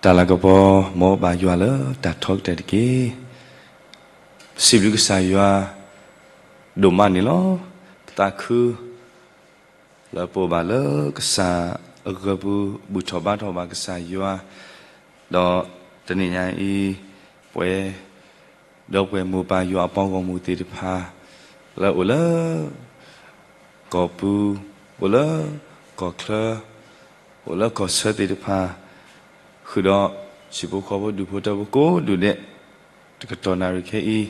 တၢ်လၤကပီၤ မ်ဘၣ်ယွၤလၢတၢ်ထီကတၢၢ်တက့ၢ်. ပစံးဘျုးကစၢ်ယွၤ ဒိၣ်မးန့ၣ်လီၤ. ပသးခု လၢပအိၣ်ဘၣ်လၢကစၢ်အဂၢၢ်ပူၤ ဘူၣ်ထီၣ်ဘါထီၣ်ဘၣ်ကစၢ်ယွၤ, ဒီးတနံၤညါအံၤ ပဝဲ ဒီပုၢ်ဝဲၢ်မိၢ်ပၢ်ယွၤအပှၤဂီၢ်မုၢ်သ့ၣ်တဖၣ် လၢအိၣ်လၢ ကီၢ်ပူၤ, အိၣ်လၢကီၢ်ချၢ, အိၣ်လၢကီၢ်ဆၢသ့ၣ်တဖၣ်, ဃုာ်ဒီး ဟံၣ်ဖိဃီဖိဒူၣ်ဖိထၢဖိကိးဒူၣ်ဒဲး, တကတီၢ်နၣ်ရံၣ်ခဲအံၤ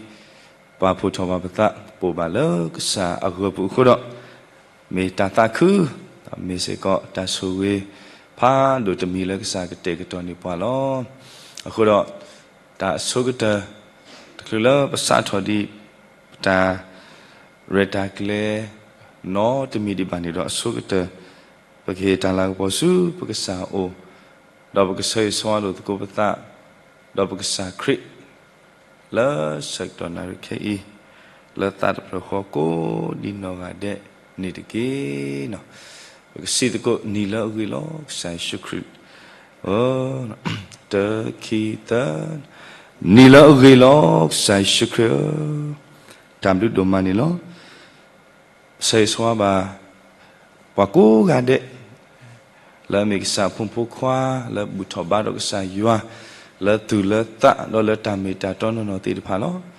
ပာ်ဖှိၣ်ထီၣ်ဘၣ်ပသး ပအိၣ်ဘၣ်လၢကစၢ်အဂၢၢ်ပူၤအဃိဒီး မ့ၢ်တၢ်သးခု, မ့ၢ်စ့ၢ်ကီးတၢ်ဆိၣ်ဂ့ၤ ဖးဒိၣ်တမံၤလၢကစၢ်ကတဲာ်ကတီၤန့ၢ်ပှၤလီၤ. အဃိဒီး တၢ်အဆိကတၢၢ် တချုးလၢပစးထီၣ်ဒံး ပတၢ်ရဲၣ်တၢ်ကျဲၤ နီတမံၤဒံးဘၣ်န့ၣ်ဒီး အဆိကတၢၢ် ပကဟ့ၣ်တၢ်လၤကပီၤဆူပကစၢ်အအိၣ်, ဒီးပကဆၢဂ့ၤဆၢဝါလိာ်သကိးပသး ဒီးပကစၢ်ခရံာ် လၢဆၢကတီၢ်နၣ်ရံၣ်ခဲအံၤ လၢသးတဖျၢၣ်ဃီကိးဒံနီၢ်ဂၤဒဲးန့ၣ်တက့ၢ်. ပကစံးသကိး နံၤလၢအဂ့ၤလီၤ ကစၢ်ယ့ၣ်ၡူးခရံာ်ဧၢ, တၢ ခံ သၢ, နံၤလၢအဂ့ၤလီၤ ကစၢ်ယ့ၣ်ၡူးခရံာ်ဧၢ, တၢ်ဘျုးဒိၣ်မးန့ၣ်လီၤ. ပဆၢဂ့ၤဆၢဝါဘၣ် ပှၤကိးဂၤဒဲး လၢအမ့ၢ်ကစၢ်အဖိမုၣ်ဖိခွါ လၢဘူၣ်ထီၣ်ဘါထီၣ်ကစၢ်ယွၤ လၢသူၣ်လၢသး ဒီးလၢတၢ်မ့ၢ်တၢ်တီနီၢ်နီၢ်သ့ၣ်တဖၣ်လီၤ.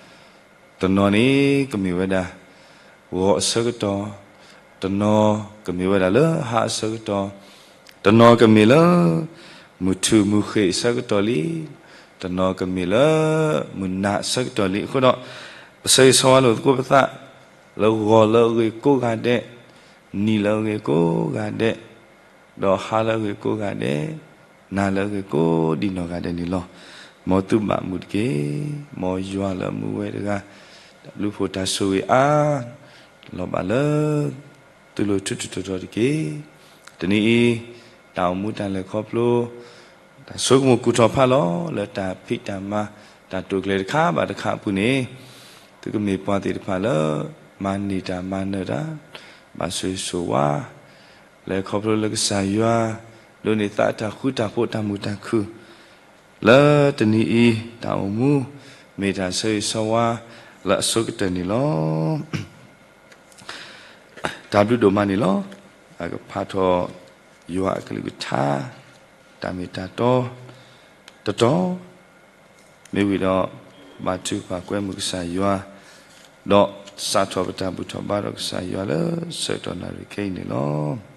တနီၤန့ၣ်ကမ့ၢ်ဝဲဒၣ် ဂီၤအဆၢကတီၢ်, တနီၤကမ့ၢ်ဝဲဒၣ်လၢဟါအဆၢကတီၢ်, တနီၤကမ့ၢ်လၢ မုၢ်ထူၣ်မုၢ်ဃ့ၢ်အဆၢကတီၢ်လံ, တနီၤကမ့ၢ်လၢ မုၢ်နၤအဆၢကတီၢ်လံ. အဃိဒီး ပဆၢဂ့ၤဆၢဝါလိာ်သကိးပသး လၢဂီၤလၢအဂ့ၤကိးဂၤဒဲး, နံၤလၢအဂ့ၤကိးဂၤဒဲး, ဒီးဟါလၢအဂ့ၤကိးဂၤဒဲး, နၤလၢအဂ့ၤကိးဒံနီၢ်ဂၤဒဲးန့ၣ်လီၤ. မ်သုဘၣ်မုာ်တက့ၢ်. မ်ယွၤလၢအမူဝဲတဂၤ တၢ်ဘျုးဖိတၢ်ဆိၣ်ဂ့ၤအါ လီၤဘၣ်လၢ သုလိၤထူးထူးတီၤတီၤတက့ၢ်. တနံၤအံၤ တၢ်အိၣ်မူတၢ်လဲၤခီဖျိ တၢ်ဆိကမိၣ်ကူၣ်ထီၣ်ဖးလီၤ လၢတၢ်ဖံးတၢ်မၤ တၢ်တိာ်ကျဲၤတခါဘၣ်တခါအပူၤန့ၣ် သုကမ့ၢ်ပှၤသ့ၣ်တဖၣ်လၢ မၤန့ၢ်တၢ်မၤနၢၤတၢ်, ဘၣ်ဆိၣ်ဂ့ၤဆိၣ်ဝါ လဲၤခီဖျိလၢကစၢ်ယွၤ ဒိးန့ၢ်သးတၢ်ဃူတၢ်ဖိးတၢ်မုာ်တၢ်ခုၣ် လၢတနံၤအံၤ တၢ်အိၣ်မူ မ့ၢ်တၢ်ဆၢဂ့ၤဆၢဝါ လၢအဆိကတၢၢ်န့ၣ်လီၤ. တၢ်ဘျုးဒိၣ်မးန့ၣ်လီၤ. အကဖးထီၣ် ယွၤအကလုၢ်ကထါ တၢ်မ့ၢ်တၢ်တီ တတီၤ မ့ၢ်ဝံၤဒီး ဘါထုကဖၣ်ကွဲမုာ်ကစၢ်ယွၤ, ဒီးစးထီၣ်ပတၢ်ဘူၣ်ထီၣ်ဘါထီၣ်ကစၢ်ယွၤလၢဆၢကတီၢ်နၣ်ရံၣ်ခဲအံၤန့ၣ်လီၤ.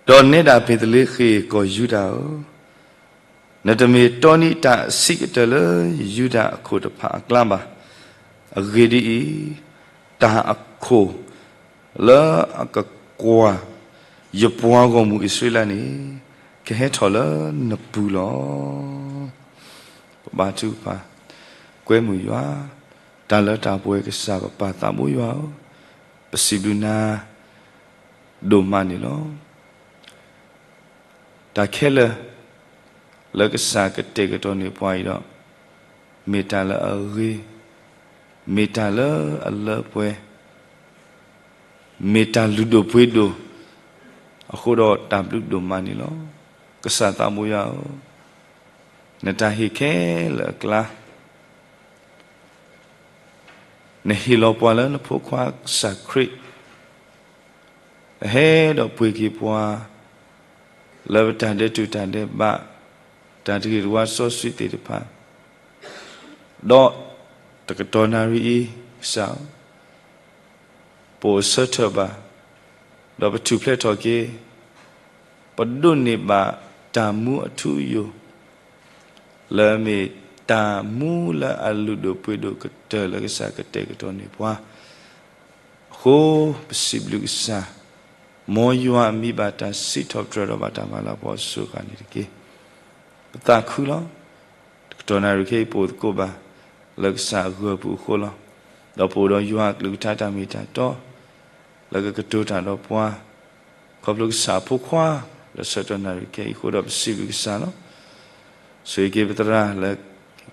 ဒီးနဲဒၣ်ဘ့းသလ့ဃ့ၣ်ကီၢ်ယူဒၤဧၢ, နတမ့ၢ်တီနံၤတၢ်အဆံးကတၢၢ်လၢယူဒၤအခိၣ်တဖၣ်အကျါဘၣ်. အဂ့ၢ်ဒ်အံၤ, တၢ်အခိၣ်လၢအကကွၢ် ယပှၤဂီၢ်မုၢ်အံၣ်စရ့လးန့ၣ် ကဟဲထီၣ်လၢနပူၤလီၤ. ပဘါထုကဖၣ် ကွဲမုာ်ယွၤ, တၢ်လၢတၢ်ပှဲၤကစၢ်ပပၢ်သးဘိယွၤဧၢ, ပစံးဘျုးနၤ ဒိၣ်မးန့ၣ်လီၤ. တၢ်ခဲလၢာ် လၢကစၢ်ကတဲာ်ကတီၤန့ၢ်ပှၤအံၤဒီး မ့ၢ်တၢ်လၢအဂ့ၤ, မ့ၢ်တၢ်လၢအလၢပှဲၤ, မ့ၢ်တၢ်လုၢ်ဒိၣ်ပှ့ၤဒိၣ်, အဃိဒီးတၢ်ဘျုးဒိၣ်မးန့ၣ်လီၤ. ကစၢ်သးဘိယွၤဧၢ, နတၢ်ဟ့ၣ်ခဲလၢာ်အကျါ နဟ့ၣ်လီၤပှၤလၢနဖိခွါကစၢ်ခရံာ် ဟဲဒီးပှ့ၤက့ၤပှၤ လၢပတၢ်ဒဲးတူာ်တၢ်ဒဲးဘး တၢ်တဂ့ၤတဝါစီဆှံသ့ၣ်တဖၣ်, ဒီးတကတီၢ်နၣ်ရံၣ်အံၤ ကစၢ်ဧၢ, ပအိၣ်ဆၢထၢၣ်ဘၣ်, ဒီးပထူၣ်ဖျဲးထီၣ်က့ၤ, ပဒိးန့ၢ်ဘၣ်တၢ်မူအထူအယိာ် လၢမ့ၢ်တၢ်မူလၢအလုၢ်ဒိၣ်ပှ့ၤဒိၣ်ကတၢၢ်လၢကစၢ်ကတဲာ်ကတီၤန့ၢ်ပှၤ, အဃိပစံးဘျုးကစၢ်, မ်ယွၤအမံၤဘၣ်တၢ်စံးထီၣ်ပတြၢၤဒီးဘၣ်တၢ်မၤလၤကပီၤအစိၤအဃၣ်န့ၣ်တက့ၢ်. ပသးခုလီၤ. တကတီၢ်နၣ်ရံၣ်ခဲအံၤပအိၣ်သကိးဘၣ် လၢကစၢ်အဂၢၢ်အပူၤအဃိလီၤ. ဒီးပအိၣ်ဒီးယွၤအကလုၢ်ကထါတၢ်မ့ၢ်တၢ်တီ လၢကကတိၤတၢ်ဒီးပှၤ ခီဖျိကစၢ်အဖိခွါ လၢဆၢကတီၢ်နၣ်ရံၣ်ခဲအံၤအဃိဒီးပစံးဘျုးကစၢ်လီၤ. ဆိၣ်ဂ့ၤက့ၤပသရၣ်လၢ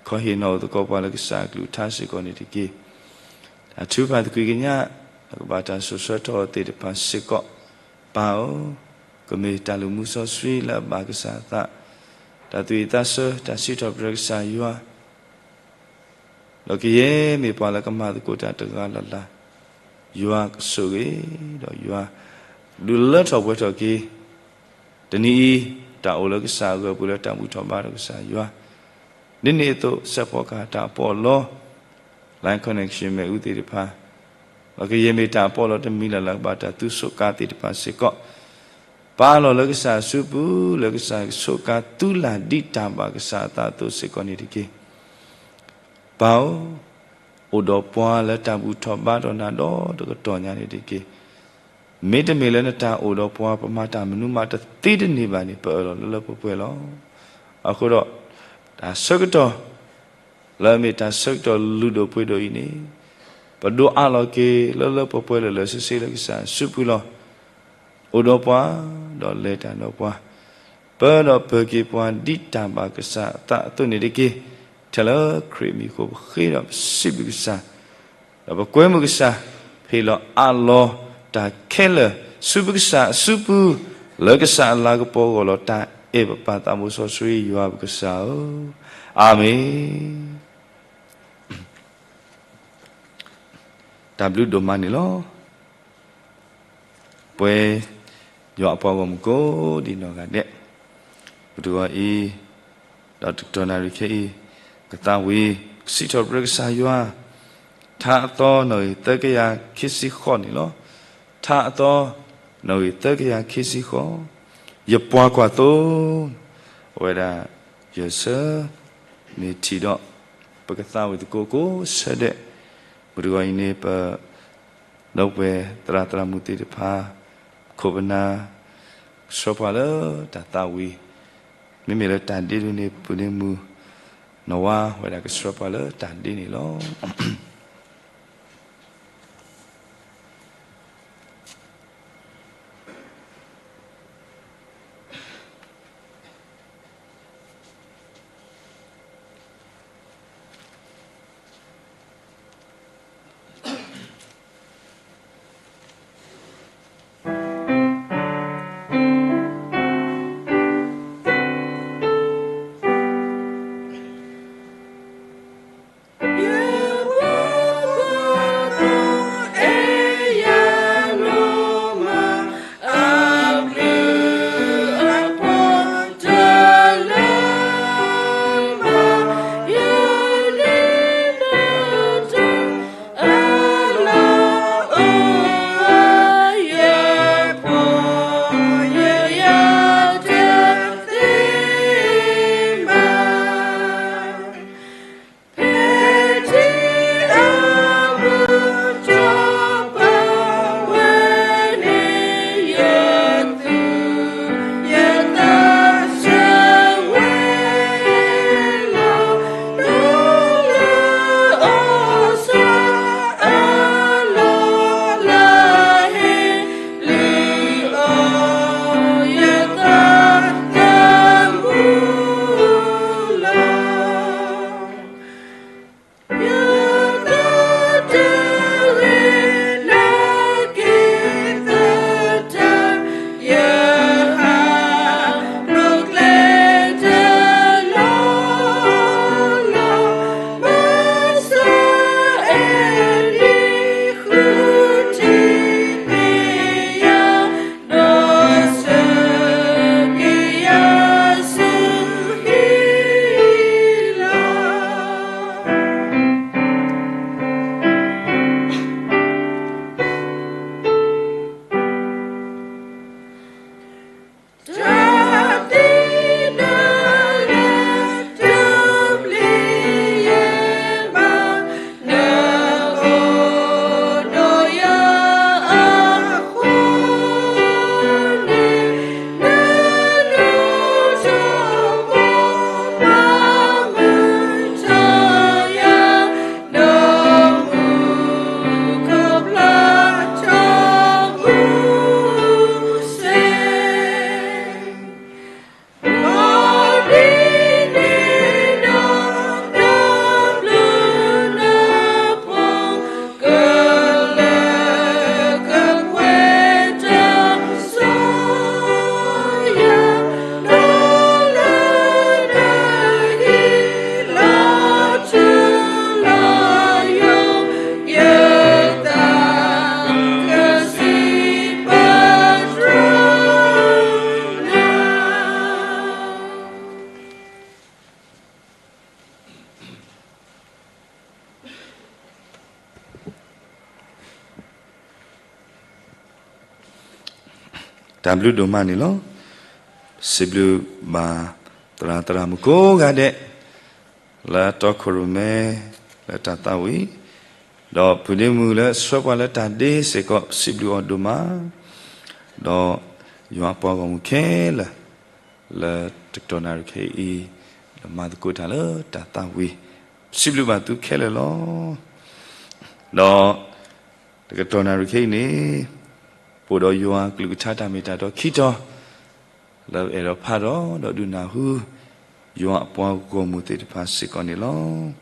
ခီဟ့ၣ်နီၤအိၣ်သကိးပှၤလၢကစၢ်အကလုၢ်ကထါစ့ၢ်ကီးန့ၣ်တက့ၢ်. တၢ်ထုကဖၣ်သကွံာ်ကညး လၢကဘၣ်တၢ်စိၤဆှၢထီၣ်အီၤသ့ၣ်တဖၣ်စ့ၢ်ကီး ပၢ်ဧၢ, ကမ့ၢ်တၢ်လုၢ်မူစီဆှံလၢအဘၣ်ကစၢ်အသး, တၢ်သူၣ်ဝံၣ်သးဆၢ, တၢ်စံးထီၣ်ပတြၢၤကစၢ်ယွၤ, ဒီးကယဲၢ်မ့ၢ်ပှၤလၢကမၤသကိးတၢ်တဂၤလၢ်လၢ်, ယွၤကဆိၣ်ဂ့ၤ, ဒီးယွၤဒုးလၢထီၣ်ပှဲၤထီၣ်က့ၤ တနံၤအံၤ, တၢ်အိၣ်လၢကစၢ်အဂီၢ်ပူၤလၢတၢ်ဘူၣ်ထီၣ်ဘါထီၣ်ကစၢ်ယွၤ, ဒ်န့ၣ်အသိး စဲးဖီကဟၣ်တၢ်ပီးလီ Line Connection မ့ၣ်အူသ့ၣ်တဖၣ်, ဒီးကယဲၢ်မ့ၢ်တၢ်ပီးလီတမံၤလၢ်လၢ် ကဘၣ်တၢ်သူစူးကါသ့ၣ်တဖၣ်စ့ၢ်ကီး, ပာ်လီၤလၢကစၢ်အစုပူၤ, လၢကစၢ်ကစူးကါသူလၢ်ဒ်တၢ်ဘၣ်ကစၢ်အသးအသိးစ့ၢ်ကီးန့ၣ်တက့ၢ်. ပၢ်ဧၢ, အိၣ်ဒီးပှၤလၢတၢ်ဘူၣ်ထီၣ်ဘါထီၣ်နၤဒီးတကတီၢ်ညါန့ၣ်တက့ၢ်. မ့တမ့ၢ်လၢနတၢ်အိၣ်ဒီးပှၤ ပမၤတၢ်မနုၤမးတသ့တန့ၢ်ဘၣ်န့ၣ် ပအၢၣ်လီၤလၢလၢပှဲၤပှဲၤလီၤ. အဃိဒီး, တၢ်ဆၢကတီၢ် လၢအမ့ၢ်တၢ်ဆၢကတီၢ်လုၢ်ဒိၣ်ပှ့ၤဒိၣ်အံၤန့ၣ်, ပဒိးအးလီၤက့ၤလၢလၢပှဲၤပှဲၤလၢာ်လၢာ်ဆ့ဆ့လၢကစၢ်အစုပူၤလီၤ. အိၣ်ဒီးပှၤ, ဒီးလဲၤတၢ်ဒီးပှၤ, ပၢဒီးပၢၤက့ၤပှၤဒ်တၢ်ဘၣ်ကစၢ်အသးအသိးန့ၣ်တက့ၢ်. ထဲလၢခရံာ်အမံၤအဃိပဃ့ဒီးပစံးဘျုးကစၢ်, ဒီးပကွဲမုာ်ကစၢ်, ဟ့ၣ်လီၤအးလီၤတၢ်ခဲလၢာ်ဆူပကစၢ်အစုပူၤ, လၢကစၢ်အလၤကပီၤအဂီၢ်လီၤ. တၢ်အဲၣ်ပပၢ်သးဘိစီဆှံယွၤပကစၢ်ဧၢ, အၤမ့ၣ်. တၢ်ဘျုးဒိၣ်မးန့ၣ်လီၤ. ပှဲၤ, ယွၤအပှၤဂီၢ်မုၢ်ကိးဒံးနီၢ်ဂၤဒဲး, ပတဂီၤအံၤ, ဒီးတကတီၢ်နၣ်ရံၣ်ခဲအံၤ, ကသးဝံၣ်, ကစံးထီၣ်ပတြၢၤကစၢ်ယွၤ, ထါအသီနီၣ်ဂံၢ်သၢကယၤခံဆံဃိးန့ၣ်လီၤ. ထါအသီနီၣ်ဂံၢ်သၢကယၤခံဆံဃိး, ယပှၤကွၢ်သိ, အဝဲဒၣ်, ယဆၢ, မ့ၢ်ထံၣ်ဒီး, ပကသးဝံၣ်သကိးကိးဆၢဒဲး, ပတဂီၤအံၤန့ၣ်ပ ဒီပုၢ်ဝဲၢ်သရၣ်သရၣ်မုၣ်သ့ၣ်တဖၣ်, ခိၣ်ပနၢ်, ကဆှၢပှၤလၢတၢ်သးဝံၣ်, မ့မ့ၢ်လၢတၢ်ဒ့ဒိၣ်န့ၣ် ပုၢ်န့ၣ်မုၣ်, နီၢ်ဝါဝဲဒၣ်ကဆှၢပှၤလၢတၢ်ဒ့န့ၣ်လီၤ. တၢ်ဘျုးဒိၣ်မးန့ၣ်လီၤ. စံးဘျုးဘၣ်သရၣ်သရၣ်မုၣ်ကိးဂၤဒဲး လၢတီခိၣ်ရိၣ်မဲ လၢတၢ်သးဝံၣ်, ဒီးဖုဒ့မုၣ်လၢဆှၢပှၤလၢတၢ်ဒ့စ့ၢ်ကီး စံးဘျုးအီၤဒိၣ်မး, ဒီးယွၤအပှၤဂီၢ်မုၢ်ခဲလၢာ် လၢတကတီၢ်နၣ်ရံၣ်ခဲအံၤ လၢမၤသကိးတၢ်လၢတၢ်သးဝံၣ်, စံးဘျုးဘၣ်သုခဲလၢာ်လီၤ. ဒီးတကတီၢ်နၣ်ရံၣ်ခဲအံၤန့ၣ် ပအိၣ်ဒီးယွၤအကလုၢ်ကထါတၢ်မ့ၢ်တၢ်တီခံတီၤ လၢအဲၣ်ဒိးဖးဒီး ဒီးဒုးနၢ်ဟူ ယွၤအပှၤဂီၢ်မုၢ်သ့ၣ်တဖၣ်စ့ၢ်ကီးန့ၣ်လီၤ.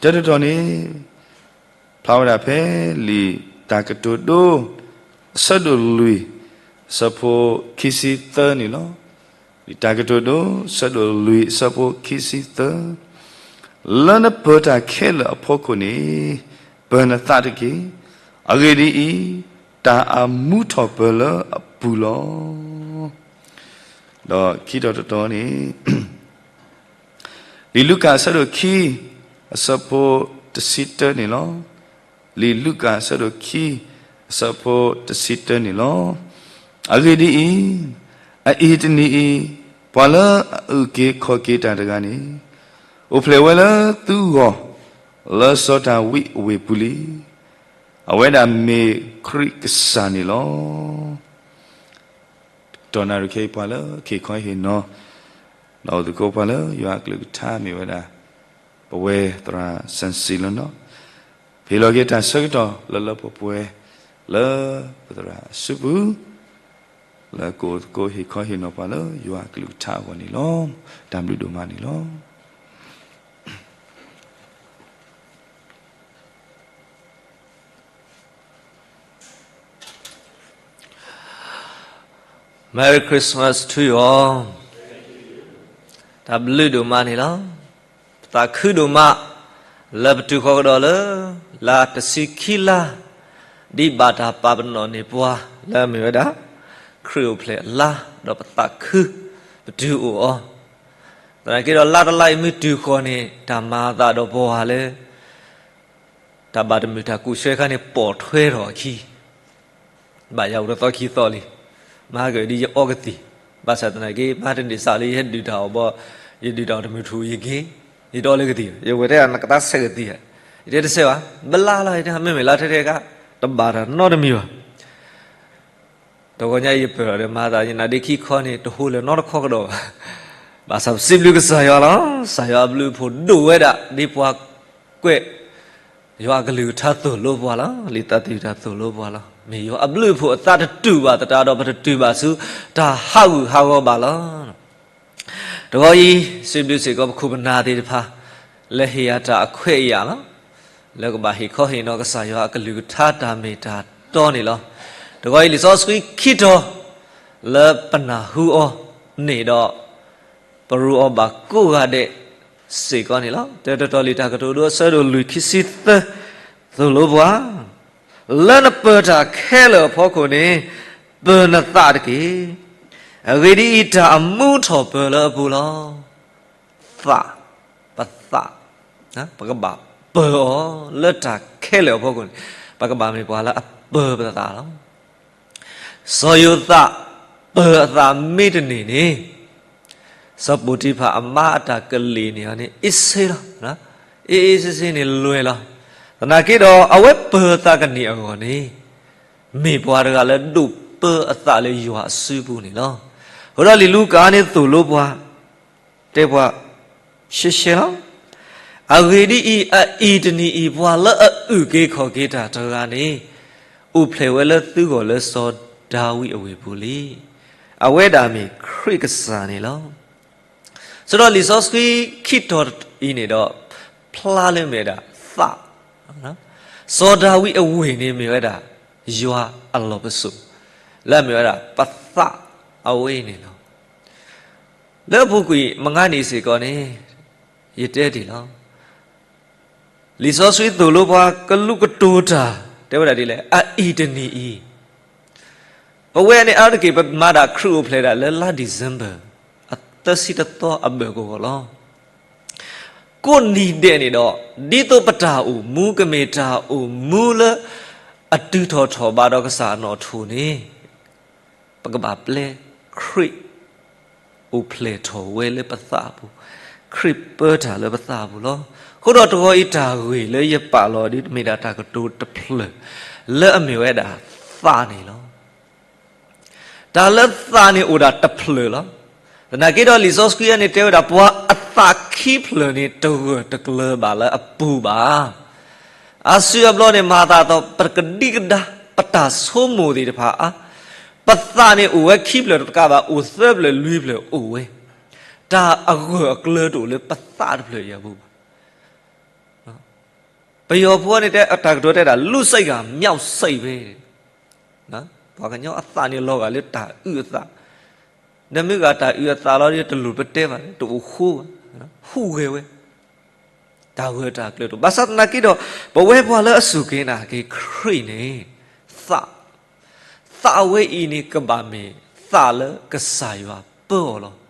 တၢ်တတီၤန့ၣ် ဖျါဝဲဒၣ်ဖဲလံာ်တၢ်ကတိၤဒိ အဆၢဒိၣ်လွံၢ် အဆၢဖိခံဆံသၢန့ၣ်လီၤ. လံာ်တၢ်ကတိၤဒိ အဆၢဒိၣ်လွံၢ် အဆၢဖိခံဆံသၢ, လၢနပၢၤတၢ်ခဲလၢာ်အဖီခိၣ်န့ၣ် ပၢၤနသးတက့ၢ်. အဂ့ၢ်ဒ်အံၤ, တၢ်အမူထီၣ်ပၢၤလၢအပူၤလီၤ. ဒီးခံတီၤတတီၤန့ၣ် လံာ်လူၤကၣ်အဆၢဒိၣ်ခံ အဆၢဖိတဆံတၢန့ၣ်လီၤ. လံာ်လူၤကၣ်အဆၢဒိၣ်ခံ အဆၢဖိတဆံတၢန့ၣ်လီၤ. အဂ့ၢ်ဒ်အံၤ, အအံၤတနံၤအံၤ, ပှၤလၢအအုၣ်က့ၤခီၣ်က့ၤတၢ်တဂၤန့ၣ် အိၣ်ဖျဲၣ်ဝဲလၢသုဂီၢ် လၢစီၤဒၤဝံးအဝ့ၢ်ပူၤလံ. အဝဲဒၣ်မ့ၢ်ခရံာ်ကစၢ်န့ၣ်လီၤ. တကတီၢ်နၣ်ရံၣ်ခဲအံၤ ပှၤလၢအဟ့ၣ်ခီဟ့ၣ်နီၤ ဒီးအိၣ်သကိးပှၤလၢယွၤအကလုၢ်ကထါမ့ၢ်ဝဲဒၣ် ပဝဲသရၣ်စၣ်စံလီၤနီၤ. ဟ့ၣ်လီၤက့ၤတၢ်ဆၢကတီၢ်လၢလၢပှဲၤပှဲၤ လၢပသရၣ်အစုပူၤ လၢကအိၣ်သကိးဟ့ၣ်ခီဟ့ၣ်နီၤပှၤလၢယွၤအကလုၢ်ကထါအဂီၢ်န့ၣ်လီၤ. တၢ်ဘျုးဒိၣ်မးန့ၣ်လီၤ. Merry Christmas to you all. တၢ်ဘျုးဒိၣ်မးန့ၣ်လီၤ. ပသးခုဒိၣ်မး လၢပတုၤဃီၤကဒီးလၢ လါတဆံခံလါ ဒ်ဘၣ်တၢ်ပာ်ပနီၣ်န့ၢ်ပှၤ လၢအမ့ၢ်ဝဲဒၣ် ခရံာ်အိၣ်ဖျဲၣ်အလါ ဒီးပသးခု ပတုၤအိၣ်အီၤ, သနာ်က့ဒီး လါတလါအံၤမ့ၢ်တုၤဃီၤန့ၣ် တၢ်မၤအသးဒီးပှၤလၢ တၢ်ဘၣ်တမုာ်တၢ်ကူၣ်ဆှၢခါန့ၣ် ပိာ်ထွဲထီၣ်အခံ ဘၣ်ယၤအိၣ်ဒီးသီခံသီလံ. မဟါကဒ်ယအီကသံၣ်, ဘၣ်ဆၣ်သနာ်က့ မဟါတနံၤစးလံ ယဟဲဒုးတၢ်အီၤဘီ, ယဒုးတၢ်အီၤတမုာ်ထူၣ်ယက့ၤ, ယတအီလၢကသံၣ်ဘၣ်, ယဝဲတဲနကသးဆဲးကသံၣ်ဧါ, ယတဲတဆဲးဘၣ်, ဘလါလီၤ ယတဲမ့မ့ၢ်လါထဲထဲကါ, တဘၣ်တၢ်နီတမံၤဘၣ်. တဂီၤညါအံၤယပၢၢ်လီၤဒီးမၤသး ယနါဒ့ခံခီန့ၣ် တဟူလၢၤနီတခီကဒီးဘၣ်. ဘၣ်ဆၣ်ပစံးဘျုးကစၢ်ယွၤလီၤ. ကစၢ်ယွၤအဘျုးအဖှိၣ်ဒိၣ်ဝဲဒၣ် ဒ်ပှၤကွဲး ယွၤအကလုၢ်ကထါသိၣ်လိပှၤလီၤ. လံာ်သးသယုၢ်တၢ်သိၣ်လိပှၤလီၤ. မ့ၢ်ယွၤအဘျုးအဖှိၣ်အသးတတုာ်ဘၣ်သတးဒီး ပတတုာ်ဘၣ်ဆူတၢ်ဟးဂူာ်ဟးဂီၤဘၣ်လီၤ. တဂီၤအံၤ စံးဘျုးစ့ၢ်ကီးပခိၣ်ပနၢ်သ့ၣ်တဖၣ် လၢဟ့ၣ်ယၤတၢ်အခွဲးအယာ်လီၤ. လၢကဘၣ်ဟ့ၣ်ခီဟ့ၣ်နီၤကစၢ်ယွၤအကလုၢ်ကထါတၢ်မ့ၢ်တၢ်တီန့ၣ်လီၤ. တဂီၤအံၤလံာ်စီဆှံခံတီၤ လၢပနၢ်ဟူအီၤန့ၣ်ဒီး ပရူးအီၤဘၣ်ကိးဂၤဒဲးစ့ၢ်ကီးန့ၣ်လီၤ. တၢ်တတီၤလံာ်တၢ်ကတိၤဒိအဆၢဒိၣ်လွံၢ်ခံဆံသၢ သိၣ်လိပှၤ လၢနပၢၤတၢ်ခဲလၢာ်အဖီခိၣ်န့ၣ် ပၢၤနသးတက့ၢ်. အဂ့ၢ်ဒ်အံၤ, တၢ်အမူထီၣ်ပၢၤလၢအပူၤလီၤ. သး, ပသး, ပကဘၣ်ပၢၤအီၤလၢတၢ်ခဲလၢာ်အဖီခိၣ်န့ၣ် ပကဘၣ်မ့ၢ်ပှၤလၢအပၢၤပသးလီၤ. စီၤယိၤသးပၢၤအသးမ့တန့ၢ်န့ၣ် စီၤပီၤတံၤဖၣ်အမါအတၢ်ကလံၣ်န့ၣ်န့ၣ် အ့ၣ်စ့လီၤ. အ့ၣ်အ့ၣ်စ့စ့န့ၣ်လွဲၢ်လီၤ. သနာ်က့ဒီး အဝဲပၢၤအသးကန့ၢ်အဂီၢ်န့ၣ် မ့ၢ်ပှၤတဂၤလၢဒိးပၢအသးလၢယွၤအစုပူၤန့ၣ်လီၤ. အဃိဒီးလံာ်လူၤကၣ်န့ၣ်သိၣ်လိပှၤ တဲပှၤ ရှဲရှဲလီၤ. အဂ့ၢ်ဒ်အံၤ, အအံၤတနံၤအံၤ ပှၤလၢအအုၣ်က့ၤခီၣ်က့ၤတၢ်တဂၤန့ၣ် အိၣ်ဖျဲၣ်ဝဲလၢသုဂီၢ်လၢစီၤဒၤဝံးအဝ့ၢ်ပူၤလံ. အဝဲဒၣ်မ့ၢ်ခရံာ်ကစၢ်န့ၣ်လီၤ. ဆိုတော့လံာ်စီဆှံခံတီၤအံၤန့ၣ်ဒီး ဖျါလၢမ့ၢ်ဝဲဒၣ်သး, စီၤဒၤဝံးအဝ့ၢ်န့ၣ်မ့ၢ်ဝဲဒၣ် ယွၤအလီၢ်ပစိာ် လၢအမ့ၢ်ဝဲဒၣ် ပသးအဝ့ၢ်န့ၣ်လီၤ. လၢအပူၤကွံာ်မုၢ်ဂၤနံၤစ့ၢ်ကီးန့ၣ် ယတဲတ့ၢ်လီၤ. လံာ်စီဆှံသိၣ်လိပှၤ ကလူးကတိၤတၢ် တဲဝဲဒၣ်ဒ်လဲၣ်, အအံၤတနံၤအံၤ, ပဝဲန့ၣ်အါတက့ၢ် ပမၤဒၣ်ခရံာ်အိၣ်ဖျဲၣ်ဒၣ်လၢလါ December အသၢဆံတသီအဘၢၣ်ကဝီၤလီၤ. ကိးနံၤဒဲးန့ၣ်ဒီး ဒ်သိးပတၢ်အိၣ်မူကမ့ၢ်တၢ်အိၣ်မူလၢ အတုၤထီၣ်ထီၣ်ဘးဒီးကစၢ်အနီၣ်ထိၣ်န့ၣ် ပကဘၣ်ပျဲခရံာ်အိၣ်ဖျဲၣ်ထီၣ်ဝဲလၢပသးအပူၤ, ခရံာ်ပၢတၢ်လၢပသးအပူၤလီၤ. အဃိဒီးတဂီၤအံၤတၢ်ဂ့ၢ်လၢယပာ်လီၤဒ် မ့ၢ်ဒၣ်တၢ်ကတိၤတဖျၢၣ် လၢအမ့ၢ်ဝဲဒၣ်သးန့ၣ်လီၤ. တၢ်လၢသးန့ၣ်အိၣ်ဒၣ်တဖျၢၣ်လီၤ. သနာ်က့ဒီးလံာ်စီဆှံအံၤန့ၣ်တဲဝဲဒၣ် ပှၤအသးခံဖျၢၣ်န့ၣ် တဂၢၢ်တကျၢၤဘၣ်လၢအပူၤဘၣ်. အါစုအါဘျီန့ၣ် မၤသးဒ်သိး ပကဒံကဒါ ပတၢ်ဆိကမိၣ်သ့ၣ်တဖၣ်အါ, ပသးန့ၣ်အိၣ်ဝဲခံဖျၢၣ်တကးဘၣ် အိၣ်သၢဖျၢၣ်လွံၢ်ဖျၢၣ်အိၣ်ဝဲ, တၢ်အဂၢၢ်အကျၢၤတအိၣ်လၢပသးတဖျၢၣ်အံၤအပူၤဘၣ်. ပယီၤဖိန့ၣ်တဲ တၢ်ကတိၤတဲဒၣ် လူစိတ်ကမျောက်စိတ်ပဲ, ပှၤကညီအသးန့ၣ်လီၤဂာ်လၢတၢ်အုၣ်အသး, ဒီးမ့ၢ်ဂ့ၤတၢ်အုၣ်အသးလီၤဒီး တလိၣ်ပတဲဘၣ်, တအိၣ်ဃိဘၣ်, ဟူးဂဲၤဝဲ, တၢ်ဂၢၢ်တၢ်ကျၢၤတအိၣ်. ဘၣ်ဆၣ်သနာ်က့ဒီး ပဝဲပှၤလၢအစူၢ်က့ၤနာ်က့ၤခရံာ်န့ၣ် သး, သးဝဲအံၤန့ၣ် ကဘၣ်မ့ၢ်သးလၢကစၢ်ယွၤပၢအီၤလီၤ.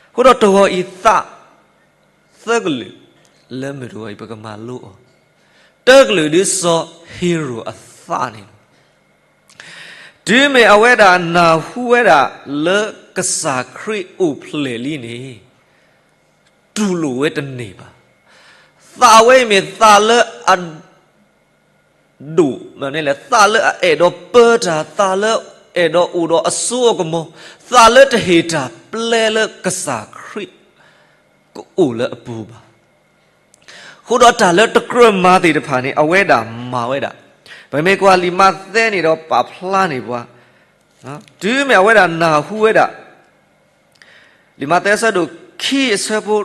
အဃိဒီးတဂီၤအံၤသး သၢကလုာ် လၢမုၢ်တဂီၤအံၤ ပကမၤလိအီၤ, တၢကလုာ်ဒ်စီၤဟ့ၤရိာ်အသးန့ၣ်လီၤ. တုၤမ့ၢ်အဝဲဒၣ်နၢ်ဟူဝဲဒၣ်လၢကစၢ်ခရံာ်အိၣ်ဖျဲၣ်လံန့ၣ် တူၢ်လိာ်ဝဲတန့ၢ်ဘၣ်. သးဝဲအံၤမ့ၢ်သးလၢအ ဒိၣ်, သးလၢအအဲၣ်ဒိးပၢတၢ်, သးလၢအအဲၣ်ဒိးအိၣ်ဒီးအစိအကမီၤ, သးလၢတဟ့ၣ်တၢ်ပျဲလၢကစၢ်ခရံာ်ကအိၣ်လၢအပူၤဘၣ်. အဃိဒီးတၢ်လၢတကြၢးမၤသ့ၣ်တဖၣ်န့ၣ် အဝဲဒၣ်မၤဝဲဒၣ်. ပမ့ၢ်ကွၢ်လံာ်မးသဲန့ၣ်ဒီးပာ်ဖျါန့ၢ်ပှၤ, တုၤမ့ၢ်အဝဲဒၣ်နၢ်ဟူဝဲဒၣ် လံာ်မးသဲအဆၢဒိၣ်ခံအဆၢဖိ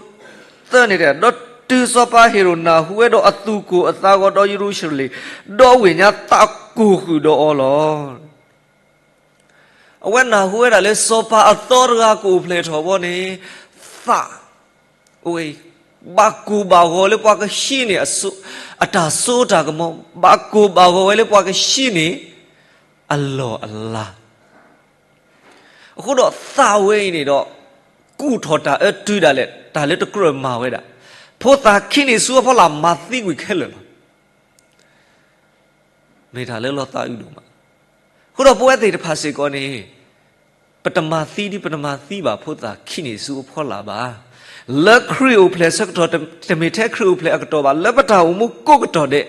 သၢန့ၣ်တဲ, ဒီးတုၤစီၤပၤဟ့ၤရိာ်နၢ်ဟူဝဲဒီးအသူၣ်ကိၢ်အသးဂီၤဒီးယရူၤၡလ့ၣ်, ဒီးဝိညာဉ်သးကိၢ်ဃုာ်ဒီးအီၤလီၤ. အဝဲနၢ်ဟူဝဲဒၣ်လၢစီၤပၤအသီတဂၤကအိၣ်ဖျဲၣ်ထီၣ်ဘီန့ၣ်, သး, အဝဲ, ဘၣ်ကိၢ်ဘၣ်ဂီၤလၢပှၤကဟံးန့ၢ်, အတၢ်စိတၢ်ကမီၤ, ဘၣ်ကိၢ်ဘၣ်ဂီၤဝဲလၢပှၤကဟံးန့ၢ်, အလီၢ်အလၤ အဃိဒီးသးဝဲအံၤန့ၣ်ဒီး ကူၣ်ထီၣ်တၢ်အၢတုၤဒၣ်လဲာ် တၢ်လၢတကြၢးမၤဝဲဒၣ်, ဖိသၣ်ခံန့ၣ်ဆူအဖီလာ်မၤသံကွံာ်ခဲလၢာ်လီၤ. မ့ၢ်တၢ်လၢလီၤသးအုးဒိၣ်မး. အဃိဒီးပဝဲသ့ၣ်တဖၣ်စ့ၢ်ကီးန့ၣ်, ပတမၤသံဒ်ပတမၤသံဘၣ်ဖိသၣ်ခံန့ၣ်ဆူအဖီလာ်ဘၣ်. လၢခရံာ်အိၣ်ဖျဲၣ်ဆၢကတီၢ် တမ့ၢ်ထဲခရံာ်အိၣ်ဖျဲၣ်အကတီၢ်ဘၣ်, လၢပတၢ်အိၣ်မူကိးကတီၢ်ဒဲး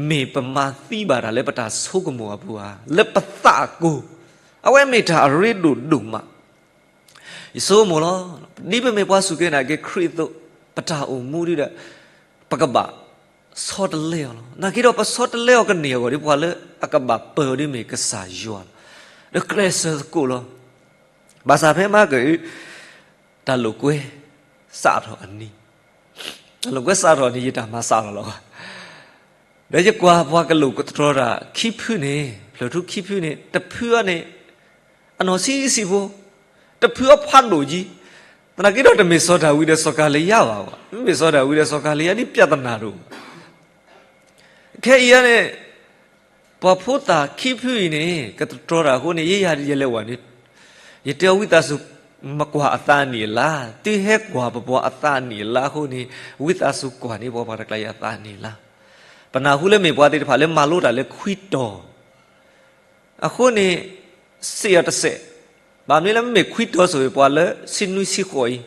မ့ၢ်ပမၤသံဘၣ်တၢ်လၢပတၢ်ဆိကမိၣ်အပူၤဧါ, လၢပသးအကိၢ်, အဝဲမ့ၢ်တၢ်အရ့ဒိၣ်ဒိၣ်မး. ယဆိကမိၣ်လီၤ, ဒ်ပမ့ၢ်ပှၤစူၢ်က့ၤနာ်က့ၤခရံာ်အသိး, ပတၢ်အိၣ်မူဒ်ဒီး, ပကဘၣ်ဆီတလဲအီၤလီၤ. နာ်က့ဒီးပဆီတလဲအီၤကန့ၢ်အဂီၢ်ဒ်ပှၤလၢအကဘၣ်ပၢၤဒ်မ့ၢ်ကစၢ်ယွၤလီၤ. ဒီးကျဲးစၢးသကိးလီၤ. ဘၣ်ဆၣ်ဖဲမဟါကအုး တၢ်လိာ်ကွဲစးထီၣ်အနံၤ, တၢ်လိာ်ကွဲစးထီၣ်အနံၤ ယတၢ်မၤစးထီၣ်လီၤ. ဒီးယကွၢ်ပှၤကလိာ်ကတြီတၢ်ခံဖုန့ၣ်, ဖျၢၣ်ထူခံဖုန့ၣ်, တဖုအံၤန့ၣ် အနီၢ်ဆံးဆံးဖိ, တဖုအံၤဖးဒိၣ်ကံ, သနာ်က့ဒီးတမ့ၢ်စီၤဒၤဝံးဒီးစီၤကၤလံယါဘၣ်, မ့မ့ၢ်စီၤဒၤဝံးဒီးစီၤကၤလံယါန့ၣ် ပြဿနာတအိၣ်ဘၣ်. ခဲအံၤန့ၣ် ပှၤဖိသၣ်ခံဖုအံၤန့ၣ် ကတြီတၢ်အဃိန့ၣ် ယဲယၤယလဲၤဝဲန့ၣ်, ယတဲအီၤ ဝံသးစူၤ မကွၢ်အသးနံၣ်အလါ, သုဟဲကွၢ်ပပှၤအသးနံၣ်အလါအဃိန့ၣ်, ဝံသးစူၤကွၢ်န့ၢ်ပှၤပှၤတကျါအံၤအသးနံၣ်အလါ. ပနၢ်ဟူလၢမ့ၢ်ပှၤသ့ၣ်တဖၣ်လၢမၤလိတၢ်လၢခွံတီၤ အဃိန့ၣ်, စံးအီၤတစဲး, ဘၣ်မနုၤလၢမ့မ့ၢ်ခွံတီၤဆိၣ်ဂ့ၤပှၤလၢဆံနွံဆံဃိးအံၤ,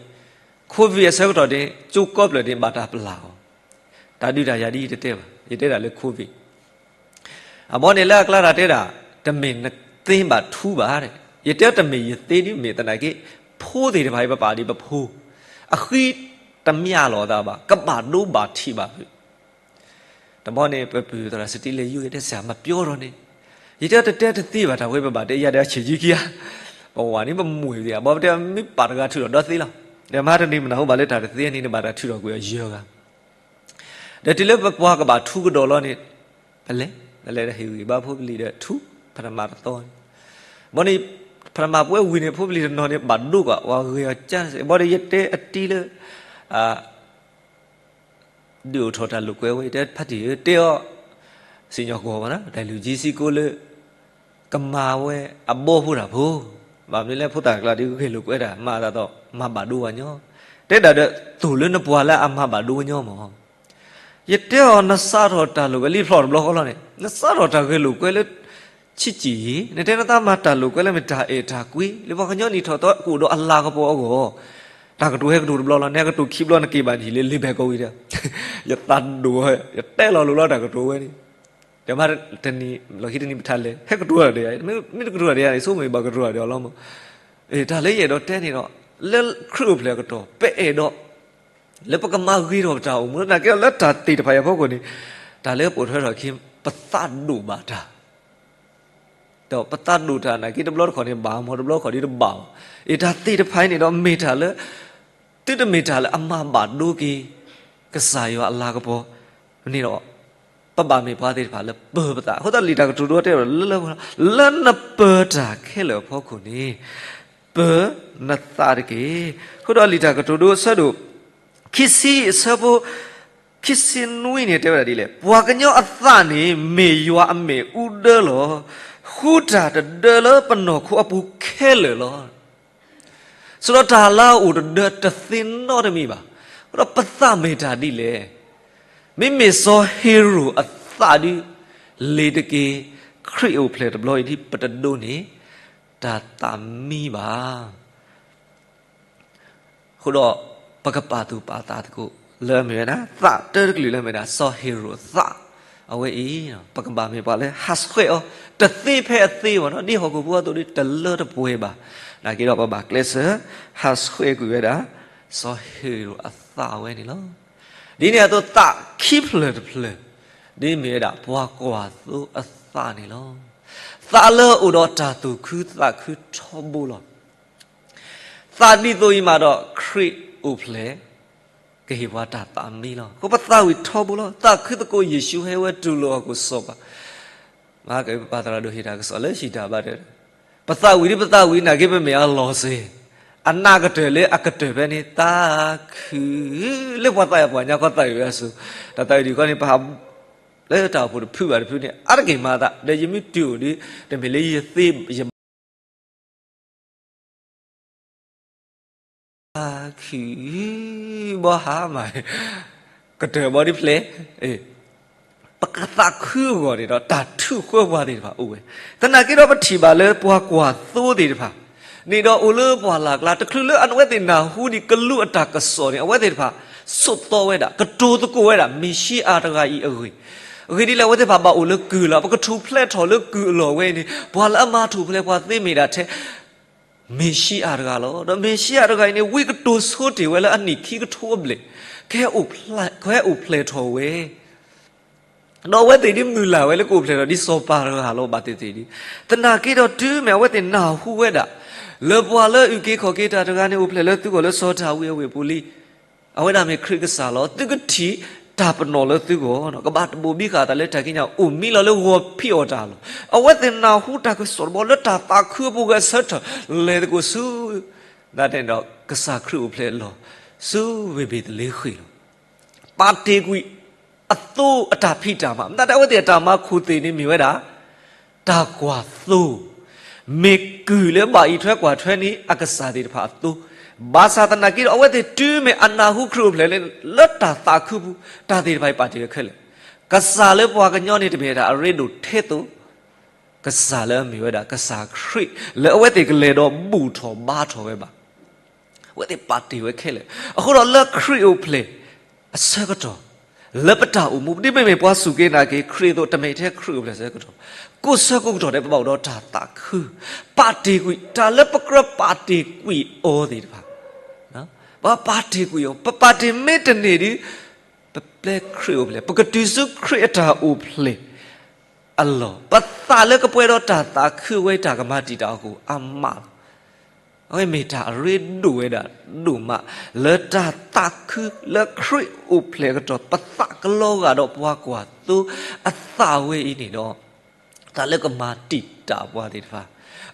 COVID အဆၢကတီၢ်န့ၣ် ကၠိကီၢ်ဖျၢၣ်န့ၣ် ဘၣ်တၢ်ပျၢ်အီၤ, တၢ်ဒုးတၢ်ယၤဒ်ယတတဲဘၣ်, ယတဲဒၣ်လၢ COVID အဘီန့ၣ်လၢအကျါတၢ်တဲဒၣ်, တမ့ၢ်နသ့ဘၣ်ထူဘၣ်, ယတဲတမ့ၢ်ယသ့ဒ်မ့ၢ်သနာ်က့, ဖိသ့ၣ်တဖၣ်အံၤပပာ်ဒံးပဖိ, အဃံတမျၢ်လီၤအသးဘၣ်, ကဘၣ်ဒိဘၣ်ထံးဘၣ်ဖုး တဘီန့ၣ် ပပုၢ်သရၣ်စတံလၢယူၤ ယတဲစၢ်မၤပျီထီၣ်န့ၣ်, ယတဲတတဲတသ့ဘၣ်တၢ်ဝဲပဘၣ်တဲယၤဒီးအဆံးကံကံဧါ, ပဝဲန့ၣ်ပမူၤသ့ဧါ, ဘၣ်ပတဲမ့ၢ်ပာ်တဂၤထုးထီၣ်ဒီသ့လီၤ, ဒီးမဟါတနံၤမနုၤအိၣ်ဘၣ်လၢတၢ်တသ့န့ၣ် နဘၣ်တၢ်ထုးထီၣ်ကွံာ်အီၤယဲၢ်ဂၤ, ဒီးတုၤလၢပပှၤကဘၣ်ထူကဒီးလီၤန့ၣ်, ပလဲၤ, ပလဲၤဒီးဟ့ၣ်ဂံၢ်ဘါဖိပလံၤဒီးထူ, ပထမတသီန့ၣ်, ဘီန့ၣ်, ပထမပဝဲဝံၤန့ၣ် ဖိပလံၤတနီၤန့ၣ် ဘၣ်ဒိကွၢ် ပှၤဂ့ၤအီၤကါ, ဘီဒီးယတဲအတံၤလၢ ဒုးအိၣ်ထီၣ်တၢ်လိာ်ကွဲဝဲ ယတဲဖါတံၢ်ဧၢ တဲအီၤ, စံၣ်ညီၣ်ကွီၢ်ဘၣ်နၤ တၢ်လုၢ်ကံစံကိလၢ ကမၤဝဲအဘီဖိတၢ်ဖိ, ဘၣ်မနုၤလၢဖိသၣ်ကျါဒ်ဂဲၤလိာ်ကွဲတၢ် မၤအသးဒီး မၤဘၣ်ဒိပှၤညီ, တဲဒၣ်ဒီးသိၣ်လၢနပှၤလၢအမၤဘၣ်ဒိပှၤညီမး, ယတဲအီၤ နစးထီၣ်တၢ်လိာ်ကွဲလံဖျီၣ်တဘျီဃီလီၤန့ၣ် နစးထီၣ်တၢ်ဂဲၤလိာ်ကွဲလၢ ဆံးကံၢ်အံၤ နတဲနသးမၤတၢ်လိာ်ကွဲလၢမ့ၢ်တၢ်အဲၣ်တၢ်ကွံ လၢပှၤကညီနံၣ်ထီၣ်သီကအိၣ်ဒီးအလၤကပီၤအဂီၢ်, တၢ်ကတိၤဟဲကတိၤတဘျီလီၤ, နကတိၤခံဘျီနက့ၤဘၣ်နဟံၣ်လၢလ့ၤဘဲၣ်ကီဝံၤဒီး, ယသးဒိၣ်ဝဲ ယတဲလီၤလိၤလီၤတၢ်ကတိၤဝဲန့ၣ်, ဒီးမ့ၢ်တနံၤ လီၢ်ခံတနံၤပထးလဲၤ ဟဲကတိၤတၢ်ဒီးယၤ, မ့ၢ်တကတိၤတၢ်ဒီးယၤန့ၣ် ဆိကမိၣ်ဘၣ်ကတိၤတၢ်ဒီးအီၤလီၤမး. တၢ်လၢယအဲၣ်ဒိးတဲန့ၣ်ဒီး လၢခရံာ်အိၣ်ဖျဲၣ်အကတီၢ် ပအဲၣ်ဒိး လၢပကမၤဂ့ၤထီၣ်ပတၢ်အိၣ်မူ သနာ်က့ဒီးလၢတၢ်သ့ၣ်တဖၣ်အံၤအဖီခိၣ်န့ၣ်, တၢ်လၢပိာ်ထွဲထီၣ်ခံ ပသးဒိၣ်ဘၣ်တၢ်, ဒီးပသးဒိၣ်တၢ်နာ်က့ တဘျီတခီၣ်န့ၣ်ဘၣ်မး တဘျီတခီၣ်ဒ်တဘၣ်ဘၣ်. အ့ၣ် တၢ်သ့ၣ်တဖၣ်အံၤန့ၣ်ဒီးမ့ၢ်တၢ်လၢ သုတမ့ၢ်တၢ်လၢအမၤဘၣ်ဒိက့ၤ ကစၢ်ယွၤအလၤကပီၤန့ၣ်ဒီး ပဘၣ်မ့ၢ်ပှၤသ့ၣ်တဖၣ်လၢပၢၤပသး. အဃိသတးလံာ်တၢ်ကတိၤဒိတဲဒီးလၢ လၢနပၢၤတၢ်ခဲလၢာ်အဖီခိၣ်န့ၣ် ပၢၤနသးတက့ၢ်. အဃိဒီးလံာ်တၢ်ကတိၤဒိအဆၢဒိၣ် ခံဆံအဆၢဖိ ခံဆံနွံန့ၣ်တဲဝဲဒၣ်ဒ်လဲၣ်, ပှၤကညီအသးန့ၣ် မ့ၢ်ယွၤအမ့ၣ်အူဒၢလီၤ. ဃုတၢ်တဒၢလၢပနီၢ်ခိအပူၤခဲလၢာ်လီၤ. စးထီၣ်တၢ်လၢအအိၣ်တဒၢတသ့နီတမံၤဘၣ်. အဃိဒီးပသးမ့ၢ်တၢ်ဒ်လဲၣ်. မ့မ့ၢ်စီၤဟ့ၤရိာ်အသးဒု လ့ၤတက့ၢ်. ခရံာ်အိၣ်ဖျဲၣ်တဘျီအံၤဒ်ပတဒိးန့ၢ် တၢ်သးမံဘၣ်. အဃိဒီး ပကပာ်သူၣ်ပာ်သးသကိး လၢအမ့ၢ်ဝဲဒၣ် သးတၢတကလုာ်လၢအမ့ၢ်ဝဲဒၣ် စီၤဟ့ၤရိာ်အသး အဝဲအံၤ ပကဘၣ်မ့ၢ်ပှၤလၢဟးဆှဲးအီၤ တသ့ဖဲအသ့ဘၣ်နီၤ, ဒ်ဟီၣ်ခိၣ်ဖိအသိးဒ်တလၢတပှဲၤဘၣ်. နာ်က့ဒီးပဘၣ်ကျဲးစၢး ဟးဆှဲးကွံာ်ဝဲဒၣ် စီၤဟ့ၤရိာ်အသးအဝဲန့ၣ်လီၤ. ဒ်န့ၣ်အသိးသးခံဖျၢၣ်တဖျၢၣ် ဒ်မ့ၢ်ဝဲဒၣ်ပှၤကွၢ်သိအသးန့ၣ်လီၤ. သးလၢအအိၣ်ဒီးတၢ်သူၣ်ခုသးခုထီဘိလီၤ. သးဒ်သိးအံၤမးဒီး ခရံာ်အိၣ်ဖျဲၣ် ကဟ့ၣ်ပှၤတၢ်သးမံလီၤ. အဃိပသးဝံၣ်ထီဘိလီၤ. သးခုသကိးယ့ၣ်ၡူးဟဲဝဲတူၢ်လိာ်ဟီၣ်ခိၣ်စီၤပၤ, မၤကပာ်သရၣ်ဒိၣ်ဟ့ၣ်တၢ်ကစီၣ်လၢဟံၣ်တၢ်ဘါတၢၢ်, ပသးဝံၣ်ဒ်ပသးဝံၣ်နာ်က့ ပမ့ၢ်အလီၢ်စ့ၢ်, အနးကတၢၢ်လၢအကတၢၢ်ဖဲန့ၣ် သးခု လၢပှၤသးယၤပှၤညါခီသးဝံၣ်ဝဲအစိၤ, တၢ်သးဝံၣ်ဒ်ခီန့ၣ် ပဟး လၢတၢ်အိၣ်ဖှိၣ်တဖုဘၣ်တဖုန့ၣ် အါတက့ၢ်မၤသး ဒီးယမ့ၢ်တုၤအိၣ်ဒီး တမ့ၢ်လၢယသ့ယ သးခု ဘီဟါမး ကတၢၢ်ဘီဒ်ဖျဲၣ်, ပကသးခုအဂီၢ်န့ၣ်ဒီး တၢ်ထုးဃၢပှၤသ့ၣ်တဖၣ်အိၣ်ဝဲ. သနာ်က့ဒီးပထံၣ်ဘၣ်လၢပှၤကွၢ်သိသ့ၣ်တဖၣ်န့ၣ်ဒီး အိၣ်လၢပှၢ်လၢ်ကျါ တချုးလၢအဝဲသ့ၣ်နၢ်ဟူဒံးကလူးအတၢ်ကစီၣ်န့ၣ် အဝဲသ့ၣ်တဖၣ် ဆိးသီဝဲဒၣ် ကတိၤသကိးဝဲဒၣ် မ့ၣ်ၡံအၤတဂၤအံၤအဂ့ၢ်, အဂ့ၢ်ဒ်လဲၣ် အဝဲသ့ၣ်တဖၣ်ဘၣ်အိၣ်လၢကုၢ်လီၤ. ပကထူၣ်ဖျဲးထီၣ်လၢကုၢ်အလီၢ်ဝဲအံၤန့ၣ် ပှၤလၢအမၤထူၣ်ဖျဲးပှၤသ့မ့ၢ်ဒၣ်ထဲ မ့ၣ်ၡံအၤတဂၤလီၤ. ဒီးမ့ၣ်ၡံအၤတဂၤအံၤန့ၣ် ဝံကတိၤဆိတ့ၢ်ဝဲလၢအနံၣ်ခံကထိအဘျဲၣ် ကဟဲအိၣ်ဖျဲၣ်ထီၣ်ဝဲ ဒီးအဝဲသ့ၣ်ဒ်မုၢ်လၢ်ဝဲလၢကအိၣ်ဖျဲၣ်ထီၣ်ဒ်စီၤပၤတဂၤလီၤ. ဘၣ်သ့ၣ်သ့ၣ်ဒ် သနာ်က့ဒီးတုၤမ့ၢ်အဝဲသ့ၣ်နၢ်ဟူဝဲဒၣ် လၢပှၤလၢအုၣ်က့ၤခီၣ်က့ၤတၢ်တဂၤန့ၣ် အိၣ်ဖျဲၣ်လၢသုဂီၢ်လၢစီၤဒၤဝံးအဝ့ၢ်ပူၤလံ, အဝဲဒၣ်မ့ၢ်ခရံာ်ကစၢ်လီၤ. သုကထံၣ်တၢ်ပနီၣ်လၢသုဂီၢ်, ကဘၣ်တဘိၣ်ဘံဃာ်အသးလၢတၢ်ကံးညာ်အိၣ်မံလီၤလၢဂီၤဖံးအီၣ်တၢ်လီၤ. အဝဲသ့ၣ်နၢ်ဟူတၢ်ကစီၣ်တဘီလၢတၢ်သးခုအပူၤဂဲၤဆၢထၢၣ် လဲၤသကိးဆူ ဒၣ်တဲဒီး ကစၢ်ခရံာ်အိၣ်ဖျဲၣ်အလီၢ် ဆူဝ့ၢ်ဘ့ၤသလ့ဃ့ၣ်လီၤ. ပာ်တ့ၢ်ကွံာ်အသိအတၢ်ဖံးတၢ်မၤ, မ့ၢ်တၢ်အဝဲသ့ၣ်အတၢ်မၤခိၣ်သ့ၣ်န့ၣ်မ့ၢ်ဝဲဒၣ် တၢ်ကွၢ်သိ, မ့ၢ်ကုၢ်လၢဘၣ်အံးထွဲကွၢ်ထွဲန့ၢ်အကစၢ်သ့ၣ်တဖၣ်အသိ, ဘၣ်ဆၣ်သနာ်က့ဒီး အဝဲသ့ၣ်တုၤမ့ၢ်အနၢ်ဟူခရံာ်အိၣ်ဖျဲၣ်လၢ လၢတၢ်သးခုပူၤ တၢ်သ့ၣ်တဖၣ်အံၤပာ်တ့ၢ်ဝဲခဲလၢာ်. ကစၢ်လၢပှၤကညီန့ၣ်တမ့ၢ်ဝဲဒၣ်အရ့ဒိၣ်ထဲသိး ကစၢ်လၢအမ့ၢ်ဝဲဒၣ်ကစၢ်ခရံာ် လၢအဝဲသ့ၣ်ကလဲၤဒီးဘူၣ်ထီၣ်ဘါထီၣ်ဝဲဘၣ်. အဝဲသ့ၣ်ပာ်တ့ၢ်ဝဲခဲလၢာ်. အဃိဒီးလၢခရံာ်အိၣ်ဖျဲၣ်အဆၢကတီၢ် လၢပတၢ်အိၣ်မူ ဒ်ပမ့ၢ်ပှၤစူၢ်က့ၤနာ်က့ၤခရံာ်အသိး တမ့ၢ်ထဲခရံာ်အိၣ်ဖျဲၣ်အဆၢကတီၢ်, ကိးဆၢကိးကတီၢ်ဒဲး ပဘၣ်အိၣ်ဒီးတၢ်သးခု, ပာ်တ့ၢ်ကွံာ် တၢ်လၢပကြၢးပာ်တ့ၢ်ကွံာ်အီၤသ့ၣ်တဖၣ်, ပပာ်တ့ၢ်ကွံာ်အီၤ, ပပာ်တ့ၢ်မ့ၢ်တန့ၢ်ဒီး ပပျဲခရံာ်အိၣ်ဖျဲၣ်, ပကတုၤဆူခရံာ်အတၢ်အိၣ်ဖျဲၣ်အလီၢ်, ပသးလၢကပှဲၤဒီးတၢ်သးခုအဝဲတၢ်ကမၤတံာ်တာ်အီၤအဃိအါမးလီၤ. အဝဲမ့ၢ်တၢ်အရ့ဒိၣ်ဝဲဒၣ်ဒိၣ်မး လၢတၢ်သးခုလၢခရံာ်အိၣ်ဖျဲၣ်အကတီၢ် ပသးကလီၤဂာ်ဒီးပှၤကွၢ်သိအသးဝဲအံၤန့ၣ်ဒီး တၢ်လၢကမၤတံာ်တာ်ပှၤသ့ၣ်တဖၣ်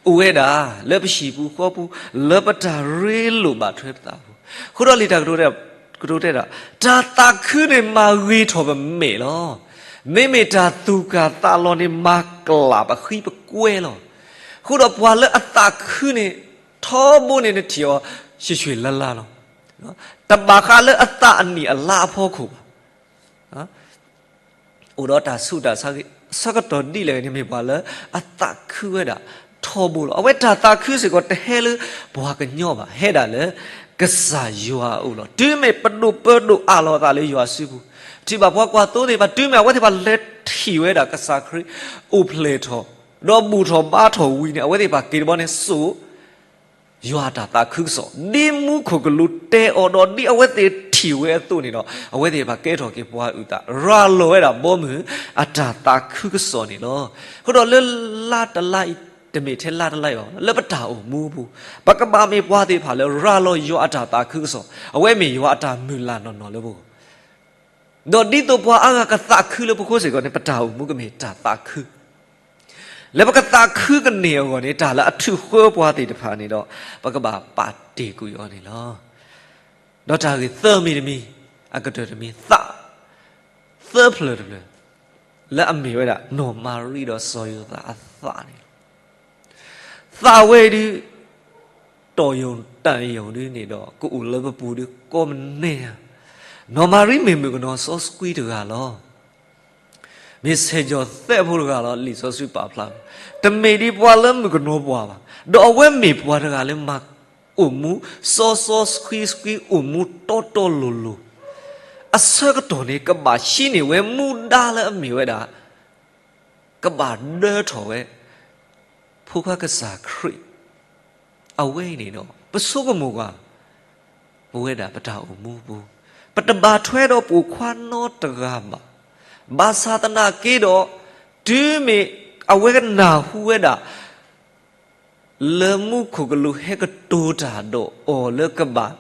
အိၣ်ဝဲဒၣ်လၢပဟံၣ်ပူၤဃီပူၤ လၢပတၢ်ရ့လိာ်ဘၣ်ထွဲပသးအပူၤ, အဃိဒီးလံာ်တၢ်ကတိၤတဲဒၣ်, ကတိၤတဲဒၣ်, တၢ်သးခုန့ၣ်မၤဂ့ၤထီၣ်ပမဲာ်လီၤ. မ့မ့ၢ်တၢ်သူၣ်ကၢ်သးလီၤန့ၣ် မၤကျၢ်ပဃံပကွဲလီၤ. အဃိဒီးပှၤလၢအသးခုန့ၣ် ထီဘိန့ၣ်နထံၣ်အီၤ ဆှဲးဆှဲးလၢလၢလီၤ. တဘၣ်ဃးလၢအသးအနံၣ်အလါအဖီခိၣ်ဘၣ်. အိၣ်ဒီးတၢ်ဆူးတၢ်ဆါဂ့ၤ, ဆၢကတီၢ်ဒ်လဲၣ်ဂ့ၤန့ၣ် မ့ၢ်ပှၤလၢအသးခုဝဲဒၣ်ထီဘိလီၤ. အဝဲတၢ်သးခုစ့ၢ်ကီးတဟဲလၢပှၤကညီဘၣ်, ဟဲဒၣ်လၢကစၢ်ယွၤအအိၣ်လီၤ. တုၤမ့ၢ်ပဒိၣ်ပၢဒိၣ်အးလီၤအသးလၢယွၤစုပူၤ, ထံၣ်ဘၣ်ပှၤကွၢ်သိသ့ၣ်တဖၣ်, တုၤမ့ၢ်အဝဲသ့ၣ်တဖၣ်လဲၤထံၣ်ဝဲဒၣ်ကစၢ်ခရံာ်အိၣ်ဖျဲၣ်ထီၣ်, ဒီးဘူၣ်ထီၣ်ဘါထီၣ်ဝံၤန့ၣ် အဝဲသ့ၣ်တဖၣ်က့ၤတဘျီန့ၣ် စိာ် ယွၤအတၢ်သးခုကစီၣ်, ဒ်မူခိၣ်ကလူးတဲအီၤဒီး ဒ်အဝဲသ့ၣ်ထံၣ်ဝဲအသိးန့ၣ်ဒီး အဝဲသ့ၣ်တဖၣ်ကဲထီၣ်က့ၤပှၤအုၣ်သး, ရၤလီၤဝဲဒၣ်ဘီမုၢ်အတၢ်သးခုကစီၣ်န့ၣ်လီၤ. အဃိဒီးလၢလါတလါအံၤ, တမ့ၢ်ထဲလါတလါအံၤဘၣ်, လၢပတၢ်အိၣ်မူအပူၤ, ပကဘၣ်မ့ၢ်ပှၤသ့ၣ်တဖၣ်လၢရၤလီၤယွၤအတၢ်သးခုကစီၣ်, အဝဲမ့ၢ်ယွၤအတၢ်မုၢ်လၢ်နီၢ်နီၢ်လၢပဂီၢ် ဒီးဒ်သိးပှၤအါဂၤကသးခုလၢပဃိစ့ၢ်ကီးန့ၣ် ပတၢ်အိၣ်မူကမ့ၢ်တၢ်သးခု, လၢပကသးခုကန့ၢ်အဂီၢ်န့ၣ် တၢ်လၢအထုးဃၢပှၤသ့ၣ်တဖၣ်န့ၣ်ဒီး ပကဘၣ်ပာ်တ့ၢ်ကွံာ်အီၤန့ၣ်လီၤ. ဒီးတၢ်ဂ့ၢ်သၢမံၤတမံၤ, အကတၢၢ်တမံၤ, သးသၢဖျၢၣ်တဖျၢၣ်, လၢအမ့ၢ်ဝဲဒၣ်နီၢ်မၤရံဒီးစီၤယိၤသးအသးန့ၣ်လီၤ. သးဝဲဒုး တီၢ်ယိာ်တၢ်ယိာ်ဒုးန့ၣ်ဒီး ကအိၣ်လၢပပူၤဒုးကိးမုၢ်နံၤဧါ. နီၢ်မၤရံမ့ၢ်မုၣ်ကနီၤစီဆှံတဂၤလီၤ. မ့ၢ်ဆဲးကီၤသဲးဖိတဂၤလီၤ. လံာ်စီဆှံပာ်ဖျါ, တမ့ၢ်ဒ်ပှၤလၢမုၣ်ကနီၤပှၤဘၣ်, ဒီးအဝဲမ့ၢ်ပှၤတဂၤလၢမၤအိၣ်မူ စီစီဆှံဆှံ အိၣ်မူတီတီလိၤလိၤ, အဆၢကတီၢ်န့ၣ် ကဘၣ်ဟံးန့ၢ်ဝဲမူဒါလၢအမ့ၢ်ဝဲဒၣ် ကဘၣ်ဒၢထီၣ်ဝဲ ဖိခွါကစၢ်ခရံာ်, အဝဲအံၤန့ၣ်ဒီး ပဆိကမိၣ်ကွၢ် ပဝဲဒၣ်ပတၢ်အိၣ်မူပူၤ, ပတဘၣ်ထွဲဒီးပိာ်ခွါနီတဂၤဘၣ်. ဘၣ်ဆၣ်သနာ်က့ဒီး တုၤမ့ၢ်အဝဲကနၢ်ဟူဝဲဒၣ် လၢမူခိၣ်ကလူးဟဲကတိၤတၢ်ဒီးအီၤလၢကဘၣ်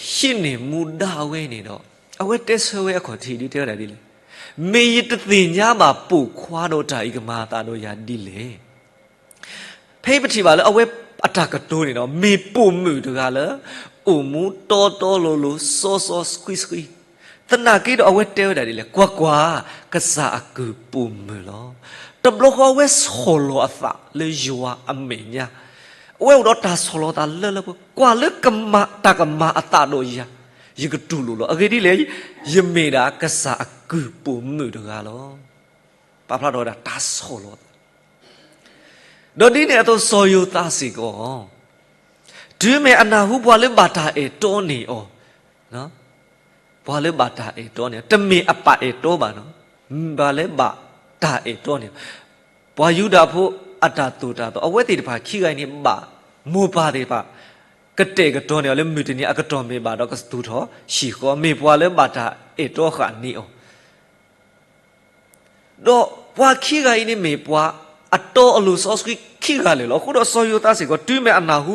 ဟံးန့ၢ်မူဒါဝဲန့ၣ်ဒီး အဝဲတဲဆၢဝဲအခီၣ်ထံးဒ်တဲဝဲဒၣ်ဒ်လဲၣ်, မ့ၢ်ယတသ့ၣ်ညါဘၣ်ပိာ်ခွါဒီးတၢ်အံၤကမၤအသးဒီးယၤဒ်လဲၣ်. ဖဲအံၤပထံၣ်ဘၣ်လၢအဝဲအတၢ်ကတိၤန့ၣ်ဒီး မ့ၢ်ပိာ်မုၣ်တဂၤလၢ အိၣ်မူတီတီလိၤလိၤ စီစီဆှံဆှံ, သနာ်က့ဒီးအဝဲတဲဝဲဒၣ်ဒ်လဲၣ်, ကွၢ်ကွၢ်, ကစၢ်အကုၢ်ပိာ်မုၣ်လီၤ. တဘျီဃီအဝဲဆီၣ်လီၤအသးလၢယွၤအမဲာ်ညါ, အဝဲအိၣ်ဒီးတၢ်ဆီၣ်လီၤသးလၢလၢပှဲၤပှဲၤ, ကွၢ်လၢကမၤတၢ်ကမၤအသးဒီးယၤ, ယကတူၢ်လိာ်လီၤ. အဂ့ၢ်ဒ်လဲၣ်, ယမ့ၢ်ဒၣ်ကစၢ်အကုၢ်ပိာ်မုၣ်တဂၤလီၤ. ပာ်ဖျါထီၣ်ဝဲဒၣ်တၢ်ဆီၣ်လီၤသး ဒီးဒ်န့ၣ်အသိးစီၤယိၤသးစ့ၢ်ကီး, တုၤမ့ၢ်အနၢ်ဟူပှၤလၢဘၣ်တၢ်အဲၣ်တီန့ၢ်အီၤ, ပှၤလၢဘၣ်တၢ်အဲၣ်တီန့ၣ်, တမ့ၢ်အပၢ်အဲၣ်တီဘၣ်နီၤ, ပှၤလၢဘၣ်တၢ်အဲၣ်တီန့ၢ်, ပှၤယူဒၤဖိအတၢ်သိၣ်တၢ်သီ, အဝဲသ့ၣ်တဖၣ်ခံဂၤအံၤန့ၣ် ဘၣ်မိၢ်ပၢ်သ့ၣ်တဖၣ် ကတဲာ်ကတီၤန့ၢ်အီၤလၢမုၢ်တနံၤအကတီၢ်မ့ၢ်ဘၣ်ဒီးကသူၣ်ထီၣ်ဟံၣ်ဃီ, မ့ၢ်ပှၤလၢဘၣ်တၢ်အဲၣ်တီဃာ်န့ၢ်အီၤ ဒီးပှၤခံဂၤအံၤန့ၣ်မ့ၢ်ပှၤအတီအလိၤစီဆှံခံဂၤလၢာ်လီၤ. အဃိဒီးစီၤယိၤသးစ့ၢ်ကီး တုၤမ့ၢ်အနၢ်ဟူ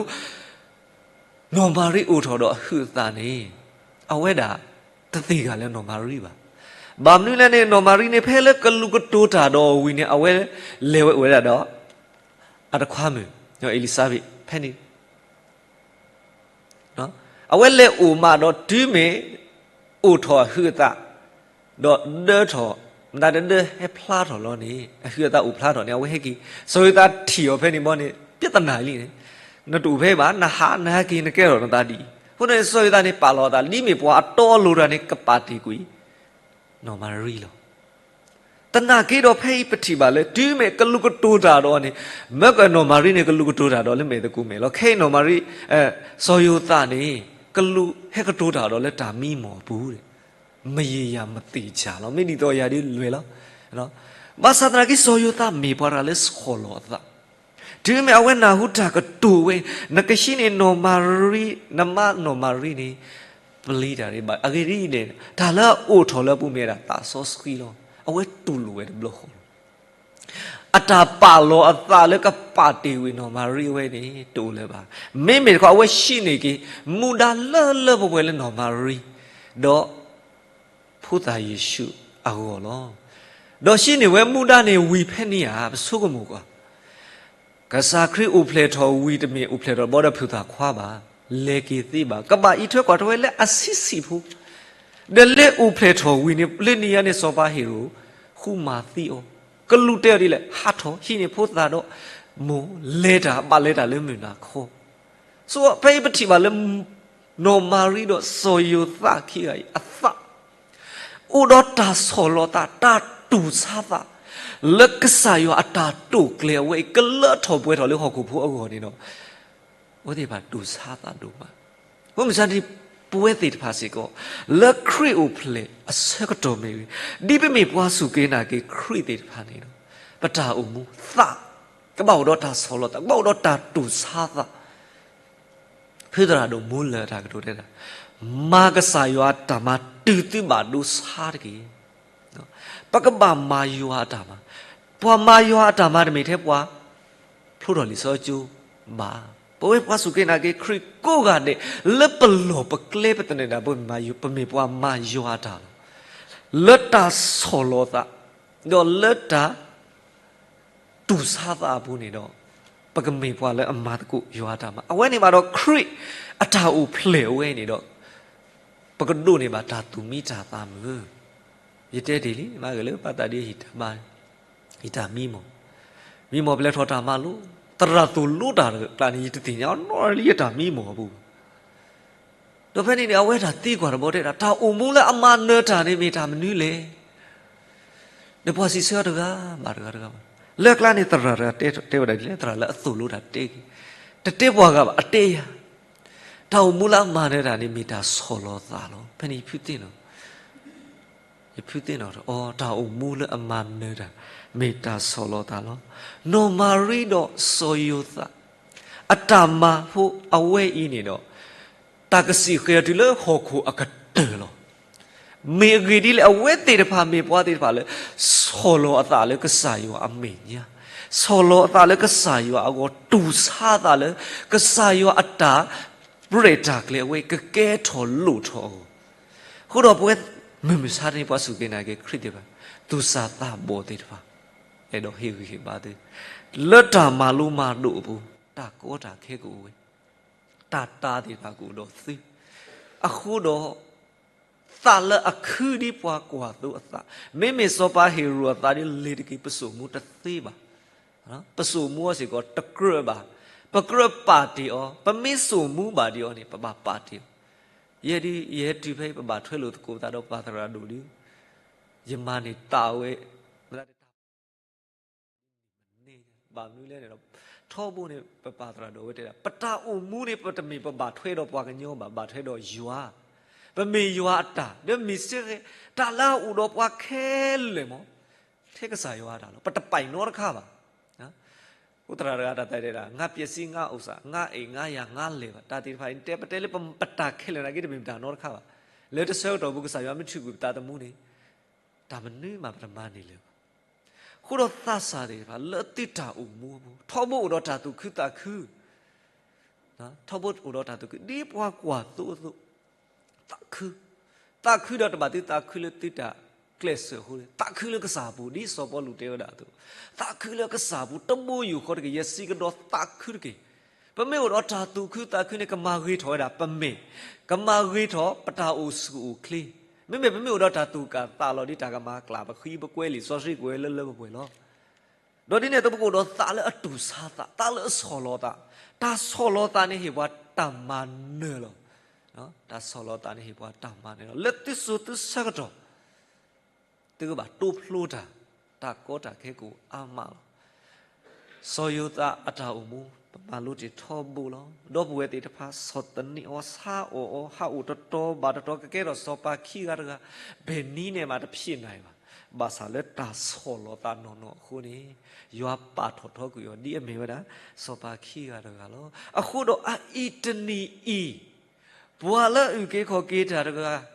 နီၢ်မၤရံအိၣ်ထီၣ်ဒီးအဟုးအသးန့ၣ်, အဝဲဒၣ်တသ့ၣ်ညါလၢနီၢ်မၤရံဘၣ်. ဘၣ်မနုၤလဲၣ်န့ၣ် နီၢ်မၤရံန့ၣ် ဖဲလၢကလူးကတိၤတၢ်ဒီးအီၤဝံၤန့ၣ် အဝဲလဲၤဝဲအိၣ်ဝဲဒၣ်ဒီး အတခွါမုၣ်, အ့လံၤစါဘ့း ဖဲန့ၣ် အဝဲလဲၤအိၣ်မးဒီးတုၤမ့ၢ်အိၣ်ထီၣ်အဟုးအသး, ဒီးဒၢထီၣ်, မတၤတဒၢဟဲဖျါထီၣ်လီၤန့ၣ် အဟုးအသးအိၣ်ဖျါထီၣ်န့ၣ် အဝဲဟဲက့ၤ, စီၤယိၤသးထံၣ်အီၤဖဲန့ၣ်ဘီန့ၣ် ပြဿနာလံန့ၣ်, နတအိၣ်ဖဲဘၣ်, နဟးနဟဲက့ၤ နကဲထီၣ်နသးဒ်အံၤ. အဃိန့ၣ် စီၤယိၤသးန့ၣ် ပာ်လီၤအသး ဒ်မ့ၢ်ပှၤအတီအလိၤတဂၤန့ၣ် ကပာ်တ့ၢ်ကွံာ် နီၢ်မၤရံလီၤ. သနာ်က့ဒီးဖဲအံၤပထံၣ်ဘၣ်လၢ တုၤမ့ၢ်ကလူးကတိၤတၢ်ဒီးအီၤန့ၣ်, မၢကနီၢ်မၤရံန့ၣ် ကလူးကတိၤတၢ်ဒီးလၢမဲာ်သကူမဲာ်လီၤ. ခဲအံၤနီၢ်မၤရံ, စီၤယိၤသးန့ၣ် ကလူးဟဲကတိၤတၢ်ဒီးလၢတၢ်မံမီၢ်အပူၤ, မ့ၢ်ယၤမ့ၢ်သ့ၣ်ညါလီၤ. မ့ၢ်ဒ်သိးယၤဒ်လဲၣ်လီၤ. ဘၣ်ဆၣ်သနာ်က့ စီၤယိၤသးမ့ၢ်ပှၤတဂၤလၢဆီၣ်လီၤအသး တုၤမ့ၢ်အဝဲနၢ်ဟူတၢ်ကတိၤဝဲ, နကဟံးန့ၢ်နီၢ်မၤရံ, နမါနီၢ်မၤရံန့ၣ် ပျံၤတၢ်ဒံးဘၣ်. အဂ့ၢ်ဒ်အံၤန့ၣ် တၢ်လၢအအိၣ်ထီၣ်လၢအပူၤမ့ၢ်ဝဲဒၣ်သးစီဆှံလီၤ. အဝဲတူၢ်လိာ်ဝဲတဘျီဃီလီၤ. အတၢ်ပာ်လီၤအသးလၢကပာ်တ့ၢ်ဝံၤနီၢ်မၤရံအဝဲန့ၣ် တအိၣ်လၢၤဘၣ်. မ့မ့ၢ်တခီ အဝဲဟံးန့ၢ်က့ၤ မူဒါလၢလၢပှဲၤပှဲၤလၢနီၢ်မၤရံ ဒီး ဖိသၣ်ယ့ၣ်ၡူးအဂီၢ်လီၤ. ဒီးဟံးန့ၢ်ဝဲမူဒါန့ၣ်ဝံၤဖဲန့ၣ်ဧါ, ပဆိကမိၣ်ကွၢ်, ကစၢ်ခရံာ်အိၣ်ဖျဲၣ်ထီၣ်ဝံၤ တမ့ၢ်အိၣ်ဖျဲၣ်ထီၣ်ဘီဒီးဖုသၣ်ခွါဘၣ်, လဲၤက့ၤသ့ဘၣ်. ကဘၣ်အံးထွဲကွၢ်ထွဲဝဲလၢအဆံးဆံးဖိ, ဒီးလၢအိၣ်ဖျဲၣ်ထီၣ်ဝံၤန့ၣ် လၢနံၤညါန့ၣ် စီၤပၤဟ့ၤရိာ် ဃုမၤသံအီၤ, ကလူးတဲအီၤဒ်လဲၣ်, ဟးထီၣ် ဟံးန့ၢ်ဖိသၣ်ဒီးမိၢ်, လဲၤတၢ် ဘၣ်လဲၤတၢ်လၢမုၢ်နၤခီ. ဆိဖဲအံၤပထံၣ်ဘၣ်လၢ နီၢ်မၤရံဒီးစီၤယိၤသးခံဂၤအံၤအသး အိၣ်ဒီးတၢ်ဆီၣ်လီၤသး, တၢ်တူၢ်ဆါသး, လၢကစၢ်ယွၤအတၢ်တိာ်ကျဲၤအဝဲအံၤ ကလၢထီၣ်ပှဲၤထီၣ်လၢဟီၣ်ခိၣ်ဖိအဂီၢ်န့ၣ်ဒီး အဝဲသ့ၣ်တဖၣ်တူၢ်ဆါသးဒိၣ်မး. အဃိမုၢ်ဆါန့ၣ် ပဝဲသ့ၣ်တဖၣ်စ့ၢ်ကီး လၢခရံာ်အိၣ်ဖျဲၣ်အဆၢကတီၢ်မ့ၢ်ဂ့ၤ, ဒ်ပမ့ၢ်ပှၤစူၢ်က့ၤနာ်က့ၤခရံာ်သ့ၣ်တဖၣ်န့ၣ်ဒီး ပတၢ်အိၣ်မူသး ကဘၣ်အိၣ်ဒီးတၢ်ဆီၣ်လီၤသး, ကဘၣ်အိၣ်ဒီးတၢ်တူၢ်ဆါသး ဖုသရၣ်ဒိၣ်မူလၢၢ်အတၢ်ကတိၤတဲဒၣ်, မၤကစၢ်ယွၤအတၢ်မၤတုၤသုဘၣ်ဒိဆါတက့ၢ်. ပကဘၣ်မၤယွၤအတၢ်မၤ, ပှၤမၤယွၤအတၢ်မၤတမ့ၢ်ထဲပှၤဖျိထီၣ်လံာ်စီဆှံကၠိဘၣ်. ပဝဲပှၤစူၢ်က့ၤနာ်က့ၤခရံာ်ကိးဂၤဒဲး လၢပလီၢ်ပကျဲပသနၢၣ်ဒၣ် ပမ့ၢ်ပှၤမၤယွၤအတၢ်လီၤ. လၢတၢ်ဆီၣ်လီၤသး, ဒီးလၢတၢ် တူၢ်ဆါသးအပူၤန့ၣ်ဒီး ပကမ့ၢ်ပှၤလၢအမၤသကိးယွၤအတၢ်မၤ. အဝဲန့ၣ်ဘၣ်ဒီးခရံာ်အတၢ်အိၣ်ဖျဲၣ်အဝဲန့ၣ်ဒီး ပကဒိးန့ၢ်ဘၣ်တၢ်သူၣ်မံတၢ်သးမုာ်. ယတဲတ့ၢ်လံ, မ့ၢ်ဂ့ၤလၢပသးဒ် ယတၢ်မံမီၢ်, မံမီၢ်ပလဲၤထီၣ်တၢ်မၤလိ, သရၣ်သိၣ်လိတၢ်တကျါန့ၣ် ယတသ့ၣ်ညါနီတလၢယတၢ်မံမီၢ်အပူၤ ဒီးဖဲန့ၣ်န့ၣ် အဝဲတၢ်သံကွၢ်တဘီတဲဒၣ်, တၢ်အိၣ်မူလၢအမၤနၢၤတၢ်န့ၣ်မ့ၢ်တၢ်မနုၤလဲၣ်. ဒီးပှၤစံးဆၢတဂၤဘၣ်တဂၤတဂၤဘၣ်. လၢအကျါန့ၣ် သရၣ်တဂၤတဲဝဲဒၣ်ဒ်လဲၣ်, သရၣ်လၢအသိၣ်လိတၢ်တဲက့ၤ, တတဲပှၤဂၤဘၣ် အတဲယၤ, တၢ်အိၣ်မူလၢအမၤနၢၤတၢ်န့ၣ်မ့ၢ်တၢ်ဆီၣ်လီၤသးလီၤ. ဖဲန့ၣ်ယဖုသ့ၣ်နီၣ် ယဖုသ့ၣ်နီၣ်အီၤ, တၢ်အိၣ်မူလၢအမၤနၢၤတၢ် မ့ၢ်တၢ်ဆီၣ်လီၤသးလီၤ. နီၢ်မၤရံဒီးစီၤယိၤသး အတၢ်မၤဖိအဝဲအံၤန့ၣ်ဒီး တၢ်ကစံၣ်ဃဲၤအီၤတုၤလၢဟီၣ်ခိၣ်အကတၢၢ်လီၤ. မ့ၢ်အဂ့ၢ်ဒ်လဲၣ်, အဝဲသ့ၣ်တဖၣ်မ့ၢ်ပှၤသ့ၣ်တဖၣ်လၢ ဆီၣ်လီၤအသးလၢကစၢ်ယွၤအမဲာ်ညါ, ဆီၣ်လီၤအသးလၢကစၢ်ယွၤအဂီၢ်, တူၢ်ဆါသးလၢ ကစၢ်ယွၤအတၢ်ရဲၣ်တၢ်ကျဲၤအဝဲ ကကဲထီၣ်လိၣ်ထီၣ်အဂီၢ်, အဃိဒီးပဝဲ မုၢ်မဆါတနံၤ ပှၤစူၢ်က့ၤနာ်က့ၤခရံာ်သ့ၣ်တဖၣ် သူၣ်စၢ်သးဘီၣ်သ့ၣ်တဖၣ် အဲၣ်ဒိးဟ့ၣ်ဂံၢ်ဟ့ၣ်ဘါသု, လၢတၢ်မၤလိမၤဒိးအပူၤ တၢ်ကီတၢ်ခဲကအိၣ်ဝဲ, တၢ်တာ်သ့ၣ်တဖၣ်ကအိၣ်ဒီးသု, အဃိဒီး သးလၢအခုဒ်ပှၤကွၢ်သိအသး, မ့မ့ၢ်စီၤပၤဟ့ၤရိာ်အသးဒ်လဲၣ်တက့ၢ် ပစိာ်မူတသ့ဘၣ်. ပစိာ်မူအီၤစ့ၢ်ကီးတကြၢးဘၣ်. ပကြၢးပာ်တ့ၢ်အီၤ, ပမ့ၢ်စိာ်မူဘၣ်ဒံးအီၤန့ၣ် ပဘၣ်ပာ်တ့ၢ်အီၤ. ယဲဒ်ယဟဲတုၤဖဲအံၤ ပဘၣ်ထွဲလိာ်သကိးသးဒီးပၢ်သရၣ်ဒိၣ်ဒုး, ယမၤန့ၢ်တၢ်ဝဲ, မ့ၢ်တၢ် ဘၣ်မနုၤလဲၣ်န့ၣ်ဒီး ထီဘိန့ၣ် ပပၢ်သရၣ်ဒိၣ်ဝဲတဲဒၣ် ပတၢ်အိၣ်မူန့ၣ် ပတမ့ၢ်ပဘၣ်ထွဲဒီးပှၤကညီဘၣ်, ဘၣ်ထွဲဒီးယွၤ, ပမ့ၢ်ယွၤအတၢ်, ဒီးမ့ၢ်စ့ၢ်ကီး တၢ်လၢအအိၣ်ဒီးပှၤခဲလၢာ်မး ထဲကစၢ်ယွၤအတၢ်လီၤ. ပတပာ်နီတခါဘၣ်. အိၣ်သရၣ်တဂၤတၢ်တဲဒၣ် ငါပျက်စီးငါ ဥစ္စာ, ငါအိမ်ငါယၤ ငါလၢၤဘၣ်, တၢ်သ့ၣ်တဖၣ်အံၤ တဲပတဲလၢပတၢ်ခဲလၢာ်နာ်က့ တမ့ၢ်ပတၢ်နီတခါဘၣ်. လၢတဆၢကတီၢ်ပူၤ ကစၢ်ယွၤမ့ၢ်ထုးကွံာ်ပသးသမူန့ၣ် တၢ်မနုၤမးပတမၤန့ၢ်လၢၤဘၣ်. အဃိဒီးသးစၢ်သ့ၣ်တဖၣ် လၢသုတၢ်အိၣ်မူအပူၤ ထီဘိအိၣ်ဒီးတၢ်သူၣ်ခုသးခု, ထီဘိအိၣ်ဒီးတၢ်သူၣ်ခု ဒ်ပှၤကွၢ်သိအသိး, သးခု, သးခုဒီးတဘၣ်သုသးခုလၢသုတၢ်ကျဲးစၢးအဃိ, သးခုလၢကစၢ်အပူၤ ဒ်စီၤပီလူးတဲဝဲဒၣ်အသိး, သးခုလၢကစၢ်အပူၤ တဘိယူၢ်ဃီတက့ၢ်, ယစံးကဒီးသးခုတက့ၢ်. ပမ့ၢ်အိၣ်ဒီးတၢ်သူၣ်ခုသးခုန့ၣ် ကမၤဂ့ၤထီၣ်ဝဲဒၣ်ပမဲာ်, ကမၤဂ့ၤထီၣ်ပတၢ်အိၣ်ဆူၣ်အိၣ်ချ့, မ့မ့ၢ်ပမ့ၢ်အိၣ်ဒီးတၢ်သူၣ်ကၢ်သးလီၤဒ်တၢ်ကမၤကျၢ်ပဃံပကွဲလံာ်စီဆှံ ကွဲးလၢလၢပှဲၤပှဲၤလီၤ. ဒီးဒ်န့ၣ်အသိး ပကအိၣ်ဒီးသးလၢအတူၢ်ဆါသး, သးလၢအဆီၣ်လီၤသး, တၢ်ဆီၣ်လီၤသးန့ၣ်ဟ့ၣ်ပှၤတၢ်မၤနၢၤလီၤ. တၢ်ဆီၣ်လီၤသးန့ၣ်ဟ့ၣ်ပှၤတၢ်မၤနၢၤလီၤ. လၢသုစိၤသုဆၢကတီၢ် သုကဘၣ်တိဖျိတၢ်, တၢ်ကီတၢ်ခဲကအိၣ်အါမးလီၤ. စီၤယိၤသးအတၢ်အိၣ်မူ ပမၤလိတ့ၢ်ထီဘိလီၤ. ဒီပုၢ်ဝဲၢ်သ့ၣ်တဖၣ် ဆီၣ်သနံးအီၤ, ဆါအီၣ်အီၤ, ဟးအိၣ်တတီၤဘၣ်တတီၤ, ကကဲထီၣ်စီၤပၤခံဂၤတဂၤ, ဘယ်နည်းနဲ့မှ တဖြစ်နိုင်ဘၣ်. ဘၣ်ဆၣ်လၢတၢ်ဆီၣ်လီၤသးနီၢ်နီၢ်အဃိန့ၣ် ယွၤပာ်ထီၣ်ထီကွံာ်အီၤ ဒ်အမ့ၢ်ဝဲဒၣ် စီၤပၤခံဂၤတဂၤလီၤ. အဃိဒီးအအံၤတနံၤအံၤ ပှၤလၢအအုၣ်က့ၤခီၣ်က့ၤတၢ်တဂၤ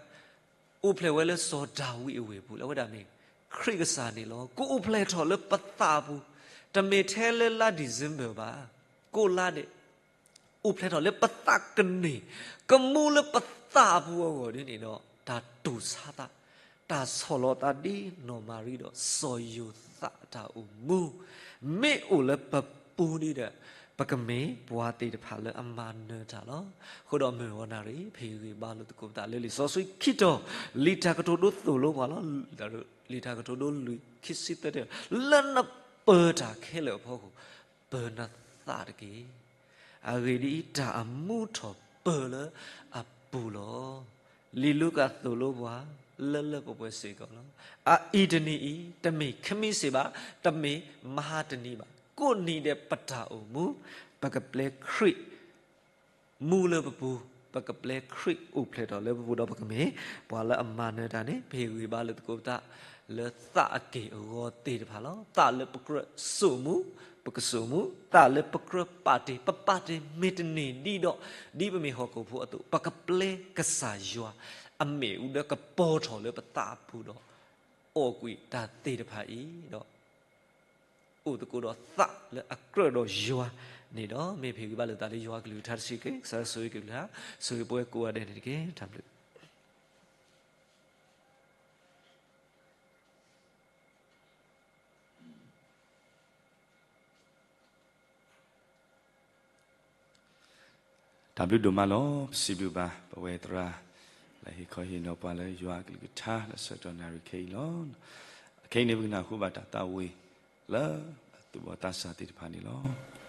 အိၣ်ဖျဲၣ်ဝဲလၢစီၤဒၤဝံးအဝ့ၢ်ပူၤ လၢအဝဲဒၣ်မ့ၢ်ခရံာ်ကစၢ်န့ၣ်လီၤ. ကအိၣ်ဖျဲၣ်ထီၣ်လၢပသးပူၤ, တမ့ၢ်ထဲလၢလါ December ဘၣ်, ကိးလါဒဲး, အိၣ်ဖျဲၣ်ထီၣ်လၢပသးကန့ၢ်, ကမူလၢပသးပူၤအဂီၢ်ဒ်န့ၣ်ဒီး တၢ်တူၢ်ဆါသး, တၢ်ဆီၣ်လီၤသးဒ်နီၢ်မၤရံဒီးစီၤယိၤသးအတၢ်အိၣ်မူ မ့ၢ်အိၣ်လၢပပူၤဒီး ပကမ့ၢ်ပှၤသ့ၣ်တဖၣ်လၢအမၤနၢၤတၢ်လီၤ. အဃိဒီးမုၢ်ဂီၤနၣ်ရံၣ် ဖဲအဂ့ၢ်ဘါလိာ်သကိးပသးလၢလံာ်စီဆှံခံတီၤ, လံာ်တၢ်ကတိၤဒိသိၣ်လိပှၤလီၤ. လံာ်တၢ်ကတိၤဒိလွံၢ် ခံဆံသၢတဲ, လၢနပၢၤတၢ်ခဲလၢာ်အဖီခိၣ် ပၢၤနသးတက့ၢ်. အဂ့ၢ်ဒ်အံၤ, တၢ်အမူထီၣ်ပၢၤလၢအပူၤလီၤ. လံာ်လူၤကၣ်သိၣ်လိပှၤ လၢလၢပှဲၤပှဲၤစ့ၢ်ကီးလီၤ. အအံၤတနံၤအံၤ တမ့ၢ်ခံမံၤစ့ၢ်ဘၣ်, တမ့ၢ်မဟါတနံၤဘၣ်, ကိးနံၤဒဲးပတၢ်အိၣ်မူ, ပကပျဲခရံာ် မူလၢပပူၤ, ပကပျဲခရံာ်အိၣ်ဖျဲၣ်ထီၣ်လၢပပူၤဒီးပကမ့ၢ် ပှၤလၢအမၤနၢၤတၢ်န့ၣ် ပဟ့ၣ်ဂံၢ်ဘါလၢသကိးပသး လၢသးအက့ၢ်အဂီၤသ့ၣ်တဖၣ်လီၤ. သးလၢပကြၢးစိာ်မူ, ပကစိာ်မူ, သးလၢပကြၢးပာ်တ့ၢ်, ပပာ်တ့ၢ်မ့ၢ်တန့ၢ်ဒံးဒီး ဒ်ပမ့ၢ်ဟီၣ်ခိၣ်ဖိအသိး ပကပျဲကစၢ်ယွၤ အမ့ၣ်အူဒၢကပီၤထီၣ်လၢပသးအပူၤဒီး အီၣ်ကွံာ်တၢ်သ့ၣ်တဖၣ်အံၤဒီး အိၣ်သကိးဒီးသးလၢအကြၢးဒီးယွၤန့ၣ်ဒီး မ့ၢ်ပဟ့ၣ်ဂံၢ်ဘါလိာ်သးလၢယွၤအကလုၢ်ကထါတဆံးက့ၤ, ကစၢ်ယွၤဆိၣ်ဂ့ၤက့ၤကလုၢ်ကထါ, ဆိၣ်ဂ့ၤပဝဲကိးဂၤဒဲးန့ၣ်တက့ၢ်. တၢ်ဘျုး တၢ်ဘျုးဒိၣ်မးလီၤ. ပစံးဘျုးဘၣ် ပဝဲသရၣ် လၢဟ့ၣ်ခီဟ့ၣ်နီၤပှၤလၢယွၤအကလုၢ်ကထါ လၢဆၢကတီၢ်နၣ်ရံၣ်ခဲအံၤလီၤ. ခဲအံၤန့ၣ် ပကနၢ်ဟူဘၣ်တၢ်သးဝံၣ်လၢ အသူၣ်ဘီၣ်သးစၢ်သ့ၣ်တဖၣ်န့ၣ်လီၤ.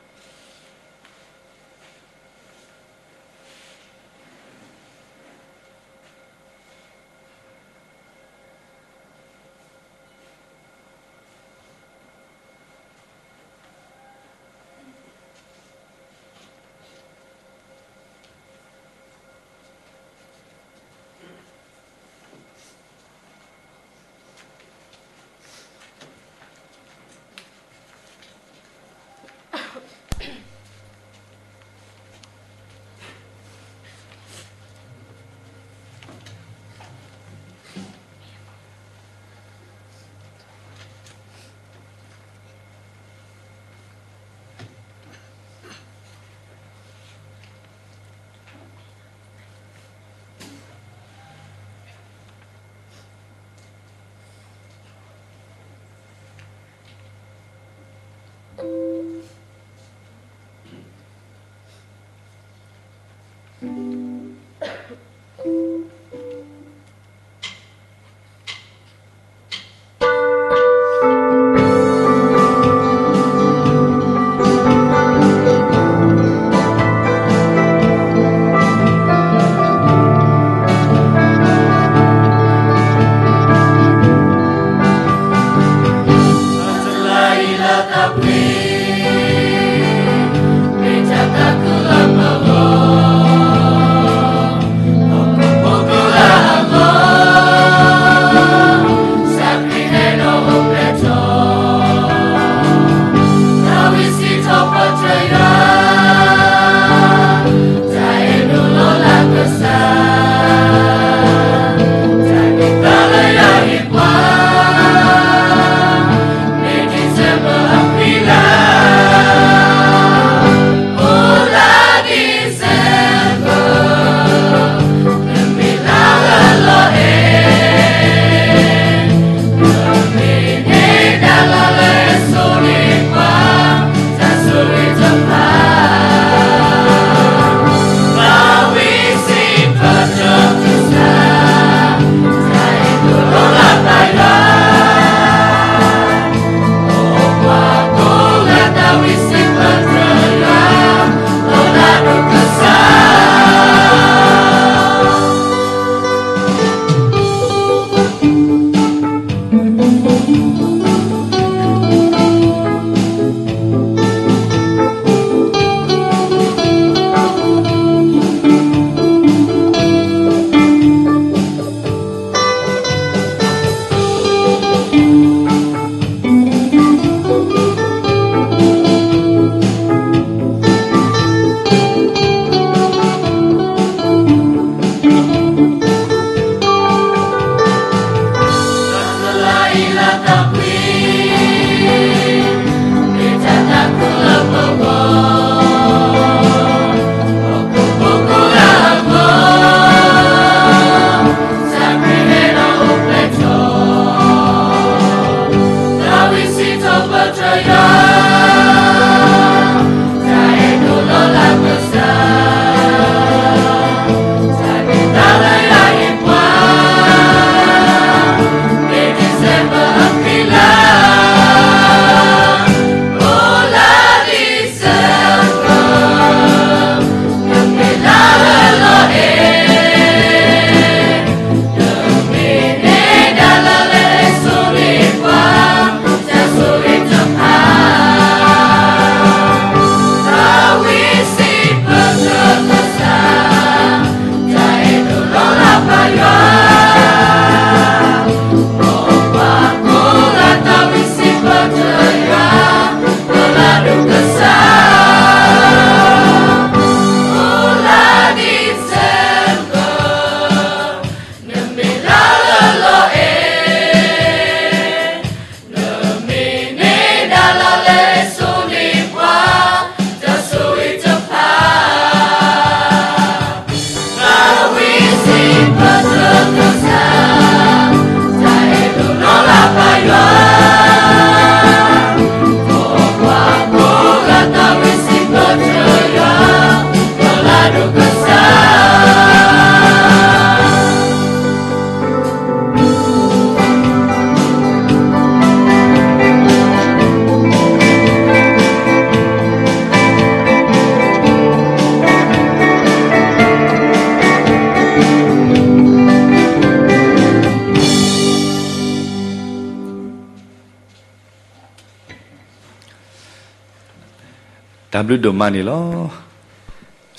တၢ်ဘျုးဒိၣ်မးန့ၣ်လီၤ.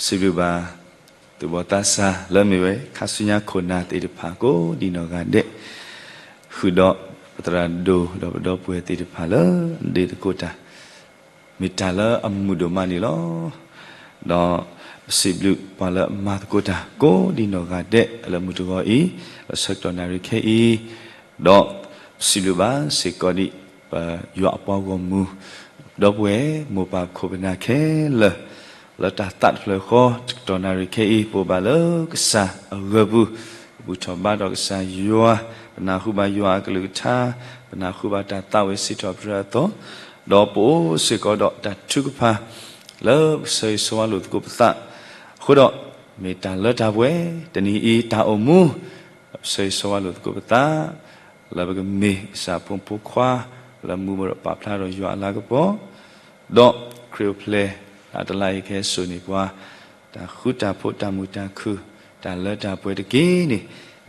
စံးဘျုးဘၣ် သူၣ်ဘီၣ်သးစၢ်လၢအမ့ၢ်ဝဲ ခါဆူညါခိၣ်နၢ်သ့ၣ်တဖၣ်ကိးဒံးနီၢ်ဂၤဒဲး, ဃုာ်ဒီးပသရၣ်ဒိၣ်ဒီးပဒီပုၢ်ဝဲၢ်သ့ၣ်တဖၣ်လၢအဒ့သကိးတၢ်, မ့ၢ်တၢ်လၢအမုာ်ဒိၣ်မးန့ၣ်လီၤ. ဒီးပစံးဘျုးပှၤလၢအမၤသကိးတၢ် ကိးဒံးနီၢ်ဂၤဒဲးလၢမုၢ်တဂီၤအံၤ, လၢဆၢကတီၢ်နၣ်ရံၣ်ခဲအံၤ, ဒီးပစံးဘျုးဘၣ်စ့ၢ်ကီးဒံး ပယွၤအပှၤဂီၢ်မုၢ်, ဒီပုၢ်ဝဲၢ်မိၢ်ပၢ်ခိၣ်ပနၢ်ခဲလၢာ်, လၢတၢ်သးတဖျၢၣ်ဃီ ဆၢကတီၢ်နၣ်ရံၣ်ခဲအံၤ ပအိၣ်ဘၣ်လၢကစၢ်အဂၢၢ်ပူၤ, ပဘူၣ်ထီၣ်ဘါထီၣ်ကစၢ်ယွၤ, ပနၢ်ဟူဘၣ်ယွၤအကလုၢ်ကထါ, ပနၢ်ဟူဘၣ်တၢ်သးဝံၣ်စံးထီၣ်ပတြၢၤအသီ, ဒီးပအိၣ်စ့ၢ်ကီးဒီးတၢ်ထုကဖၣ် လၢပကဆၢဂ့ၤဆၢဝါလိာ်သကိးပသး, အဃိဒီး မ့ၢ်တၢ်လၢတၢ်ပှဲၤ, တနံၤအံၤတၢ်အိၣ်မူ ပဆၢဂ့ၤဆၢဝါလိာ်သကိးပသး, လၢပကမ့ၢ်ကစၢ်အဖိမုၣ်ဖိခွါ, လၢမူဒီးပာ်ဖျါဒီးယွၤအလၤကပီၤ, ဒီးခရံာ်အိၣ်ဖျဲၣ် အတလါအံၤကဟဲစိာ်န့ၢ်ပှၤ တၢ်ဃူတၢ်ဖိးတၢ်မုာ်တၢ်ခုၣ် တၢ်လၢတၢ်ပှဲၤတက့ၢ်န့ၣ်,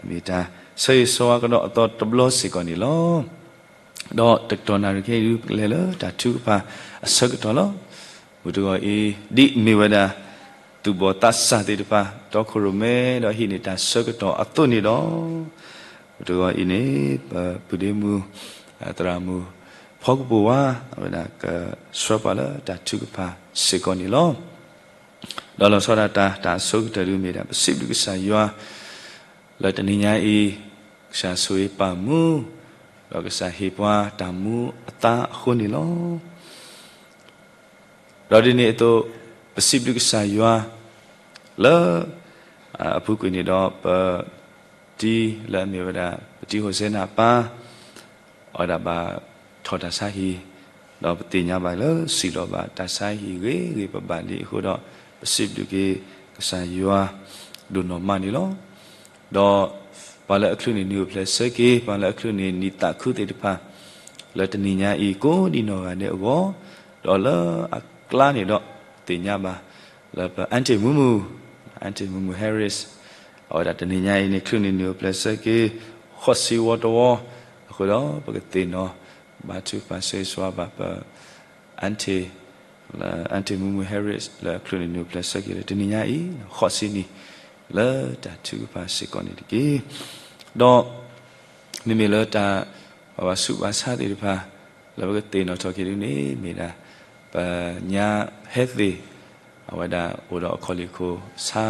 မ့ၢ်တၢ်ဆၢဂ့ၤဆၢဝါကဒီးအသီတဘျီစ့ၢ်ကီးန့ၣ်လီၤ. ဒီးတကတီၢ်နၣ်ရံၣ်ခဲအံၤ ပကလဲၤလၢတၢ်ထုကဖၣ်အဆၢကတီၢ်လီၤ. မုၢ်တဂီၤအံၤ ဒ်အမ့ၢ်ဝဲဒၣ် သူၣ်ဘီၣ်သးစၢ်သ့ၣ်တဖၣ် တီခိၣ်ရိၣ်မဲ ဒီးဟံးန့ၢ်တၢ်ဆၢကတီၢ်အသိးန့ၣ်ဒီး, မုၢ်တဂီၤအံၤန့ၣ် ပပုၢ်ဒ့မုၣ် သရၣ်မုၣ် ဖီကပိာ်ဝါ အဝဲဒၣ်ကဆှၢပှၤလၢတၢ်ထုကဖၣ်စ့ၢ်ကီးန့ၣ်လီၤ. ဒီးလီၤဆီဒၣ်တၢ် တၢ်အဆိကတၢၢ်ဒုးမ့ၢ်ဒၣ် ပစံးဘျုးကစၢ်ယွၤ လၢတနံၤညါအံၤ ကစၢ်ဆိၣ်ဂ့ၤပာ်မူ ဒီးကစၢ်ဟ့ၣ်ပှၤတၢ်မူအသါအဃိန့ၣ်လီၤ. ဒီးဒ်န့ၣ်အသိး ပစံးဘျုးကစၢ်ယွၤ လၢ အပူၤကွံာ်န့ၣ်ဒီး ပတံၤလၢအမ့ၢ်ဝဲဒၣ် ပတံၤဟိၣ်စဲနၢ်ပၢ် အဝဲဒၣ်ဘၣ်ထီၣ်တၢ်ဆါဟံၣ်, ဒီးပသ့ၣ်ညါဘၣ်လၢ စံၣ်လီၤဘၣ်တၢ်ဆါဟံၣ်ဂ့ၤဂ့ၤဘၣ်ဘၣ်လံအဃိဒီး ပစံးဘျုးက့ၤကစၢ်ယွၤ ဒိၣ်နီၢ်မးန့ၣ်လီၤ. ဒီးပှၤလၢအချုးန့ၢ်နံၤအိၣ်ဖျဲၣ်ဆၢက့ၤ, ပှၤလၢအချုးန့ၢ်နံၣ်သးခုသ့ၣ်တဖၣ် လၢတနံၤညါအံၤ ကိးဒံးနီၢ်ဂၤဒဲးအဂီၢ်, ဒီးလၢအကျါန့ၣ်ဒီး သ့ၣ်ညါဘၣ် လၢပ aunty မူမူ, aunty မူမူ Harris, အဝဲဒၣ်တနံၤညါအံၤန့ၣ် ချုးန့ၢ်နံၤအိၣ်ဖျဲၣ်ဆၢက့ၤ ဃိးဆံဝီတဝီ, အဃိဒီးပကသ့ၣ်နီၣ် ဘါထုကဖၣ်ဆၢဂ့ၤဆၢဝါဘၣ်ပ aunty လၢ aunty မူမူ Harris လၢအချုးန့ၢ်နံၤအိၣ်ဖျဲၣ်ဆၢက့ၤလၢတနံၤညါအံၤ ဃိးဆံနံၣ် လၢတၢ်ထုကဖၣ်စ့ၢ်ကီးန့ၣ်တက့ၢ်. ဒီး မ့မ့ၢ်လၢတၢ် ပှၤဘၣ်ဆူးဘၣ်ဆါသ့ၣ်တဖၣ် လၢပကသ့ၣ်နီၣ်ထီၣ်က့ၤဒ်န့ၣ် မ့ၢ်ဒၣ် ပညါဟဲသ့ၣ် အဝဲဒၣ်အိၣ်ဒီးအခီၣ်လ့ၣ်ခိၣ်ဆါ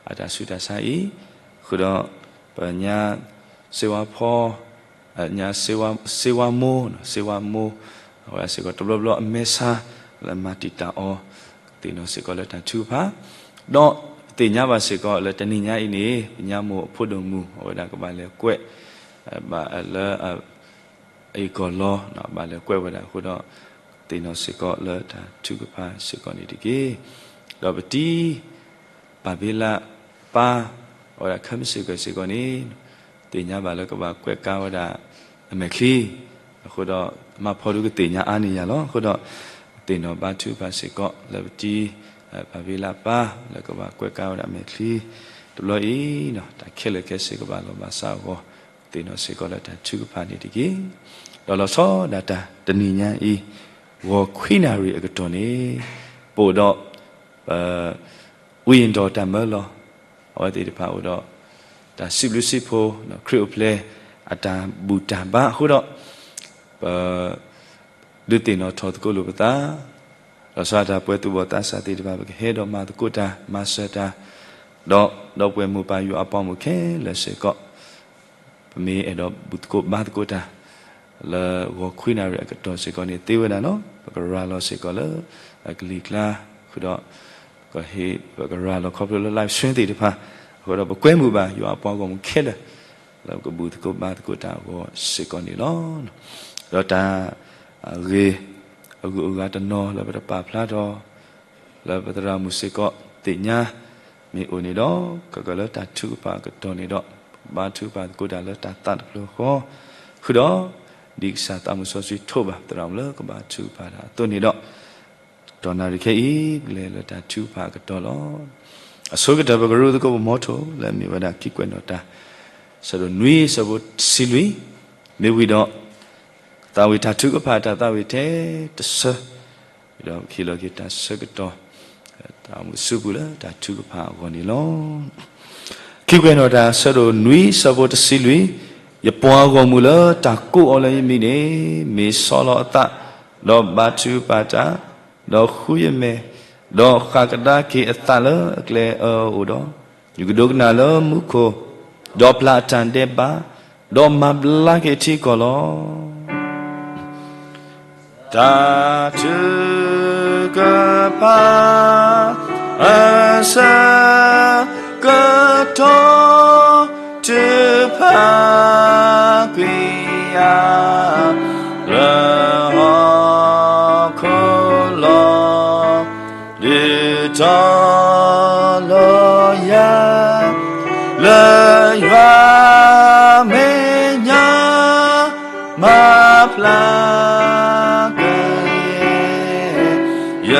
အတၢ်ဆူးတၢ်ဆါအံၤ, ဃုာ်ဒီး ပညါ စ့ဝါဖီ ညါ စ့ဝါမိၢ်, စ့ဝါမိၢ် အဝဲစ့ၢ်ကီးတဘျီဘျီအမဲဆါ လၢမၤတံာ်တာ်အီၤ, သ့ၣ်နီၣ်စ့ၢ်ကီးလၢတၢ်ထုကဖၣ်, ဒီးသ့ၣ်ညါဘၣ်စ့ၢ်ကီးလၢတနံၤညါအံၤန့ၣ် ပညါမိၢ်အဖိဒိၣ်မုၣ် အဝဲဒၣ်ကဘၣ်လဲၤကွဲး ဘၣ်လၢ အအံၤကီၢ်လီၤ ဘၣ်လဲၤကွဲးဝဲဒၣ်အဃိဒီး သ့ၣ်နီၣ်စ့ၢ်ကီးလၢတၢ်ထုကဖၣ်စ့ၢ်ကီးန့ၣ်တက့ၢ်. ဒီးပတံၤ ပၢ်ဘ့လးပၢ် အဝဲဒၣ်ခဲမုၢ်ဆ့ၣ်ကၢၢ်စ့ၢ်ကီးန့ၣ် သ့ၣ်ညါဘၣ်လၢကဘၣ်ကွဲးကါဝဲဒၣ်အမဲာ်ချံ, အဃိဒီး မၤဖီဒုကသ့ၣ်ညါအါန့ၢ်ယၤလီၤ. အဃိဒီး သ့ၣ်နီၣ်ဘါထုကဖၣ်စ့ၢ်ကီးလၢပတံၤ ပၢ်ဘ့လးပၢ် လၢကဘၣ်ကွဲးကါဝဲဒၣ်အမဲာ်ချံ တဘျီအံၤ တၢ်ခဲလၢာ်ခဲဆ့ကဘၣ်လီၤဘၣ်စးအဂီၢ် သ့ၣ်နီၣ်စ့ၢ်ကီးလၢတၢ်ထုကဖၣ်န့ၣ်တက့ၢ်. ဒီးလီၤဆီဒၣ်တၢ်တနံၤညါအံၤ ဂီၤခွံနၣ်ရံၣ်အကတီၢ်န့ၣ် ပအိၣ်ဒီး ပ ဝံၤဒီးတၢ်မၢလီၤ အဝဲသ့ၣ်တဖၣ်အိၣ်ဒီး တၢ်စံးဘျုးစံးဖှိၣ် ခရံာ်အိၣ်ဖျဲၣ်အတၢ်ဘူၣ်တၢ်ဘါအဃိဒီး ပ ဒုးသ့ၣ်နီၣ်ထီၣ်သကိးလိာ်ပသး လီၤဆီဒၣ်တၢ်ပှၤသူၣ်ဘီၣ်သးစၢ်သ့ၣ်တဖၣ် ပကဟဲဒီးမၤသကိးတၢ် မၤစၢၤတၢ် ဒီး ဒီပုၢ်ဝဲၢ်မိၢ်ပၢ်ယွၤအပှၤဂီၢ်မုၢ်ခဲလၢာ်စ့ၢ်ကီး ပမ့ၢ်အဲၣ်ဒိးဘူၣ်သကိးဘါသကိးတၢ် လၢဂီၤခွံနၣ်ရံၣ်အကတီၢ်စ့ၢ်ကီးန့ၣ်သ့ဝဲဒၣ်လီၤ. ပကရၤလီၤစ့ၢ်ကီးလၢ ကလံၤကျါ ဃုာ်ဒီး ပကဟ့ၣ် ပကရၤလီၤခီဖျိလၢ live stream သ့ၣ်တဖၣ် အဃိဒီးပကွဲမုာ်ဘၣ်ယွၤအပှၤဂီၢ်မုၢ်ခဲလၢာ် လၢပကဘူၣ်သကိးဘါသကိးတၢ်အဂီၢ်စ့ၢ်ကီးန့ၣ်လီၤ. ဒီးတၢ် ဂ့ၤ အဂုၤအဂၤတနီၤလၢပတပာ်ဖျါထီၣ် လၢပသရၣ်မုၣ်စ့ၢ်ကီးသ့ၣ်ညါ မ့ၢ်အိၣ်န့ၣ်ဒီး ကကလၢတၢ်ထုကဖၣ်အကတီၢ်န့ၣ်ဒီး ဘါထုကဖၣ်သကိးတၢ်လၢတၢ်သးတဖျၢၣ်ဃီ ဃုာ်ဒီး ဒ်ကစၢ်သးမုၢ်စီဆှံထိးဘၣ်သရၣ်မုၣ်လၢကဘါထုကဖၣ်တၢ်အသိးန့ၣ်ဒီး တကတီၢ်နၣ်ရံၣ်ခဲအံၤ ပကလဲၤလၢတၢ်ထုကဖၣ်အကတီၢ်လီၤ. အဆိကတၢၢ်ပကရူသကိးပမီထိၣ် လၢအမ့ၢ်ဝဲဒၣ်ခံကွဲးနီၣ်တၢ် ဆၢဒိၣ်နွံ ဆၢဖိတဆံလွံၢ် မ့ၢ်ဝံၤဒီး သးဝံၣ်တၢ်ထုကဖၣ်တၢ်သးဝံၣ်ထဲတဆၢ ဒီးပကဟ့ၣ်လီၤက့ၤတၢ်ဆၢကတီၢ် တၢ်အိၣ်မူဆူပူၤလၢတၢ်ထုကဖၣ်အဂီၢ်န့ၣ်လီၤ. ခံကွဲးနီၣ်တၢ်ဆၢဒိၣ်နွံဆၢဖိတဆံလွံၢ်, ယပှၤဂီၢ်မုၢ်လၢတၢ်ကိးအီၤလၢယမံၤန့ၣ် မ့ၢ်ဆီလီၤအသး, ဒီးဘါထုကဖၣ်တၢ်, ဒီးဃုယမဲာ်, ဒီးဃၣ်ကဒါက့ၤအသးလၢအကျဲအၢအအိၣ်ဒီး, ယကဒိကနၣ်လၢမူခိၣ်, ဒီးပျၢ်အတၢ်ဒဲးဘး, ဒီးမၤဘျါက့ၤထံကီၢ်လီၤ. တၢ်ထုကဖၣ်အဆၢကတီၢ် ထုကဖၣ်ကွံာ်ယၤ လၢဟီၣ်ခိၣ်လီၤ. ဒုးတီၤလီၤယၤ လၢယွၤမဲာ်ညါ မၤဖျါက့ၤ ယ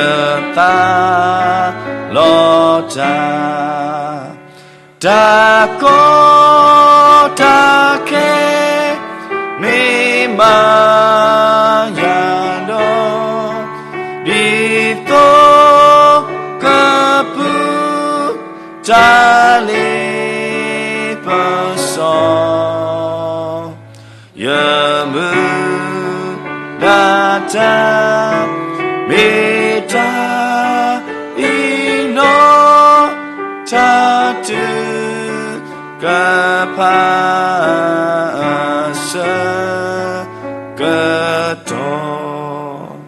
သးလီၤတၢ် တၢ်ကီတၢ်ခဲ မ့ၢ်မၤယၤဒီး, ဒ်သိးကပုာ်တၢ်လ့ပစီ ယမုၢ်ဒၣ်တၢ် မ့ၢ်တၢ်အံၤနီၤ တၢ်ထုကဖၣ်အဆၢကတီၢ်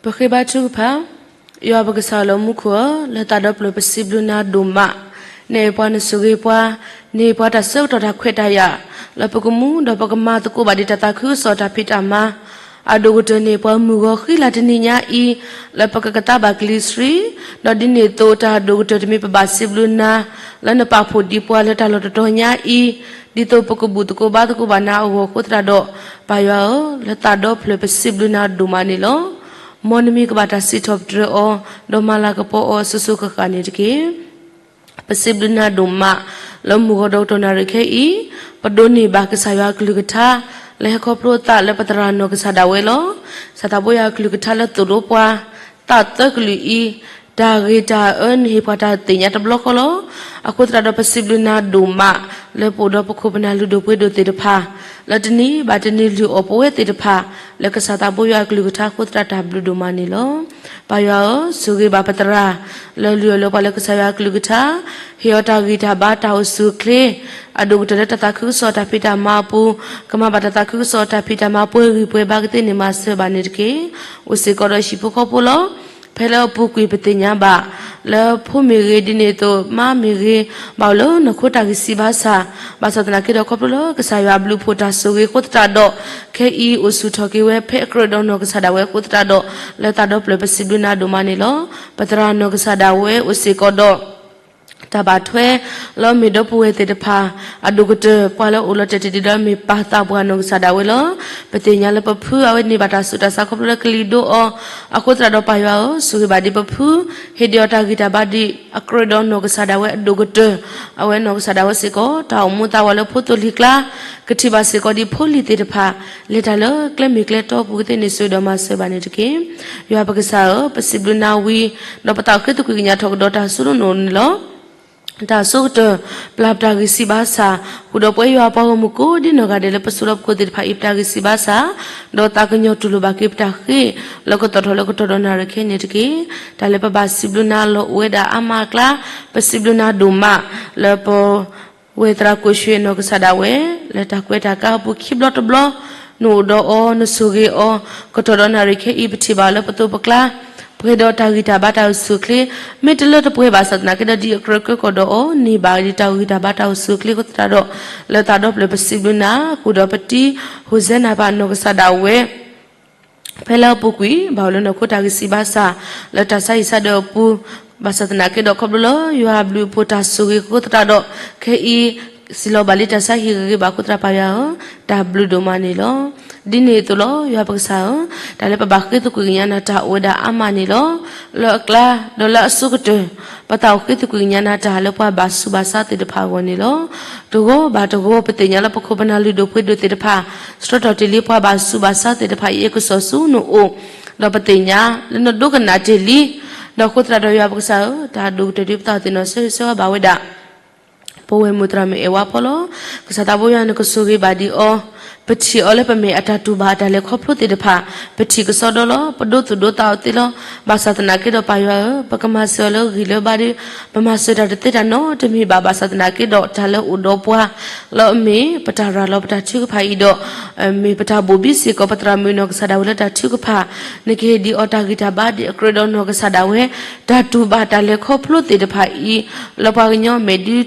ပဃ့ဘါထုကဖၣ်, ယွၤပကစၢ်လၢမူခိၣ်ဧၢ, လၢသးဒီဖျၢၣ်ပစံးဘျုးနၤဒိၣ်မး, နအဲၣ်ပှၤနဆိၣ်ဂ့ၤပှၤ, နဟ့ၣ်ပှၤတၢ်ဆၢကတီၢ်တၢ်ခွဲးတၢ်ယာ်, လၢပကမူဒီးပကမၤသကိးဘၣ်ဒံးတၢ်သးခုကစီၣ်တၢ်ဖံးတၢ်မၤ, အဒိၣ်ကတၢၢ်န့ၣ် ပှၤမုၢ်ဂီၤဃံလၤတနံၤညါအံၤ, လၢပကကသါဘၣ်ကလံၤဆှံ, ဒီးဒ်န့ၣ်အသိးတၢ်အဒိၣ်ကတၢၢ်တမံၤပဘၣ်စံးဘျုးနၤ, လၢနပာ်ဖှိၣ်ဒံးပှၤလၢတၢ်လီၢ်တတီၤညါအံၤ, ဒ်သိးပကဘူၣ်သကိးဘါသကိးဘၣ်နၤအဂီၢ်အဃိသတးဒီး, ပၢ်ယွၤဧၢ, လၢသးဒီဖျၢၣ်ပစံးဘျုးနၤဒိၣ်မးန့ၣ်လီၤ. မ်နမံၤကဘၣ်တၢ်စံးထီၣ်ပတြၢၤအီၤ, ဒီးမၤလၤကပီၤအီၤအစိၤစိၤဃၣ်ဃၣ်န့ၣ်တက့ၢ်. ပစံးဘျုးနၤဒိၣ်မး, လၢမုၢ်ဂီၤဒီးကတီၢ်နၣ်ရံၣ်ခဲအံၤ, ပဒိးန့ၢ်ဘၣ်ကစၢ်ယွၤအကလုၢ်ကထါ, လၢဟဲခီဖျိအသးလၢပသရၣ်နီၢ်ကစၢ်ဒၣ်ဝဲလီၤ. ကစၢ်သးဘိယွၤအကလုၢ်ကထါလၢသိၣ်လိပှၤ, သးသၢကလုာ်အံၤ, တၢ်ဂ့ၤတၢ်အၢနဟ့ၣ်ပှၤတၢ်သ့ၣ်ညါတဘျီဃီလီၤ. အဃိသတးဒီးပစံးဘျုးနၤဒိၣ်မး, လၢပအိၣ်ဒီးပခိၣ်ပနၢ်လုၢ်ဒိၣ်ပှ့ၤဒိၣ်သ့ၣ်တဖၣ်, လၢတနံၤဘၣ်တနံၤလုၢ်အီၣ်ပဝဲသ့ၣ်တဖၣ်, လၢကစၢ်သးဘိယွၤအကလုၢ်ကထါအဃိသတးတၢ်ဘျုးဒိၣ်မးန့ၣ်လီၤ. ပၢ်ယွၤဧၢ, ဆိၣ်ဂ့ၤဘၣ်ပသရၣ်, လၢလုၢ်အီၣ်လၢပှၤလၢကစၢ်ယွၤအကလုၢ်ကထါ, ဟ့ၣ်အီၤတၢ်ဂံၢ်တၢ်ဘါတၢ်အိၣ်ဆူၣ်အိၣ်ချ့, အဒိၣ်ကတၢၢ်လၢတၢ်သးခုကစီၣ်တၢ်ဖံးတၢ်မၤအပူၤ, ကမၤဘၣ်တၢ်သးခုကစီၣ်တၢ်ဖံးတၢ်မၤပှဲၤဂံၢ်ပှဲၤဘါကသ့န့ၣ်မၤစၢၤဘၣ်န့ၣ်တက့ၢ်. အိၣ်စ့ၢ်ကီးဒီးဟံၣ်ဖိဃီဖိလီၤ. ဖဲလၢအပူၤကွံာ်ပသ့ၣ်ညါဘၣ်, လၢဖိမ့ၢ်ဂ့ၤဒ်န့ၣ်အသိး မါမ့ၢ်ဂ့ၤ, ဘၣ်အိၣ်လၢနီၢ်ခိတၢ်ဂံၢ်စၢ်ဘါစၢ်, ဘၣ်ဆၣ်သနာ်က့ဒီးခီဖျိလၢကစၢ်ယွၤအဘျုးအဖှိၣ်တၢ်ဆိၣ်ဂ့ၤအဃိသတးဒီး, ခဲအံၤအိၣ်ဆူၣ်ထီၣ်က့ၤဝဲဖဲအကြၢးဒီးနီၢ်ကစၢ်ဒၣ်ဝဲအဃိသတးဒီး, လၢသးဒီဖျၢၣ်ပစံးဘျုးနၤဒိၣ်မးန့ၣ်လီၤ. ပသရၣ်နီၢ်ကစၢ်ဒၣ်ဝဲအိၣ်စ့ၢ်ကီးဒီး တၢ်ဘၣ်ထွဲ, လၢအမ့ၢ်ဒီပုၢ်ဝဲၢ်သ့ၣ်တဖၣ်, အဒိၣ်ကတၢၢ်ပှၤလၢအအိၣ်လီၤတဲာ်တ့ၢ်ဒံးဒီးမ့ၢ်ပၢ်သးပှၢ်နီၢ်ကစၢ်ဒၣ်ဝဲလီၤ. ပသ့ၣ်ညါလၢပဖုအဝဲန့ၢ်ဘၣ်တၢ်ဆူးတၢ်ဆါခီဖျိလၢကလံၤဒိအီၤ, အဃိသတးဒီးပၢ်ယွၤဧၢ, ဆိၣ်ဂ့ၤဘၣ်ဒံးပဖု, ဟ့ၣ်ဒံးအီၤတၢ်ဂံၢ်တၢ်ဘါဒံးအကြၢးဒီးနီၢ်ကစၢ်ဒၣ်ဝဲအဒိၣ်ကတၢၢ်, အဝဲနီၢ်ကစၢ်ဒၣ်ဝဲစ့ၢ်ကီး တၢ်အိၣ်မူသးဝးလၢဖိသိၣ်လံၤကျါ, ကထံၣ်ဘၣ်စ့ၢ်ကီးဒံးဖိလံၤသ့ၣ်တဖၣ်, လဲၤတၢ်လၢကျဲမ့ၢ်ကျဲတီပူၤကသ့န့ၣ် ဆိၣ်ဂ့ၤဒီးမၤစၢၤဘၣ်န့ၣ်တက့ၢ်. ယွၤပကစၢ်ဧၢ, ပစံးဘျုးနၤဝံၤ, ဒီးပသးအိၣ်ဃ့သကွံၢ်ကညးထီၣ်ကဒီးတၢ်စိတၢ်ကမီၤန့ၣ်လီၤ. တၢ်အဆိကတၢၢ်, ပျၢ်ပတၢ်ဂံၢ်စၢ်ဘါစၢ်, ဃုာ်ဒီးပဝဲယွၤအပှၤဂီၢ်မုၢ်ကိးဒ်နီၢ်ဂၤဒဲးလၢပစိာ်လီၤပခိၣ်သ့ၣ်တဖၣ်အံၤ ပတၢ်ဂံၢ်စၢ်ဘါစၢ်, ဒီးသးကညီၤတူၢ်လိာ်ဘၣ်က့ၤပတၢ်ဃ့ၢ်, လၢကသီၣ်ထီၣ်လၢကတီၢ်ဒီးနၣ်ရံၣ်ခဲအံၤန့ၣ်တက့ၢ်. တၢ်လၢပဘၣ်စံးဘျုးနၤလီၤအိၣ်ဝဲဒၣ်အါမးအကျါ, ပစံးဘျုးနၤဒိၣ်မး, လၢပ ဝဲသရၣ်ကိၣ်ဆှ့ၣ်နီၢ်ကစၢ်ဒၣ်ဝဲ, လၢတၢ်ကွဲးတၢ်ကါအပူၤခံဘျီတဘျီ, နအိၣ်ဒီးအီၤ, နဆိၣ်ဂ့ၤအီၤ, ကတီၢ်ဒီးနၣ်ရံၣ်ခဲအံၤ ပထံၣ်ဘၣ်အီၤလၢပသိးပကျါ, ပှဲၤဒီးတၢ်ဂံၢ်တၢ်ဘါတၢ်အိၣ်ဆူၣ်အိၣ်ချ့, မ့ၢ်တလၢတပှဲၤဘၣ်ဆၣ်သနာ်က့ဒီး ဒ်အကြၢးကဲကီၢ်ဒီးအီၤ, န့ၢ်ဘၣ်ဒံးတၢ်ဂံၢ်တၢ်ဘါတၢ်အိၣ်ဆူၣ်အိၣ်ချ့အဃိသတးဒီး, လၢသးဒီဖျၢၣ်ပစံးဘျုးနၤ, ဃုာ်ဒီးပတံၤ, ဟိၣ်စဲနၤပၢ်နီၢ်ကစၢ်ဒၣ်ဝဲ ဖဲလၢအပူၤကွံာ်, ဘၣ်အိၣ်လၢနီၢ်ခိတၢ်ဂံၢ်စၢ်ဘါစၢ်, လၢတၢ်ဆါဟံၣ်ဆါဒၢးအပူၤ, ဘၣ်ဆၣ်သနာ်က့ဒီးခီဖျိလၢယွၤအဘျုးအဖှိၣ်တၢ်ဆိၣ်ဂ့ၤအဃိသတးဒီး, ခဲအံၤ, စံးလီၤဘၣ်လံတၢ်ဆါဟံၣ်ဂ့ၤဂ့ၤဘၣ်အဃိသတးပၢ်ယွၤဧၢ, တၢ်ဘျုးဒိၣ်မးန့ၣ်လီၤ. ဒ်န့ၣ်အသိးလီၤ. ယွၤပကစၢ်ဧၢ, တၢ်လၢပဘၣ်ဃ့သကွံာ်ကညးနၤတၢ်အိၣ်ဝဲဒၣ်အါမးန့ၣ်လီၤ. လၢအကျါ, ဒီးလၢအဆိကတၢၢ်, ပသးအိၣ်ဃ့သကွံာ်ကညးနၤတၢ်လၢပှၤဘၣ်ဆူးဘၣ်ဆါသ့ၣ်တဖၣ်အဂီၢ်န့ၣ်လီၤ. တဂီၤဘၣ်တဂီၤ ပသ့ၣ်ညါလၢပခိၣ်ပနၢ်လုၢ်ဒိၣ်ပှ့ၤဒိၣ်သ့ၣ်တဖၣ် ဆှၢထီၣ်တ့ၢ်လံပှၤဘၣ်ဆူးဘၣ်ဆါသ့ၣ်တဖၣ်အံၤ အကစီၣ်ဆူနအိၣ်, ဒီးပသ့ၣ်ညါလၢနဒိကနၣ်တ့ၢ်လံ. ဒီးအဃိသတးဒီးယွၤပကစၢ်ဧၢ, တၢ်ဒိၣ်ကတၢၢ်ဒ်ပသးအိၣ်သ့ၣ်နီၣ်ဆၢဂ့ၤဆၢဝါဘၣ်ဝဲဒၣ် ပဝဲၢ်မုၣ်သရၣ်မုၣ်အဲၣ်ဝါဖီလီၤ. ကစၢ်သးဘိယွၤနကဆိၣ်ဂ့ၤဘၣ်ဒံးအီၤ, ပထံၣ်အီၤလၢပမဲာ်အတၢ်တူၢ်ဘၣ်အတၢ်လဲၤခီဖျိသ့ၣ်တဖၣ်, ပထံၣ်ကစီဒီလီၤ. ပဒိသူၣ်ဒိသးအီၤသ့လီၤ. ဘၣ်ဆၣ်သနာ်က့ဒီးပၢ်ယွၤဧၢ, ပကမၤစၢၤအီၤလၢဂံၢ်လၢဘါဒီး ပမၤစၢၤတၢ်တသ့တၢ်နီတမံၤဘၣ်. ဘၣ်ဆၣ်သနာ်က့ဒီးတၢ်လၢအိၣ်ဒီးပှၤ လၢအမ့ၢ်ပတၢ်ရၤလီၤပတၢ်ထုကဖၣ်အံၤဒီး မ့ၢ်ပတၢ်ဘိၣ်ဘံစ့ၢ်ကီး ပသရၣ်မုၣ်နီၢ်ကစၢ်ဒၣ်ဝဲလၢတၢ်ထုကဖၣ်, နကဟ့ၣ်ဒံးအီၤတၢ်ဂံၢ်တၢ်ဘါဒ်အကြၢးဒီးနီၢ်ကစၢ်ဒၣ်ဝဲ တၢ်တူၢ်ဘၣ်တၢ်လဲၤခီဖျိသ့ၣ်တဖၣ်အံၤ လၢပှၤကညီမဲာ်ဒု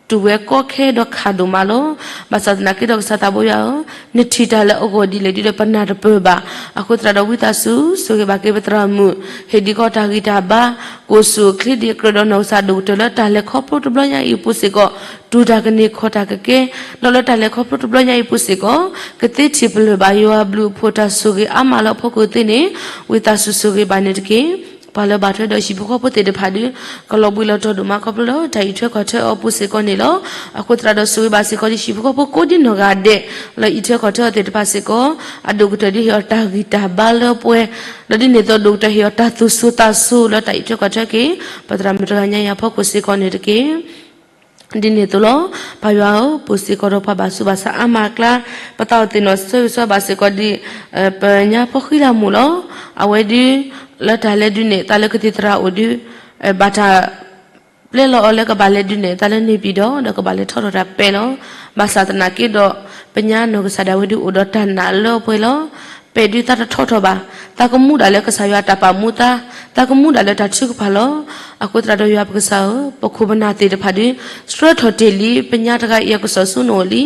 းတူၢ်ဝဲကီခဲဒီးခးဒိၣ်မးလီၤ. ဘၣ်ဆၣ်သနာ်က့ဒီးကစၢ်သးဘိယွၤဧၢ, နထံၣ်တၢ်လၢအဂီၢ်ဒ်လဲၣ်ဒ်လဲၣ်ပနၢ်တပၢၢ်ဘၣ်. အဃိသတးဒီးဝံသးစူၤ ဆိၣ်ဂ့ၤဘၣ်က့ၤပသရၣ်မုၣ်, ဟ့ၣ်ဒံးကီးတၢ်ဂံၢ်တၢ်ဘါ, ကိၣ်ဆူၣ်အိၣ်ချ့ဒ်အကြၢးဒီးနီၢ်ကစၢ်ဒၣ်ဝဲတၢ်လဲၤခီဖျိတဘျီညါအံၤအပူၤစ့ၢ်ကီး, တူၢ်တၢ်ကန့ၢ်ခီၣ်တၢ်ကကဲ, ဒီးလၢတၢ်လဲၤခီဖျိတဘျီညါအံၤအပူၤစ့ၢ်ကီး ကသ့ထံၣ်ပလၢၢ်ဘၣ်ယွၤအဘျုးအဖှိၣ်တၢ်ဆိၣ်ဂ့ၤအါမးလၢအဖီခိၣ်သ့န့ၣ် ဝံသးစူၤဆိၣ်ဂ့ၤဘၣ်န့ၣ်တက့ၢ်. ပှၤလၢဘၣ်ထွဲဒီးဟံၣ်ဖိဃီဖိသ့ၣ်တဖၣ်ဒီး ကလီၤဘှံးလီၤတီၤဒိၣ်မးခီဖျိလၢတၢ်အံးထွဲကွၢ်ထွဲအီၤအပူၤစ့ၢ်ကီးန့ၣ်လီၤ. အဃိသတးဒီးဆိၣ်ဂ့ၤဘၣ်စ့ၢ်ကီးဒ်ဟံၣ်ဖိဃီဖိကိးဒ်နီၢ်ဂၤဒဲး လၢအံးထွဲကွၢ်ထွဲအီၤသ့ၣ်တဖၣ်စ့ၢ်ကီး, အဒိၣ်ကတၢၢ်ဒ်ဟ့ၣ်အီၤတၢ်ဂံၢ်တၢ်ဘါလၢပှဲၤ, ဒီးဒ်န့ၣ်အသိးဒိၣ်ကတၢၢ်ဟ့ၣ်အီၤတၢ်သူၣ်စူၤသးစူၤလၢတၢ်အံးထွဲကွၢ်ထွဲက့ၤ ပသရၣ်မုၣ်တဂၤညါအံၤအဖီခိၣ်စ့ၢ်ကီးန့ၣ်တက့ၢ်. ဒ်န့ၣ်အသိးလီၤ. ပၢ်ယွၤဧၢ, ပအိၣ်စ့ၢ်ကီးဒီးပှၤဘၣ်ဆူးဘၣ်ဆါအါမးအကျါ, ပသးအိၣ်သ့ၣ်နီၣ်ဆၢဂ့ၤဆၢဝါဘၣ်စ့ၢ်ကီးဒ် ပညါဖီဃံလၤမူးလီၤ. အဝဲဒုး လၢတၢ်လဲၤဒုးနဲၣ်သးလၢကသံၣ်သရၣ်အိၣ်ဒီး ဘၣ်တၢ် ပျဲလီၤအီၤလၢကဘၣ်လဲၤဒုးနဲၣ်သးလၢန့ၣ်ပံၤဒီး ဒီးကဘၣ်လဲၤထီၣ်ထီၣ်တၢ်ပဲာ်လီၤ. ဘၣ်ဆၣ်သနာ်က့ဒီး ပညါနီၢ်ကစၢ်ဒၣ်ဝဲဒုးအိၣ်ဒီးတၢ်နာ်လၢပှဲၤလီၤ. ပဲာ်ဒုးသးတထီၣ်ထီၣ်ဘၣ်. သးကမူဒၣ်လၢကစၢ်ယွၤတၢ်ပာ်မူသး, သးကမူဒၣ်လၢတၢ်ထုကဖၣ်လီၤ. အဃိသတးဒီးယွၤပကစၢ်ဧၢ, ပခိၣ်ပနၢ်သ့ၣ်တဖၣ်ဒီး ဆှၢထီၣ်တ့ၢ်လံပညါတဂၤအံၤအကစီၣ်ဆူနအိၣ်လံ.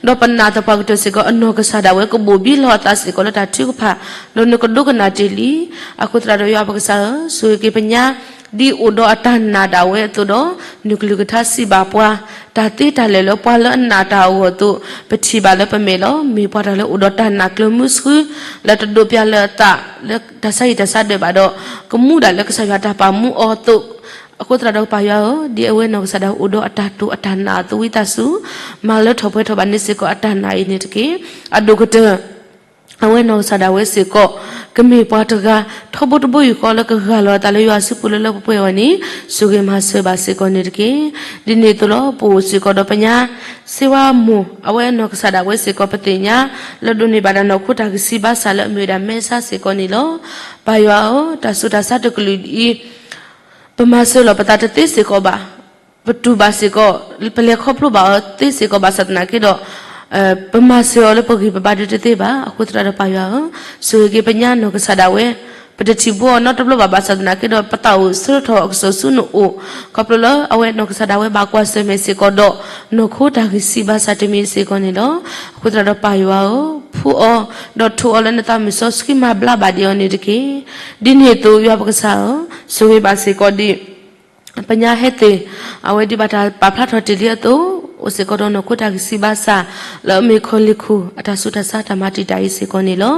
ဒီးပနာ်သပှၢ်ကတၢၢ်စ့ၢ်ကီး အနီၢ်ကစၢ်ဒၣ်ဝဲကဘိၣ်ဘံလီၤအသးစ့ၢ်ကီးလၢတၢ်ထုကဖၣ်, ဒီးနကဒိကနၣ်တ့ၢ်လံ. အဃိသတးဒီးယွၤပကစၢ်ဧၢ, ဆိၣ်ဂ့ၤက့ၤပညါ ဒ်အိၣ်ဒီးအတၢ်နာ်ဒၣ်ဝဲအသိးဒီး နကလုၢ်ကထါစံးဘၣ်ပှၤ, တၢ်သ့တၢ်လဲၢ်လၢပှၤလၢအနာ်တၢ်အဂီၢ်အသိး ပထံၣ်ဘၣ်လၢပမဲာ်လီၤ. မ့ၢ်ပှၤတၢ်လၢအိၣ်ဒီးတၢ်နာ်ကျၢၤမုဆှု လၢတဒိးပျၢ်လၢအသး လၢတၢ်ဆါဟံၣ်တၢ်ဆါဒၢးဘၣ်ဒီး ကမူဒၣ်လၢကစၢ်ယွၤတၢ်ပာ်မူအီၤအသိး, အဃိသတးဒီးပၢ်ယွၤဧၢ, ဒ်အဝဲနီၢ်ကစၢ်ဒၣ်အိၣ်ဒီးအတၢ်တိာ်အတၢ်နာ်အသိးဝံသးစူၤ, မၤလၢထီၣ်ပှဲၤထီၣ်ဘၣ်န့ၣ်စ့ၢ်ကီးအတၢ်နာ်အံၤန့ၣ်တက့ၢ်. အဒိၣ်ကတၢၢ် အဝဲနီၢ်ကစၢ်ဒၣ်ဝဲစ့ၢ်ကီး ကမ့ၢ်ပှၤတဂၤ ထီဘိတဘိယူၢ်ဃီလၢကဂၢ်လီၤအသးလၢယွၤအစုပူၤလၢလၢပှဲၤပှဲၤအဂီၢ်န့ၣ် ဆိၣ်ဂ့ၤမၤစၢၤဘၣ်စ့ၢ်ကီးန့ၣ်တက့ၢ်. ဒ်န့ၣ်အသိးလီၤ. ပအိၣ်စ့ၢ်ကီးဒီးပညါ စ့ဝါမိၢ် အဝဲနီၢ်ကစၢ်ဒၣ်ဝဲစ့ၢ်ကီးပသ့ၣ်ညါ လၢဒိးန့ၢ်ဘၣ်တၢ်နီၢ်ခိတၢ်ဂံၢ်စၢ်ဘါစၢ်လၢအမ့ၢ်ဝဲဒၣ်မဲဆါစ့ၢ်ကီးန့ၣ်လီၤ. ပၢ်ယွၤဧၢ, တၢ်ဆူးတၢ်ဆါတကလုာ်အံၤ ပမၤစၢၤလီၤပသးတသ့စ့ၢ်ကီးဘၣ်. ပတူၢ်ဘၣ်စ့ၢ်ကီး, ပလဲၤခီဖျိဘၣ်အီၤသ့စ့ၢ်ကီးဘၣ်ဆၣ်သနာ်က့ဒီး ပမၤစၢၤအီၤလၢပဂံၢ်ပဘါဒုးတသ့ဘၣ်. အဃိသတးဒီးပၢ်ယွၤဧၢ, ဆိၣ်ဂ့ၤက့ၤပညါနီၢ်ကစၢ်ဒၣ်ဝဲ, ပတထံၣ်ဘိအီၤနီတဘျီဘၣ်ဘၣ်ဆၣ်သနာ်က့ဒီး ပသးအိၣ်ဆၢထီၣ်အကစီၣ်ဆူနအိၣ်, ခီဖျိလၢအဝဲနီၢ်ကစၢ်ဒၣ်ဝဲဘၣ်ကွၢ်ဆၢၣ်မဲာ်စ့ၢ်ကီးဒီး နီၢ်ခိတၢ်ဂံၢ်စၢ်ဘါစၢ်တမံၤစ့ၢ်ကီးန့ၣ်လီၤ. အဃိသတးဒီးပၢ်ယွၤဧၢ, ဖှူအီၤ, ဒီးထိးအီၤလၢနသးမုၢ်စီဆှံမၤဘျါဘၣ်ဒံးအီၤန့ၣ်တက့ၢ်. ဒ်န့ၣ်အသိးယွၤပကစၢ်ဧၢ, ဆိၣ်ဂ့ၤဘၣ်စ့ၢ်ကီးဒ် ပညါဟဲသ့ၣ်, အဝဲဒ်ဘၣ်တၢ်ပာ်ဖျါထီၣ်တ့ၢ်လံအသိး, အိၣ်စ့ၢ်ကီးဒီးနီၢ်ခိတၢ်ဂံၢ်စၢ်ဘါစၢ် လၢအမ့ၢ်ခီၣ်လ့ၢ်ခိၣ် အတၢ်ဆူးတၢ်ဆါတၢ်မၤတံာ်တာ်အံၤစ့ၢ်ကီးန့ၣ်လီၤ.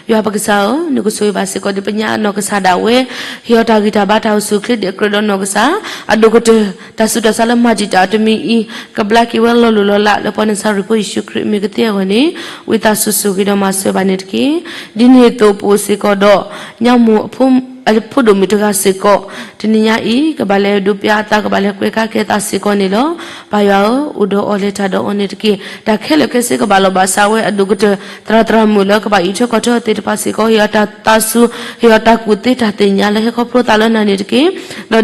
ယွၤပကစၢ်ဧၢ, နကဆိၣ်ဂ့ၤဘၣ်စ့ၢ်ကီးဒ်ပညါနီၢ်ကစၢ်ဒၣ်ဝဲ, ဟ့ၣ်အီၤတၢ်ဂံၢ်တၢ်ဘါတၢ်အိၣ်ဆူၣ်အိၣ်ချ့ဒ်အကြၢးဒီးနီၢ်ကစၢ်, အဒိၣ်ကတၢၢ် တၢ်ဆူးတၢ်ဆါလၢမၤတံာ်တာ်အီၤတမံၤအံၤ ကဘျါက့ၤဝဲလီၤလိၤလီၤလး လၢပှၤနၤစၤရ့းဖိယ့ၣ်ၡူးခရံာ်အမံၤကသ့အဂီၢ်န့ၣ်, ဝံသးစူၤဆိၣ်ဂ့ၤဒီးမၤစၢၤဘၣ်န့ၣ်တက့ၢ်. ဒ်န့ၣ်အသိးပအိၣ်စ့ၢ်ကီးဒီး ညၣ်မိၢ်အဖိဒိၣ်မုၣ်တဂၤစ့ၢ်ကီး, တနံၤညါအံၤ ကဘၣ်လဲၤဒိးပျၢ်အသး ကဘၣ်လဲၤကွဲးကါကဲအသးစ့ၢ်ကီးန့ၣ်လီၤ. ပၢ်ယွၤဧၢ, အိၣ်ဒီးအီၤလဲၤတၢ်ဒီးအီၤန့ၣ်တက့ၢ်. တၢ်ခဲလၢာ်ခဲဆ့ကဘၣ်လီၤဘၣ်စးဝဲအဒိၣ်ကတၢၢ် သရၣ်သရၣ်မုၣ်လၢကဘၣ်အံးထွဲကွၢ်ထွဲအီၤသ့ၣ်တဖၣ်စ့ၢ်ကီး ဟ့ၣ်အီၤတၢ်သးစူၤ, ဟ့ၣ်အီၤတၢ်ကူၣ်သ့တၢ်သ့ၣ်ညါလၢဟဲခီဖျိသးလၢနၤန့ၣ်တက့ၢ်.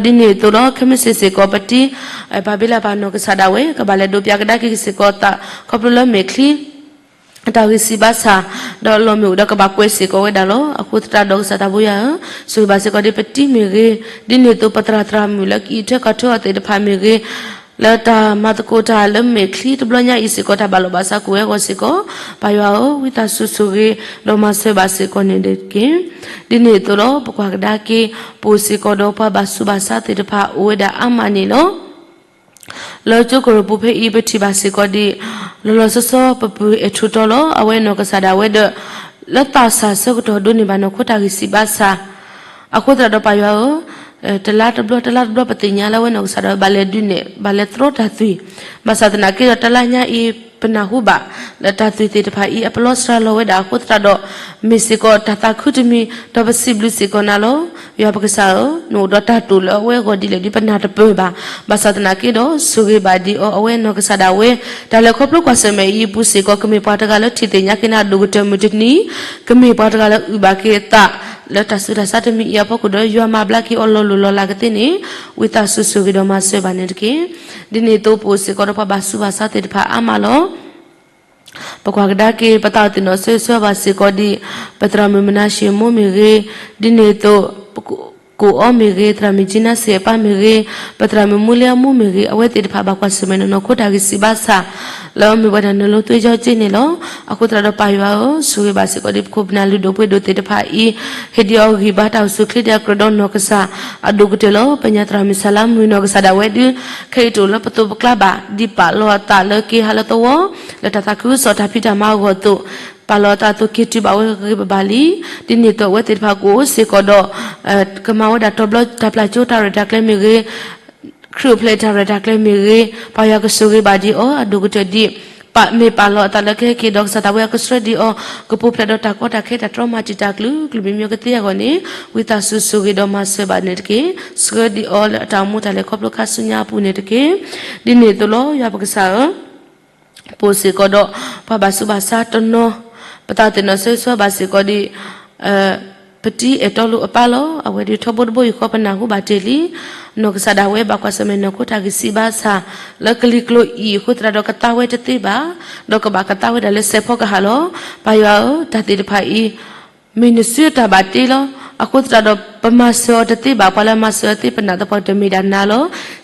ဒီးဒ်န့ၣ်အသိးဒီး ခဲမုၢ်ဆ့ၣ်စ့ၢ်ကီး ပတံၤ ပၢ်ဘ့လးပၢ်နီၢ်ကစၢ်ဒၣ်ဝဲ ကဘၣ်လဲၤဒိးပျၢ်ကဒါက့ၤစ့ၢ်ကီးသး ခီဖျိလၢမဲာ်ချံ တၢ်ဂံၢ်စၢ်ဘါစၢ် ဒီးလီၤမ့ၢ်အိၣ်ဒီးကဘၣ်ကွဲးစ့ၢ်ကီးဝဲဒၣ်လီၤ. အဃိသတးဒီးကစၢ်သးဘိယွၤဧၢ, ဆိၣ်ဂ့ၤဘၣ်စ့ၢ်ကီးဒ်ပတံၤမ့ၢ်ဂ့ၤ, ဒ်န့ၣ်အသိးပသရၣ်သရၣ်မုၣ်လၢကအံးထွဲကွၢ်ထွဲအီၤသ့ၣ်တဖၣ်မ့ၢ်ဂ့ၤ, လၢတၢ်မၤသကိးတၢ်လၢမဲာ်ချံတဘျီညါအံၤစ့ၢ်ကီး တၢ်ဘၣ်လီၤဘၣ်စးကွံာ်ဝဲအဂီၢ်စ့ၢ်ကီး, ပၢ်ယွၤဧၢ, ဝံသးစူၤဆိၣ်ဂ့ၤ ဒီးမၤစၢၤဘၣ်စ့ၢ်ကီးန့ၣ်တက့ၢ်. ဒ်န့ၣ်အသိးဒီး ပကွၢ်ကဒါက့ၤ ပအိၣ်စ့ၢ်ကီးဒီးပှၤဘၣ်ဆူးဘၣ်ဆါသ့ၣ်တဖၣ်အိၣ်ဝဲဒၣ်အါမးန့ၣ်လီၤ. လၢကၠိကရူၢ်ပူၤဖဲအံၤ ပထံၣ်ဘၣ်စ့ၢ်ကီးဒံး လီၤလီၤဆီဆီ ပပုၢ်အဲၣ်ထူးတီလီၤ. အဝဲနီၢ်ကစၢ်ဒၣ်ဝဲဒီး လၢသးစၢ်ဆၢကတီၢ်ဒိးန့ၢ်ဘၣ်နီၢ်ခိတၢ်ဂံၢ်စၢ်ဘါစၢ် အဃိသတးဒီးပၢ်ယွၤဧၢ, တလါတဘျီ တလါတဘျီ ပသ့ၣ်ညါလၢအဝဲနီၢ်ကစၢ်ဒၣ်ဝဲ ဘၣ်လဲၤဒုးနဲၣ် ဘၣ်လဲၤသြီတၢ်သွံၣ်, ဘၣ်ဆၣ်သနာ်က့ဒီး တလါညါအံၤ ပနၢ်ဟူဘၣ် လၢတၢ်သွံၣ်သ့ၣ်တဖၣ်အံၤ အပလီၢ်စှၤလီၤဝဲဒၣ်အဃိသတးဒီး မ့ၢ်စ့ၢ်ကီးတၢ်သးခုတမံၤ ဒီးပစံးဘျုးစ့ၢ်ကီးနၤလီၤ. ယွၤပကစၢ်ဧၢ, နအိၣ်ဒီးတၢ်တိာ်လၢအဝဲအဂီၢ်ဒ်လဲၣ်ဒီး ပနၢ်တပၢၢ်ဘၣ်. ဘၣ်ဆၣ်သနာ်က့ဒီး ဆိၣ်ဂ့ၤဘၣ်ဒံးအီၤ အဝဲနီၢ်ကစၢ်ဒၣ်ဝဲ တၢ်လဲၤခီဖျိကွၢ်ဆၢၣ်မဲာ်အံၤအပူၤစ့ၢ်ကီး ကမ့ၢ်ပှၤတဂၤလၢထံၣ်သ့ၣ်ညါက့ၤနၤအဒိၣ်ကတၢၢ်မုၢ်တနံၤ, ကမ့ၢ်ပှၤတဂၤလၢအုၣ်ဘၣ်က့ၤအသး လၢတၢ်ဆူးတၢ်ဆါတမံၤအံၤအဖီခိၣ်ဒီး ယွၤမၤဘျါက့ၤအီၤလီၤလိၢ်လီၤလးကသ့န့ၣ် ဝံသးစူၤဆိၣ်ဂ့ၤဒီးမၤစၢၤဘၣ်န့ၣ်တက့ၢ်. ဒ်န့ၣ်အသိးပအိၣ်စ့ၢ်ကီးဒီးပှၤဘၣ်ဆူးဘၣ်ဆါသ့ၣ်တဖၣ်အါမးလီၤ. ပကွၢ်ကဒါက့ၤ ပသးအိၣ်သ့ၣ်နီၣ်ဆၢဂ့ၤဆၢဝါဘၣ်စ့ၢ်ကီးဒံး ပသရၣ်မုၣ်မနၤၡ့မိၢ်မ့ၢ်ဂ့ၤ, ဒ်န့ၣ်အသိး ကိၣ်အီမ့ၢ်ဂ့ၤ, သရၣ်မုၣ်ကၠံနါစ့ၣ်အပၢ်မ့ၢ်ဂ့ၤ, ပသရၣ်မုၣ်မူလ့အမိၢ်မ့ၢ်ဂ့ၤ, အဝဲသ့ၣ်တဖၣ်ဘၣ်ကွၢ်ဆၢၣ်မဲာ်နီၢ်ခိတၢ်ဂံၢ်စၢ်ဘါစၢ် လၢမ့ၢ်ဝဲဒၣ်နလီၤသွဲၣ်ကၠီက့န့ၣ်လီၤ. အဃိသတးဒီးပၢ်ယွၤဧၢ, ဆိၣ်ဂ့ၤဘၣ်စ့ၢ်ကီးဒံးပခိၣ်ပနၢ်လုၢ်ဒိၣ်ပှ့ၤဒိၣ်သ့ၣ်တဖၣ်အံၤ, ဟ့ၣ်ဒံးအီၤဂံၢ်ဘါတၢ်အိၣ်ဆူၣ်အိၣ်ချ့ဒံးအကြၢးဒီးနီၢ်ကစၢ် အဒိၣ်ကတၢၢ်လီၤ. ပညါသရၣ်မုၣ်စၤလါမုၢ်နီၢ်ကစၢ်ဒၣ်ဝဲဒုး ခဲအံၤတအိၣ်လၢပသိးပကျါဘၣ်, ဒ်ပာ်လီၤအသးလၢက့ၤဟါလၢသဝီ လၢတၢ်သးခုကစီၣ်တၢ်ဖံးတၢ်မၤအဂီၢ်အသိး, ပာ်လီၤအသးအသိးက့ၤတုၤဘၣ်ဝဲဂ့ၤဂ့ၤဘၣ်ဘၣ်လံ. ဒ်န့ၣ်အသိးအဝဲသ့ၣ်တဖၣ်ကအိၣ်စ့ၢ်ကီးဒီး ကမၤဝဲဒၣ်တီဘျီတၢ်ပျၢ်ကၠိတၢ်ရဲၣ်တၢ်ကျဲၤမ့ၢ်ဂ့ၤ, ခရံာ်အိၣ်ဖျဲၣ်တၢ်ရဲၣ်တၢ်ကျဲၤမ့ၢ်ဂ့ၤ, ပၢ်ယွၤကဆိၣ်ဂ့ၤဘၣ်ဒံးအီၤအဒိၣ်ကတၢၢ်ဒံး, ပာ်မ့ၢ်ပာ်လီၤအသးလၢကဟဲက့ၤဒီးကစၢ်သးဝဲအကဆှၢဒံးအီၤ, ကပူၤဖျဲးဒီးတၢ်ကီတၢ်ခဲတၢ်တြီမၤတံာ်တာ်ကလုာ်ကလုာ်မံၤမံၤကသ့အဂီၢ်န့ၣ်, ဝံသးစူၤဆိၣ်ဂ့ၤဒီးမၤစၢၤဘၣ်န့ၣ်တက့ၢ်. ဆှၢဒံးအီၤလၢအတၢ်အိၣ်မူတၢ်လဲၤခီဖျိခါဆူညါအပူၤန့ၣ်တက့ၢ်. ဒ်န့ၣ်အသိးလီၤ. ယွၤပကစၢ်ဧၢ, ပအိၣ်စ့ၢ်ကီးဒီး ပှၤဘၣ်ဆူးဘၣ်ဆါတနီၤ, ပသးအိၣ်သ့ၣ်နီၣ်ဆၢဂ့ၤဆၢဝါဘၣ်စ့ၢ်ကီးဒံး ပတံၤအဲၣ်တီလိာ်အပၢ်လီၤ. အဝဲဒၣ်ထီဘိတဘိယူၢ်ဃီပနၢ်ဟူဘၣ်တ့ၢ်လံ. နီၢ်ကစၢ်ဒၣ်ဝဲဘၣ်ကွၢ်ဆၢၣ်မဲာ်နီၢ်ခိတၢ်ဂံၢ်စၢ်ဘါစၢ် လၢကလံၤကျိၤအံၤအဃိသတးဒီးကသါဝဲတသ့ဘၣ်, ဒီးကဘၣ်ကသါဝဲဒၣ်လၢစဲးဖီကဟၣ်လီၤ. ပၢ်ယွၤဧၢ, တၢ်သ့ၣ်တဖၣ်အံၤ မ့ၢ်နစုတၢ်ဘၣ်တ့လီၤ. အဃိသတးဒီးပမၤစၢၤအီၤတသ့ဘၣ်, ပှၤလၢမၤစၢၤအီၤသ့ပနၢ်သပှၢ်ကတၢၢ်မ့ၢ်ဒၣ်နၤလီၤ.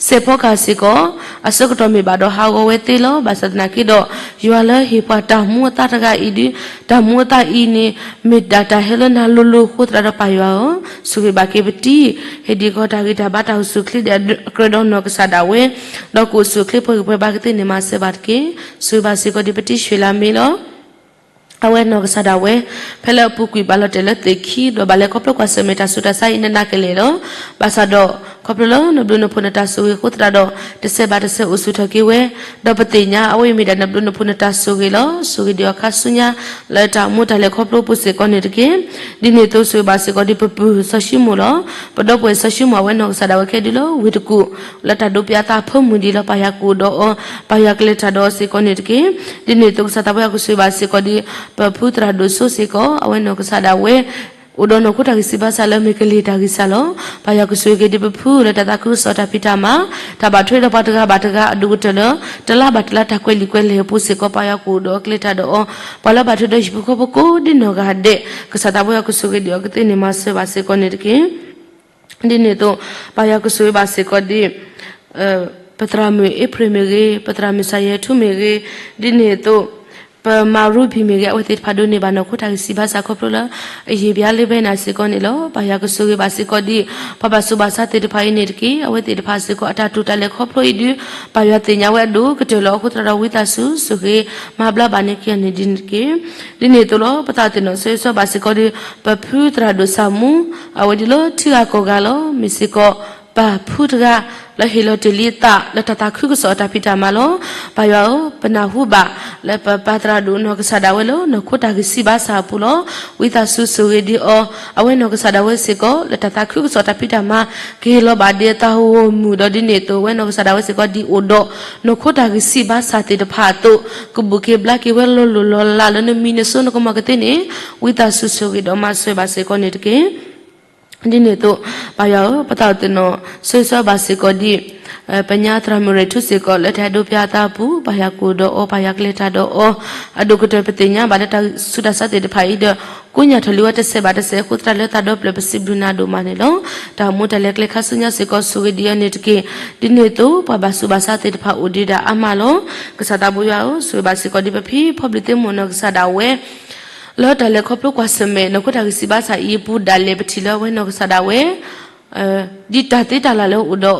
စဲးဖီကဟၣ်စ့ၢ်ကီး အဆၢကတီၢ်မ့ၢ်ဘၣ်ဒီးဟးဂီၤဝဲသ့လီၤ. ဘၣ်ဆၣ်သနာ်က့ဒီး ယွၤလၢဟ့ၣ်ပှၤတၢ်မူအသါတဂၤအံၤဒုး, တၢ်မူအသါအံၤန့ၣ် မ့ၢ်ဒၣ်တၢ်ဟဲလၢနၤလိၤလိၤအဃိသတးဒီးပၢ်ယွၤဧၢ, ဆိၣ်ဂ့ၤဘၣ်က့ၤပတံၤ, ဟ့ၣ်ဒံးကီးတၢ်ဂံၢ်တၢ်ဘါတၢ်အိၣ်ဆူၣ်အိၣ်ချ့ဒံးအကြၢးဒီးနီၢ်ကစၢ်ဒၣ်ဝဲ, ဒီးကအိၣ်ဆူၣ်အိၣ်ချ့ပှဲၤဂံၢ်ပှဲၤဘါကသ့န့ၣ်မၤစၢၤဘၣ်တက့ၢ်. ဆိၣ်ဂ့ၤဘၣ်စ့ၢ်ကီးဒံးပတံၤဆှၢလၢမ့ၢ်လီၤ. အဝဲနီၢ်ကစၢ်ဒၣ်ဝဲ ဖဲလၢအပူၤကွံာ်ဘၣ်လီၤတဲာ်လၢသ့ၣ်ခံ ဒီးဘၣ်လဲၤခီဖျိကွၢ်ဆၢၣ်မဲာ်တၢ်ဆူးတၢ်ဆါအံၤနးနးကလဲာ်လီၤ. ဘၣ်ဆၣ်ဒီး ခီဖျိလၢနဘျုးနဖှိၣ်နတၢ်ဆိၣ်ဂ့ၤအဃိသတးဒီး တစဲးဘၣ်တစဲးအိၣ်ဆူၣ်ထီၣ်က့ၤဝဲ, ဒီးပသ့ၣ်ညါအဝဲအံၤမ့ၢ်ဒၣ်နဘျုးနဖှိၣ်နတၢ်ဆိၣ်ဂ့ၤလီၤ. ဆိၣ်ဂ့ၤဒံးအီၤခါဆူညါ လၢတၢ်အိၣ်မူတၢ်လဲၤခီဖျိပူၤစ့ၢ်ကီးန့ၣ်တက့ၢ်. ဒ်န့ၣ်အသိးဆိၣ်ဂ့ၤဘၣ်စ့ၢ်ကီးဒံးပပုၢ်စီၤၡံမိၣ်လီၤ. ပဒီပုၢ်ဝဲၢ်စီၤၡံမိၣ် အဝဲနီၢ်ကစၢ်ဒၣ်ဝဲကဟဲဒုးလၢဝ့ၢ်တကူၣ် လၢတၢ်ဒိးပျးအသးအဖၢမုၢ်ဒံးလီၤ. ပၢ်ယွၤကအိၣ်ဒီးအီၤ, ပၢ်ယွၤကလဲၤတၢ်ဒီးအီၤစ့ၢ်ကီးန့ၣ်တက့ၢ်. ဒ်န့ၣ်အသိးကစၢ်သးဝဲအကဆိၣ်ဂ့ၤဘၣ်စ့ၢ်ကီးဒံး ပဖုသရၣ်ဒိၣ်စိစ့ၢ်ကီး အဝဲနီၢ်ကစၢ်ဒၣ်ဝဲ အိၣ်ဒီးနီၢ်ခိတၢ်ဂံၢ်စၢ်ဘါစၢ်လၢအမ့ၢ်ကလံၤတၢ်ဂံၢ်စၢ်လီၤ. ပၢ်ယွၤကဆိၣ်ဂ့ၤက့ၤဒံးပဖုလၢတၢ်သးခုကစီၣ်တၢ်ဖံးတၢ်မၤ, တၢ်ဘၣ်ထွဲဒီးပှၤတဂၤဘၣ်တဂၤအဒိၣ်ကတၢၢ်လၢ တလါဘၣ်တလါတၢ်ကွဲးလံာ်ကွဲးလဲၢ်အပူၤစ့ၢ်ကီး ပၢ်ယွၤကအိၣ်ဒီးအီၤကလဲၤတၢ်ဒီးအီၤ, ပှၤလၢအဘၣ်ထွဲဒီးဟံၣ်ဖိဃီဖိကိးဒ်နီၢ်ဂၤဒဲး ကစၢ်သးဝဲအကဆိၣ်ဂ့ၤဒံးအီၤကသ့န့ၣ်မၤစၢၤဘၣ်စ့ၢ်ကီးန့ၣ်တက့ၢ်. ဒ်န့ၣ်အသိး ပၢ်ယွၤကဆိၣ်ဂ့ၤဘၣ်စ့ၢ်ကီးဒံး ပသရၣ်မုၣ်အ့ဖြ့ၣ်မ့ၢ်ဂ့ၤ, ပသရၣ်မုၣ်စၢ်ယဲၢ်ထူမ့ၢ်ဂ့ၤ, ဒ်န့ၣ်အသိး ပမၤရူဘံၣ်မ့ၢ်ဂ့ၤ, အဝဲသ့ၣ်တဖၣ်ဒိးန့ၢ်ဘၣ်နီၢ်ခိတၢ်ဂံၢ်စၢ်ဘါစၢ်ခီဖျိလၢ အယံာ်ဘၣ်လၢဘဲနၤစ့ၢ်ကီးန့ၣ်လီၤ. ပၢ်ယွၤကဆိၣ်ဂ့ၤဘၣ်စ့ၢ်ကီးဒံး ပှၤဘၣ်ဆူးဘၣ်ဆါသ့ၣ်တဖၣ်အံၤန့ၣ်တက့ၢ်. အဝဲသ့ၣ်တဖၣ်စ့ၢ်ကီးအတၢ်တိာ်တၢ်လဲၤခီဖျိအံၤဒုး ပၢ်ယွၤသ့ၣ်ညါဝဲအဒိၣ်ကတၢၢ်လီၤ. အဃိသတးဒီးဝံသးစူၤ ဆိၣ်ဂ့ၤ မၤဘျါဘၣ်န့ၢ်က့ၤအီၤန့ၣ်ဒ်န့ၣ်တက့ၢ်. ဒ်န့ၣ်အသိးလီၤ ပသးအိၣ်သ့ၣ်နီၣ်ဆၢဂ့ၤဆၢဝါဘၣ်စ့ၢ်ကီးဒံး ပဖုသရၣ်ဒိၣ်စၢ်မူ, အဝဲဒၣ်လၢထံဂၤကီၢ်ဂၤလီၤ. မ့ၢ်စ့ၢ်ကီး ပၢ်ဖုတဂၤ လၢဟ့ၣ်လီၤတ့ၢ်လံအသးလၢတၢ်သးခုကစီၣ်အတၢ်ဖံးတၢ်မၤလီၤ. ပၢ်ယွၤဧၢ, ပနၢ်ဟူဘၣ် လၢပပၢ်သရၣ်ဒိၣ်နီၢ်ကစၢ်ဒၣ်ဝဲလၢနီၢ်ခိတၢ်ဂံၢ်စၢ်ဘါစၢ်အပူၤလီၤ. ဝံသးစူၤဆိၣ်ဂ့ၤဒံးအီၤ, အဝဲနီၢ်ကစၢ်ဒၣ်ဝဲစ့ၢ်ကီး လၢတၢ်သးခုကစီၣ်တၢ်ဖံးတၢ်မၤ ကဟ့ၣ်လီၤဘၣ်ဒံးအသးဂီၢ်မုၢ်ဒီးဒ်န့ၣ်အသိး အဝဲနီၢ်ကစၢ်ဒၣ်ဝဲစ့ၢ်ကီးဒ်အိၣ်ဒီး နီၢ်ခိတၢ်ဂံၢ်စၢ်ဘါစၢ်သ့ၣ်တဖၣ်အသိး ကဘူးက့ၤဘျါက့ၤဝဲလီၤလိၢ်လီၤလးလၢနမံၤနစိနကမီၤကသ့န့ၣ် ဝံသးစူၤဆိၣ်ဂ့ၤဒီးမၤစၢၤဘၣ်စ့ၢ်ကီးန့ၣ်တက့ၢ်. ဒ်န့ၣ်အသိး ပၢ်ယွၤဧၢ, ပသးအိၣ်သ့ၣ်နီၣ်ဆၢဂ့ၤဆၢဝါဘၣ်စ့ၢ်ကီးဒံး ပညါသရၣ်မုၣ်ရဲၣ်ထူစ့ၢ်ကီး လၢတၢ်ဒိးပျးအသးအပူၤ ပၢ်ယွၤကအိၣ်ဒီးအီၤ ပၢ်ယွၤကလဲၤတၢ်ဒီးအီၤ အဒိၣ်ကတၢၢ်ပသ့ၣ်ညါဘၣ်လၢတၢ်ဆူးတၢ်ဆါသ့ၣ်တဖၣ်အံၤဒီး ကိးညါထီၣ်လံဝဲတစဲးဘၣ်တစဲးအဃိသတးလၢသးဒီဖျၢၣ် ပစံးဘျုးနၤဒိၣ်မးန့ၣ်လီၤ. တၢ်အိၣ်မူတၢ်လဲၤကျဲခါဆူညါစ့ၢ်ကီး ဆိၣ်ဂ့ၤဒံးအီၤန့ၣ်တက့ၢ်. ဒ်န့ၣ်အသိး ပှၤဘၣ်ဆူးဘၣ်ဆါသ့ၣ်တဖၣ်အိၣ်ဒံးဒၣ်အါမးလီၤ. ကစၢ်သးဘိယွၤဧၢ, ဆိၣ်ဂ့ၤဘၣ်စ့ၢ်ကီးဒံးပဖံဖီဘျံးသ့ၣ်မိၢ်နီၢ်ကစၢ်ဒၣ်ဝဲ လၢတၢ်လဲၤခီဖျိကွၢ်ဆၢၣ်မဲာ် နီၢ်ခိတၢ်ဂံၢ်စၢ်ဘါစၢ်အံၤအပူၤဒၣ်လဲာ် ပထံၣ်လၢအဝဲနီၢ်ကစၢ်ဒၣ်ဝဲ ဒ်တၢ်သ့တၢ်လၢ်လၢအိၣ်ဒီး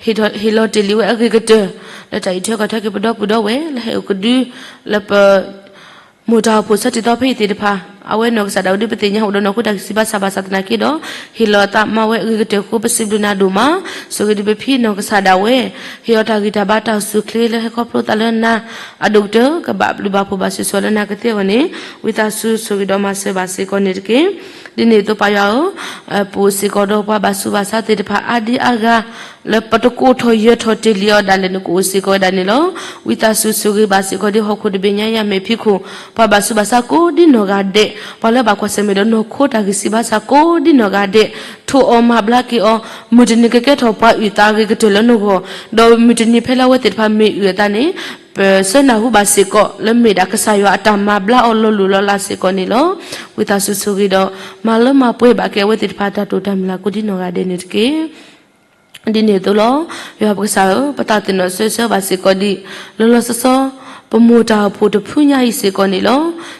အီၤ ဟ့ၣ်လီၤတ့ၢ်လံဝဲအဂ့ၤကတၢၢ် လၢတၢ်အံးထွဲကွၢ်ထွဲက့ၤပဒီပုၢ်ဒီဝဲၢ် လၢဟဲအိၣ်ကဒု လၢပ မိၢ်တၢ်အိၣ်ဖှိၣ်ဆၢတံၢ်သီဖဲအံၤသ့ၣ်တဖၣ်, အဝဲနီၢ်ကစၢ်ဒၣ်ဝဲဒုး ပသ့ၣ်ညါအိၣ်ဒီးနီၢ်ခိတၢ်ဂံၢ်စၢ်ဘါစၢ်ဘၣ်ဆၣ်သနာ်က့ဒီး, ဟ့ၣ်လီၤအသးမၤဝဲအဂ့ၤကတၢၢ်အဃိ ပစံးဘျုးနၤဒိၣ်မး, ဆိၣ်ဂ့ၤဒံးပဖံနီၢ်ကစၢ်ဒၣ်ဝဲ, ဟ့ၣ်အီၤတၢ်ဂံၢ်တၢ်ဘါတၢ်အိၣ်ဆူၣ်အိၣ်ချ့လၢဟဲခီဖျိသးလၢနၤ, အဒိၣ်ကတၢၢ် ကဘၣ်ဘျုးဘၣ်ဖှိၣ်ဘၣ်ဆိၣ်ဂ့ၤလၢနၤကသ့အဂီၢ်န့ၣ်, ဝံသးစူၤဆိၣ်ဂ့ၤဒီးမၤစၢၤဘၣ်စ့ၢ်ကီးန့ၣ်တက့ၢ်. ဒ်န့ၣ်အသိးပၢ်ယွၤဧၢ, ပအိၣ်စ့ၢ်ကီးဒီးပှၤဘၣ်ဆူးဘၣ်ဆါသ့ၣ်တဖၣ်အါဒံအါဂၤ, လၢပတကိးထီၣ်ယၢၤထီၣ်တ့ၢ်လံအီၤဒၣ်လဲာ် နကအိၣ်စ့ၢ်ကီးဝဲဒၣ်န့ၣ်လီၤ. ဝံသးစူၤဆိၣ်ဂ့ၤဘၣ်စ့ၢ်ကီးဒ်ဟီၣ်ခိၣ်တဘ့ၣ်ညါယၤမဲာ်ဖံးခိၣ်, ပှၤဘၣ်ဆူးဘၣ်ဆါကိးဒ်နီၢ်ဂၤဒဲး, ပှၤလၢဘၣ်ကွၢ်ဆၢၣ်မဲာ်ဒီးနီၢ်ခိတၢ်ဂံၢ်စၢ်ဘါစၢ်ကိးဒ်နီၢ်ဂၤဒဲး, ထိၣ်အီၤမၤဘျါက့ၤအီၤ, မုၢ်တနံၤကကဲထီၣ်ပှၤအုၣ်သးအဂ့ၤကတၢၢ်လၢနဂီၢ်, ဒီးမုၢ်တနံၤဖဲလၢအဝဲသ့ၣ်တဖၣ်မ့ၢ်အုၣ်အသးန့ၣ်, ပဆၢနၢ်ဟူဘၣ်စ့ၢ်ကီးလၢမ့ၢ်ဒၣ်ကစၢ်ယွၤအတၢ်မၤဘျါအီၤလီၤလိၤလီၤလးစ့ၢ်ကီးန့ၣ်လီၤ. ဝံသးစူၤဆိၣ်ဂ့ၤဒီး, မၤလၢမၤပှဲၤဘၣ်က့ၤအဝဲသ့ၣ်တဖၣ်တၢ်တိာ်တၢ်မုၢ်လၢ်ကိးဒ်နီၢ်ဂၤဒဲးန့ၣ်တက့ၢ်. ဒ်န့ၣ်အသိးလီၤ. ယွၤပကစၢ်ဧၢ, ပသးသ့ၣ်နီၣ်ဆၢဆၢဘၣ်စ့ၢ်ကီးဒ်, လီၤလီၤဆီဆီ, ပမိၢ်တၢ်အိၣ်ဖှိၣ်တဖုညါအံၤစ့ၢ်ကီးန့ၣ်လီၤ.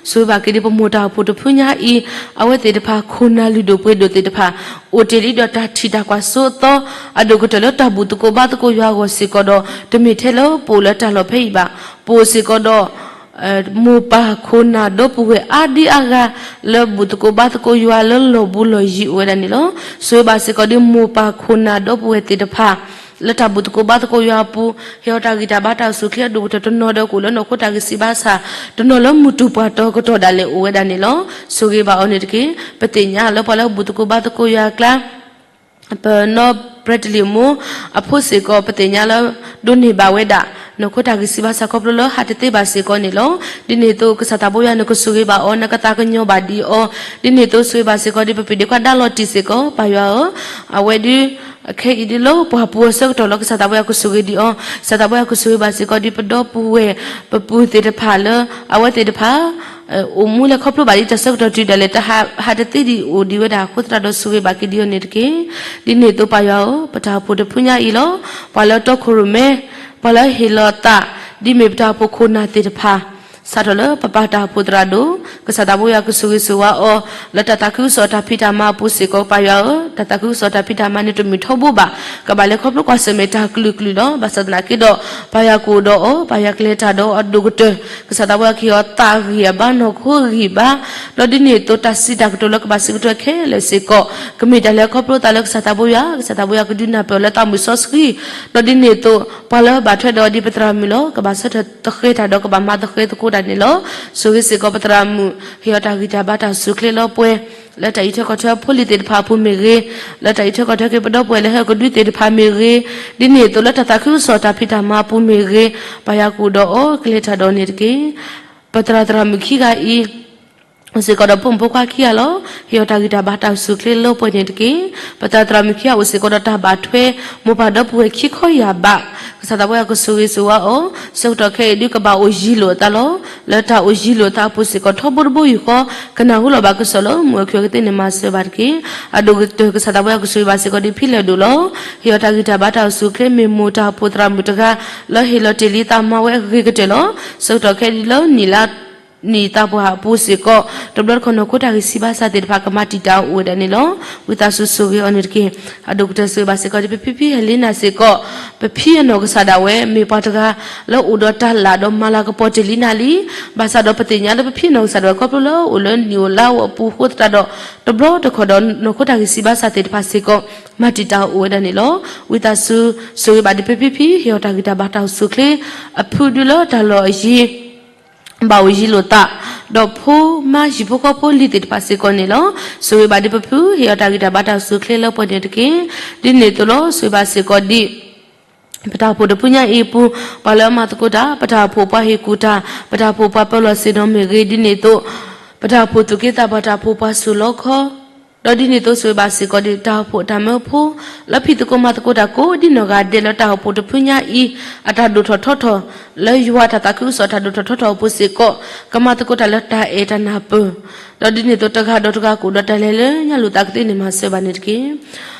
ဆိၣ်ဂ့ၤဘၣ်က့ၤဒ်ပမိၢ်တၢ်အိၣ်ဖှိၣ်တဖုညါအံၤ, အဝဲသ့ၣ်တဖၣ်ခိၣ်နၢ်လုၢ်ဒိၣ်ပှ့ၤဒိၣ်သ့ၣ်တဖၣ်, အိၣ်တ့ၢ်လံဒီးတၢ်ထံၣ်တၢ်ကွၢ်စိအသီ, အဒိၣ်ကတၢၢ်လၢတၢ်ဘူၣ်သကိးဘါသကိးယွၤအဂီၢ်စ့ၢ်ကီးဒီး, တမ့ၢ်ထဲလၢပအိၣ်လၢတၢ်လီၢ်ဖဲအံၤဘၣ်. ပအိၣ်စ့ၢ်ကီးဒီး မိၢ်ပၢ်ခိၣ်နၢ်ဒီပုၢ်ဝဲၢ်အါဒံအါဂၤ, လၢဘူၣ်သကိးဘါသကိးယွၤလၢလီၢ်ဘူးလီၢ်ယံၤအိၣ်ဝဲဒၣ်န့ၣ်လီၤ. ဆိၣ်ဂ့ၤဘၣ်စ့ၢ်ကီးဒ်မိၢ်ပၢ်ခိၣ်နၢ်ဒီပုၢ်ဝဲၢ်သ့ၣ်တဖၣ်, လၢတၢ်ဘူၣ်သကိးဘါသကိးယွၤအပူၤ, ဟ့ၣ်အီၤတၢ်ဂံၢ်တၢ်ဘါတၢ်အိၣ်ဆူၣ်အိၣ်ချ့အဒိၣ်ကတၢၢ်တနီၤဒီးကအိၣ်လၢနီၢ်ခိတၢ်ဂံၢ်စၢ်ဘါစၢ်, တနီၤလၢမုၢ်တူၢ်ပှၢ်တီၤကတီၢ်ဒၣ်လဲာ်အိၣ်ဝဲဒၣ်န့ၣ်လီၤ. ဆိၣ်ဂ့ၤဘၣ်အီၤန့ၣ်တက့ၢ်. ပသ့ၣ်ညါလၢပှၤလၢဘူၣ်သကိးဘါသကိးယွၤအကျါ ပနီၢ်ပြဲတလံာ်မိၢ်အဖိစ့ၢ်ကီး ပသ့ၣ်ညါလၢ ဒိးန့ၢ်ဘၣ်ဝဲဒၣ် နီၢ်ခိတၢ်ဂံၢ်စၢ်ဘါစၢ်ခီဖျိလၢဟးတသ့ဘၣ်စ့ၢ်ကီးန့ၣ်လီၤ. ဒ်န့ၣ်အသိး ကစၢ်သးဘိယွၤနကဆိၣ်ဂ့ၤဘၣ်အီၤ နကသးကညီၤဘၣ်ဒံးအီၤ, ဒ်န့ၣ်အသိးဆိၣ်ဂ့ၤဘၣ်စ့ၢ်ကီးဒ်ပပ့ၤဒ့ခွါဒါလီၤတံၢ်စ့ၢ်ကီး ပၢ်ယွၤဧၢ, အဝဲဒုး ခဲအံၤဒ်လၢပှၢ်ပူၤအဆၢကတီၢ်လီၤ ကစၢ်သးဘိယွၤကဆိၣ်ဂ့ၤဒံးအီၤ, ကစၢ်သးဘိယွၤကဆိၣ်ဂ့ၤဘၣ်စ့ၢ်ကီးဒ်ပဒီပုၢ်ဝဲၢ် ပပုၢ်သ့ၣ်တဖၣ်လၢ အဝဲသ့ၣ်တဖၣ် အိၣ်မူလၢခီဖျိဘၣ်ဒ်တၢ်ဆၢကတီၢ်တုၤဒၣ်လဲာ် တဟး ဟးတသ့ဒံးအိၣ်ဒံးဝဲဒၣ်အဃိသတးဒီး ဆိၣ်ဂ့ၤဘၣ်က့ၤဒံးအီၤန့ၣ်တက့ၢ်. ဒ်န့ၣ်အသိးပၢ်ယွၤဧၢ, ပတၢ်အိၣ်ဖှိၣ်တဖုညါအံၤလီၤ. ပှၤလၢတီခိၣ်ရိၣ်မဲ, ပှၤလၢဟ့ၣ်လီၤသး, ဒ်မ့ၢ်ပတၢ်အိၣ်ဖှိၣ်ခိၣ်နၢ်သ့ၣ်တဖၣ်, စးထီၣ်လၢပပၢ်တၢ်အိၣ်ဖှိၣ်သရၣ်ဒိၣ်, ကစၢ်သးဘိယွၤကဆိၣ်ဂ့ၤဆိၣ်ဝါအီၤ, လၢတၢ်သးခုကစီၣ်တၢ်ဖံးတၢ်မၤအပူၤစ့ၢ်ကီး ပၢ်ယွၤဧၢ, တၢ်သးခုကစီၣ်တၢ်ဖံးတၢ်မၤန့ၣ်တမုာ်ထီဘိဘၣ်, ကဘၣ်လဲၤခီဖျိကွၢ်ဆၢၣ်မဲာ်တၢ်ကလုာ်ကလုာ်လီၤ. ဘၣ်ဆၣ်သနာ်က့ဒီး ပၢ်ယွၤကအိၣ်ဒီးအီၤ, ပၢ်ယွၤကလဲၤတၢ်ဒီးအီၤအဒိၣ်ကတၢၢ်, ကစၢ်သးဘိယွၤကဟ့ၣ်အီၤသးဂံၢ်အဘါ နီၢ်ခိဂံၢ်ဘါ, ဒီးဒ်န့ၣ်အသိးတၢ်စံးတၢ်ကတိၤလၢကဘၣ်စံးကတိၤခဲလၢာ်စ့ၢ်ကီး, ကမ့ၢ်တၢ်လဲၤခီဖျိသးလၢကစၢ်သးဘိယွၤ, ကစၢ်သးဘိယွၤကဒုးနၢ်ပၢၢ်လၢသးမုၣ်စီဆှံ, ဒီးဒ်န့ၣ်အသိး ပှၤလၢဘၣ်ထွဲဒီးအီၤဒ်ပသရၣ်မုၣ်လီၤ, ကဘၣ်ဆၢထၢၣ်သဃဲၤတၢ်ဒီးကဘၣ်မၤသဃဲၤသကိးတၢ်န့ၣ်လီၤ. ဆိၣ်ဂ့ၤစ့ၢ်ကီးပသရၣ်မုၣ်, ဟ့ၣ်အီၤတၢ်ဂံၢ်တၢ်ဘါတၢ်အိၣ်ဆူၣ်အိၣ်ချ့လၢပှဲၤ, လၢတၢ်အံးထွဲကွၢ်ထွဲအဖိလံၤသ့ၣ်တဖၣ်အပူၤမ့ၢ်ဂ့ၤ, လၢတၢ်အံးထွဲကွၢ်ထွဲက့ၤပဒီပုၢ်ဝဲၢ်လၢဟဲကဒုသ့ၣ်တဖၣ်မ့ၢ်ဂ့ၤ, ဒ်န့ၣ်အသိးလၢတၢ်သးခုကစီၣ်တၢ်ဖံးတၢ်မၤအပူၤမ့ၢ်ဂ့ၤ, ပၢ်ယွၤကအိၣ်ဒီးအီၤကလဲၤတၢ်ဒီးအီၤန့ၣ်တက့ၢ်. ပသရၣ်သရၣ်မုၣ်ခံဂၤအံၤ စ့ၢ်ကီးဒီးဖိမုၣ်ဖိခွါခံဂၤလီၤ. ဟ့ၣ်အီၤတၢ်ဂံၢ်တၢ်ဘါတၢ်အိၣ်ဆူၣ်အိၣ်ချ့လၢပှဲၤန့ၣ်တက့ၢ်. ပသရၣ်သရၣ်မုၣ်ခံဂၤအိၣ်စ့ၢ်ကီးဒီးတၢ်ဘၣ်ထွဲ မိၢ်ပၢ်ဒီပုၢ်ဝဲၢ်ခံခီယၢ်ဘး, ကစၢ်သးဘိယွၤကဆိၣ်ဂ့ၤဆိၣ်ဝါအီၤ, ဆၢကတီၢ်ခဲအံၤဒုးကဘၣ်အိၣ်ယံၤလိာ်အသးလီၤ. လၢတၢ်အိၣ်ယံၤလိာ်သးအပူၤစ့ၢ်ကီးထီဘိတဘိယူၢ်ဃီ, ကနၢ်ဟူလီၤဘၣ်ကစီၣ်လၢမုၢ်အခုၣ်အကသ့န့ၣ်မၤစၢၤဘၣ်တက့ၢ်. အဒိၣ်ကတၢၢ်ကစၢ်သးဘိယွၤကဆိၣ်ဂ့ၤဘၣ်စ့ၢ်ကီးဒ်ဖံလၢၢ်ဒိၣ်လီၤ. ဟ့ၣ်အီၤတၢ်ဂံၢ်တၢ်ဘါတၢ်အိၣ်ဆူၣ်အိၣ်ချ့ မ့ၢ်မိၢ်တၢ်အိၣ်ဖှိၣ်သရၣ်မုၣ်တဂၤ လၢဟ့ၣ်လီၤတ့ၢ်လံသးမၤဝဲအဂ့ၤကတၢၢ်လီၤ. ဆၢကတီၢ်ခဲအံၤဒ်လၢနံၣ်လါ နံၣ်သးပှၢ်အပူၤစ့ၢ်ကီး တဘျီတခီၣ်နီၢ်ခိတၢ်ဂံၢ်စၢ်ဘါစၢ်သ့ၣ်တဖၣ်ကမၤတံာ်တာ်အီၤအိၣ်ဝဲဒၣ်န့ၣ်လီၤ. ဝံသးစူၤဆိၣ်ဂ့ၤအီၤန့ၣ်တက့ၢ်. အဒိၣ်ကတၢၢ်ဆိၣ်ဂ့ၤဘၣ်စ့ၢ်ကီးဒ်ပဖံဖံဟဲလ့နၤစ့ၢ်ကီး, ပဖံအနီၢ်ကစၢ်ဒၣ်ဝဲ မ့ၢ်ပှၤတဂၤလၢအိၣ်ဒီးတၢ်လၢ်ဒီးမၤလၤကပီၤတ့ၢ်လံနၤလံ. ဘၣ်ဆၣ်ဒီးပသ့ၣ်ညါလၢပဖံနီၢ်ကစၢ်ဒၣ်ဝဲခီဖျိလၢအိၣ်လၢနံၣ်အိၣ်လါအိၣ်အပူၤအဃိသတးဒီး တဘျီတခီၣ်ဒီးနီၢ်ခိတၢ်ဂံၢ်စၢ်ဘါစၢ်သ့ၣ်တဖၣ်စ့ၢ်ကီး မၤတံာ်တာ်အီၤအိၣ်ဝဲဒၣ်န့ၣ်လီၤ. ဝံသးစူၤဆိၣ်ဂ့ၤဘၣ်ဒ်ပဖံဖံ ဟ့ၣ်အီၤတၢ်ဂံၢ်တၢ်ဘါတၢ်အိၣ်ဆူၣ်အိၣ်ချ့ အဖုဒုလၢတၢ်လီၢ်အယံၤ ဘၣ်အိၣ်ယံၤလိာ်သး, ဒီးဖိမါဟံၣ်ဖိဃီဖိလံၤသ့ၣ်တဖၣ်စ့ၢ်ကီးန့ၣ်လီၤ. ဆိၣ်ဂ့ၤဘၣ်ဒ်ပဖု ဟ့ၣ်အီၤတၢ်ဂံၢ်တၢ်ဘါတၢ်အိၣ်ဆူၣ်အိၣ်ချ့လၢပှဲၤန့ၣ်တက့ၢ်. ဒ်န့ၣ်အသိးလီၤ. ဆိၣ်ဂ့ၤဘၣ်စ့ၢ်ကီးဒ် ပတၢ်အိၣ်ဖှိၣ်တဖုညါအံၤအပူၤ, ပှၤလၢအမၤသကိးတၢ်, ပတၢ်အိၣ်ဖှိၣ်ပှၤဟ့ၣ်ကူၣ်တၢ်, ပတၢ်အိၣ်ဖှိၣ်ပှၤပၢၤလီၢ်ဆ့ၣ်နီၤမ့ၢ်ဂ့ၤ, ဒ်န့ၣ်အသိး ပတၢ်အိၣ်ဖှိၣ်သူၣ်က့သးပှၢ်တၢ်အိၣ်ဖှိၣ်ပှၤစိာ်လီခီ ဒီးဒ်န့ၣ်အသိးဆိၣ်ဂ့ၤဘၣ်စ့ၢ်ကီးဒ်တၢ်အိၣ်ဖှိၣ်တၢ်မၢဖိ လၢဖံးသကိးမၤသကိးတၢ်ကိးဒ်နီၢ်ဂၤဒဲးလၢတၢ်အိၣ်ဖှိၣ်တဖုညါအံၤ အတၢ်ဒိၣ်ထီၣ်ထီထီၣ် လၢယွၤတၢ်သးခုကစီၣ်တၢ်ဒိၣ်ထီၣ်ထီထီၣ်အပူၤစ့ၢ်ကီး ကမၤသကိးတၢ်လၢတၢ်အဲၣ်တၢ်နၢ်ပၢၢ်, ဒီးဒ်န့ၣ်အသိးတဂၤဒီးတဂၤကအိၣ်ဒီးတၢ်လဲၤလၢညါလိာ်သးကသ့န့ၣ်မၤစၢၤဘၣ်န့ၣ်တက့ၢ်.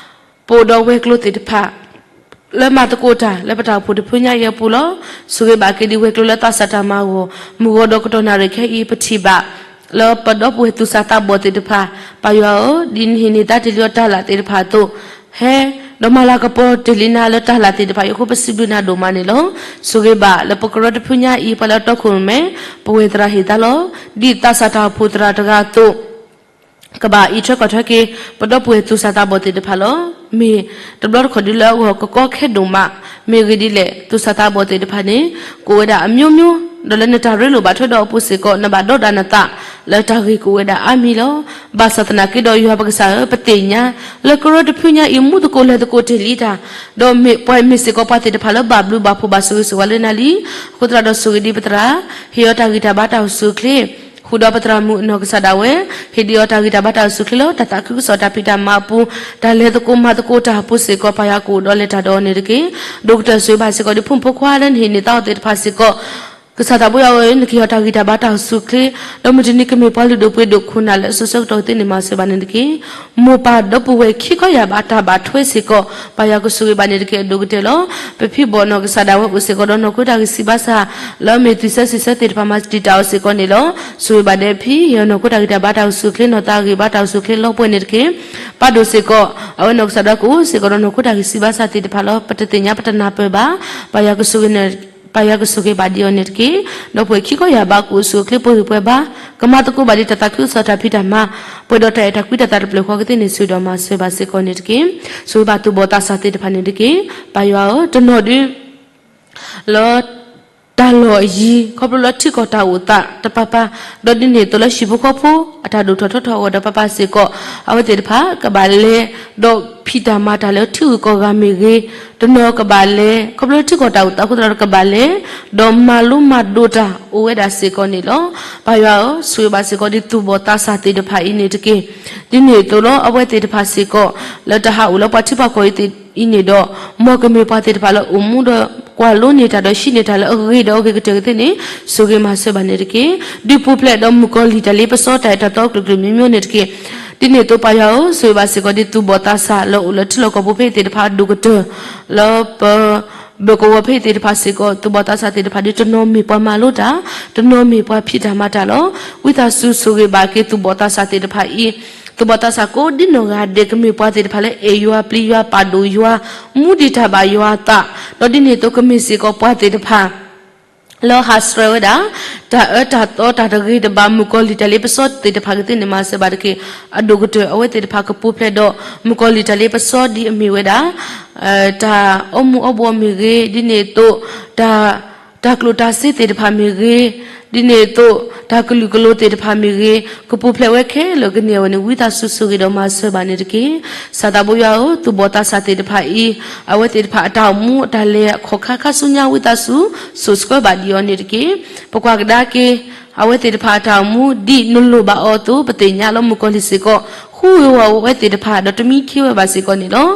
ပအိၣ်ဒီးဝဲၤကျိၤသ့ၣ်တဖၣ် လၢမၤသကိးတၢ်လၢပတၢ်အိၣ်ဖှိၣ်တဖုညါအံၤအပူၤလီၤ. ဆိၣ်ဂ့ၤဘၣ်က့ၤဒ်ဝဲၤကျိၤလၢသးစၢ်တၢ်မၤအဂီၢ် မုၢ်ဂီၤဒီးကတီၢ်နၣ်ရံၣ်ခဲအံၤပထံၣ်ဘၣ် လၢပဒီပုၢ်ဝဲၢ်သူၣ်စၢ်သးဘီၣ်သ့ၣ်တဖၣ်, ပၢ်ယွၤဧၢ, ဒ်နဟ့ၣ်န့ၢ်သါတ့ၢ်လံအီၤတၢ်လၢ်သ့ၣ်တဖၣ်အသိး, ဟဲ ဒီးမၤလၤကပီၤတ့ၢ်လံနၤလၢတၢ်လၢ်သ့ၣ်တဖၣ်အံၤအဃိ ပစံးဘျုးနၤဒိၣ်မးန့ၣ်လီၤ. ဆိၣ်ဂ့ၤဘၣ်လၢပကရၢတဖုညါအံၤ ပှၤလၢအတီခိၣ်ရိၣ်မဲ ပဝဲသရၣ်ဟ့ၣ်သါလီၤ. ဒ်သးစၢ်တၢ်အိၣ်ဖှိၣ်သရၣ်တဂၤအသိး ကဘၣ်အံးထွဲကွၢ်ထွဲက့ၤ ပဒီပုၢ်ဝဲၢ်သူၣ်စၢ်သးဘီၣ်သ့ၣ်တဖၣ်လီၤ. မ့ၢ်တဘျီတခီၣ်ဒုလၢအဂီၢ်ကကီခဲဒိၣ်မး, မ့ၢ်ဂ့ၢ်ဒ်လဲၣ် သူၣ်စၢ်သးဘီၣ်သ့ၣ်တဖၣ်န့ၣ် ကအိၣ်ဝဲဒၣ်အမျိုးမျိုး, ဒီးလၢနတၢ်ရ့လိာ်ဘၣ်ထွဲဒီးအပူၤစ့ၢ်ကီး နဘၣ်ဒီးဒၣ်နသး လၢတၢ်ဂ့ၢ်ကအိၣ်ဝဲဒၣ်အါမံၤလီၤ. ဘၣ်ဆၣ်သနာ်က့ဒီးယွၤပကစၢ်ဧၢ, ပသ့ၣ်ညါ လၢကရၢတဖုညါအံၤ မူသကိးလဲၤသကိးတ့ၢ်လံတၢ်, ဒီးမ့ၢ်ပှၤမ့ၢ်စ့ၢ်ကီးပှၤသ့ၣ်တဖၣ်လၢဘၣ်ဘျုးဘၣ်ဖှိၣ်ဘၣ်ဆိၣ်ဂ့ၤဆိၣ်ဝါလၢနၤလံ. အဃိသတးဒီးဆိၣ်ဂ့ၤဒံးပသရၣ်, ဟ့ၣ်အီၤတၢ်ဂံၢ်တၢ်ဘါတၢ်အိၣ်ဆူၣ်အိၣ်ချ့ ဃုာ်ဒီးပသရၣ်မုၣ်အနီၢ်ကစၢ်ဒၣ်ဝဲ, ဟ့ၣ်ဒံးအီၤတၢ်ဂံၢ်တၢ်ဘါတၢ်အိၣ်ဆူၣ်အိၣ်ချ့လၢ တၢ်သးခုကစီၣ်တၢ်ဖံးတၢ်မၤအပူၤ, တၢ်လဲၤသကိးမၤသကိးတၢ်အပူၤစ့ၢ်ကီး ပၢ်ယွၤကအိၣ်ဒီးလဲၤတၢ်ဒီးအီၤန့ၣ်တက့ၢ်. ဒိၣ်ကတၢၢ်ဆိၣ်ဂ့ၤဘၣ်စ့ၢ်ကီးဒ်ဖိမုၣ်ဖိခွါလၢနဟ့ၣ်န့ၢ်သါအီၤသ့ၣ်တဖၣ်စ့ၢ်ကီး, ကစၢ်သးဘိယွၤဧၢ, နကဟ့ၣ်အီၤတၢ်ဂံၢ်တၢ်ဘါတၢ်အိၣ်ဆူၣ်အိၣ်ချ့, ဒီးမုၢ်တနံၤကမ့ၢ်ပှၤလုၢ်ဒိၣ်ပှ့ၤဒိၣ်ခိၣ်နၢ်လၢအစိၤဆၢကတီၢ်သ့န့ၣ် မၤစၢၤဘၣ်န့ၣ်တက့ၢ်. မိၢ်ပၢ်ဒီပုၢ်ဝဲၢ်ခံခီယာ်ဘၣ်တၢ်ဘၣ်ထွဲစ့ၢ်ကီး ပၢ်ယွၤကဆိၣ်ဂ့ၤဘၣ်န့ၣ်တက့ၢ် အဒိၣ်ကတၢၢ်လီၤ. ပဖံဘီၣ်နီၢ်ကစၢ်ဒၣ်ဝဲအိၣ်စ့ၢ်ကီးဒီးနီၢ်ခိတၢ်ဂံၢ်စံးဘါစၢ် လၢအမ့ၢ်သွံၣ်စဲစံးဆၢသ့ၣ်တဖၣ်မၤတံာ်တာ်အီၤစ့ၢ်ကီးန့ၣ်လီၤ. ဆိၣ်ဂ့ၤဘၣ်ဒဲးဖံ, ဟ့ၣ်အီၤနီၢ်ခိတၢ်ဂံၢ်တၢ်ဘါတၢ်အိၣ်ဆူၣ်အိၣ်ချ့ နီၢ်သးဂံၢ်ဘါတၢ်အိၣ်ဆူၣ်အိၣ်ချ့လီၤပှဲၤန့ၣ်တက့ၢ်. ပၢ်ဒိၣ်စ့ၢ်ကီး အဝဲနီၢ်ကစၢ်ဒၣ်ဝဲကအိၣ်စ့ၢ်ကီးဒီးနီၢ်ခိတၢ်ဂံၢ်စံးဘါစၢ်သ့ၣ်တဖၣ်လီၤ. ပတသ့ၣ်ညါပတနၢ်ပၢၢ်ဘၣ်, ပၢ်ယွၤကဆိၣ်ဂ့ၤ ပၢ်ယွၤကဆိၣ်ဂ့ၤဘၣ်ဒံးအီၤန့ၣ်တက့ၢ်. ဒီပုၢ်ဝဲၢ်ခံခီယာ်ဘၣ်ကအိၣ်ဆူၣ်အိၣ်ချ့ပှဲၤဂံၢ်ပှဲၤဘါ, ကမၤသကိးဘၣ်ဒံးတၢ်သးခုကစီၣ်တၢ်ဖံးတၢ်မၤ, ပှဲၤဒီးတၢ်အဲၣ်တၢ်ကွံတၢ်သးတဖျၢၣ်ဃီကသ့န့ၣ် ဆိၣ်ဂ့ၤဒီးမၤစၢၤဘၣ်စ့ၢ်ကီးန့ၣ်တက့ၢ်. ဆိၣ်ဂ့ၤဘၣ်သူၣ်ဘီၣ်သးစၢ်သ့ၣ်တဖၣ်န့ၣ်တက့ၢ်. ပၢ်ယွၤဧၢ, တနီၤဒု လၢ တၢ်လီၢ်အယံၤ ခီဖျိလၢထံကီၢ်တၢ်အိၣ်သးတပၤပၤ, ဒီးဒ်န့ၣ်အသိးလၢဟံၣ်ဖိဃီဖိ အတၢ်ဒိၣ်ထီၣ်ထီထီၣ်အဂီၢ်ဒီးပၤပၤစ့ၢ်ကီး, အဝဲသ့ၣ်တဖၣ်ကဘၣ်လဲၤ ဒီးဖံးတၢ်မၤတၢ်လၢထံဂုၤကီၢ်ဂၤမ့ၢ်ဂ့ၤ, တနီၤကဘၣ်လဲၤ ခီဖျိလၢထံကီၢ်တၢ်အိၣ်သးအဃိသတးဒီးကဘၣ်လဲၤ ဒီးမၤလိမၤဒိးတၢ်အိၣ်ဝဲဒၣ်စ့ၢ်ကီးန့ၣ်လီၤ. ပၢ်ယွၤဧၢ, ဆိၣ်ဂ့ၤဘၣ်စ့ၢ်ကီးဒ်သူၣ်ဘီၣ်သးစၢ်သ့ၣ်တဖၣ်အံၤန့ၣ်တက့ၢ်. ဒ်န့ၣ်အသိးလၢအဝဲသ့ၣ်တဖၣ်စ့ၢ်ကီး လၢတၢ်ဟးအိၣ်လၢပှၤထံပှၤကီၢ်အံၤသ့ၣ်အံၤန့ၣ်ဒီး, မ်ကမ့ၢ်ပှၤသ့ၣ်တဖၣ်လၢအိၣ်မူဒီးကွၢ်လိန့ၢ်တၢ်ဒီးဟံးန့ၢ်တၢ်လၢအဂ့ၤဒီးအဂ့ၤကတၢၢ်ကသ့န့ၣ် ဆိၣ်ဂ့ၤမၤစၢၤဘၣ်န့ၣ်တက့ၢ်. ဒုးပူၤဖျဲးဒီးမုၣ်ကီၤလံၢ်တၢ်လ့ပစီတၢ်အဲၣ်တၢ်သီအကလုာ်ကလုာ်မံၤမံၤန့ၣ်တက့ၢ်. ဒ်န့ၣ်အသိးပၢ်ယွၤဧၢ, ဆိၣ်ဂ့ၤဘၣ်စ့ၢ်ကီးဒ်သူၣ်ဘီၣ်သးစၢ်လၢအိၣ်လၢထံလီၢ်ကီၢ်ပူၤဖဲအံၤသ့ၣ်တဖၣ်အဒိၣ်ကတၢၢ် လၢပ ဘၢၣ်ကဝီၤဖဲအံၤသ့ၣ်တဖၣ်စ့ၢ်ကီး သူၣ်ဘီၣ်သးစၢ်သ့ၣ်တဖၣ်ဒ်တနီၤမ့ၢ်ပှၤမၤလိတၢ်, တနီၤမ့ၢ်ပှၤဖံးတၢ်မၤတၢ်လီၤ. ဝံသးစူၤဆိၣ်ဂ့ၤဘၣ်က့ၤသူၣ်ဘီၣ်သးစၢ်သ့ၣ်တဖၣ်အံၤ, သူၣ်ဘီၣ်သးစၢ်ကိးဒ်နီၢ်ဂၤဒဲးကမ့ၢ်ပှၤသ့ၣ်တဖၣ်လၢအဲၣ်ယွၤပျံၤယွၤပာ်ဒိၣ်ယွၤ, မူဒံးတၢ်ဘၣ်ယွၤအသး, ဒီးဒ်န့ၣ်အသိးကမ့ၢ်စ့ၢ်ကီးပှၤသ့ၣ်တဖၣ် လၢဟးဆှဲးဝဲဒၣ် တၢ်အၢတၢ်သီတၢ်တဂ့ၤတဘၣ် မုၣ်ကီၤလံၢ်တၢ်လ့ပစီသ့ၣ်တဖၣ်ကသ့န့ၣ် မၤစၢၤဘၣ်တက့ၢ်. အဒိၣ်ကတၢၢ်အဝဲသ့ၣ်တဖၣ်ကပူၤဖျဲးဒီး မုၣ်ကီၤလံၢ်တၢ်လ့ပစီဒ်အမ့ၢ်ဝဲဒၣ် တၢ်အီမူၤအီဘှီးမ့ၢ်ဂ့ၤ, ဒ်န့ၣ်အသိး တၢ် တၢ်ကျိၣ်တၢ်စ့သ့ၣ်တဖၣ်မ့ၢ်ဂ့ၤ, ဒ်န့ၣ်အသိး တၢ်ကလုာ်ကလိသ့ၣ်တဖၣ်မ့ၢ်ဂ့ၤ, ကပူၤဖျဲးဝဲခဲလၢာ်ကန့ၢ်အဝဲန့ၣ် ဝံသးစူၤဆိၣ်ဂ့ၤဒီးမၤစၢၤဘၣ်န့ၣ်တက့ၢ်. စီၤသးဘိယွၤဧၢ, သူၣ်ဘီၣ်သးစၢ်သ့ၣ်တဖၣ်အံၤ, အဝဲသ့ၣ်တဖၣ်အတၢ်အိၣ်မူအတၢ်လဲၤအခီၣ်ခါခါဆူညါ ဝံသးစူၤ စိာ်ဆှၢဘၣ်ဒံးအီၤန့ၣ်တက့ၢ်. ပကွၢ်ကဒါက့ၤ အဝဲသ့ၣ်တဖၣ်အတၢ်အိၣ်မူ ဒ်နလိၣ်ဘၣ်အီၤအသိး ပသ့ၣ်ညါလၢမုၣ်ကီၤလံၢ်စ့ၢ်ကီး ဃုဝ့ၤဝီၤဝဲသ့ၣ်တဖၣ် ဒီးတမံခ့ဝဲဘၣ်စ့ၢ်ကီးန့ၣ်လီၤ.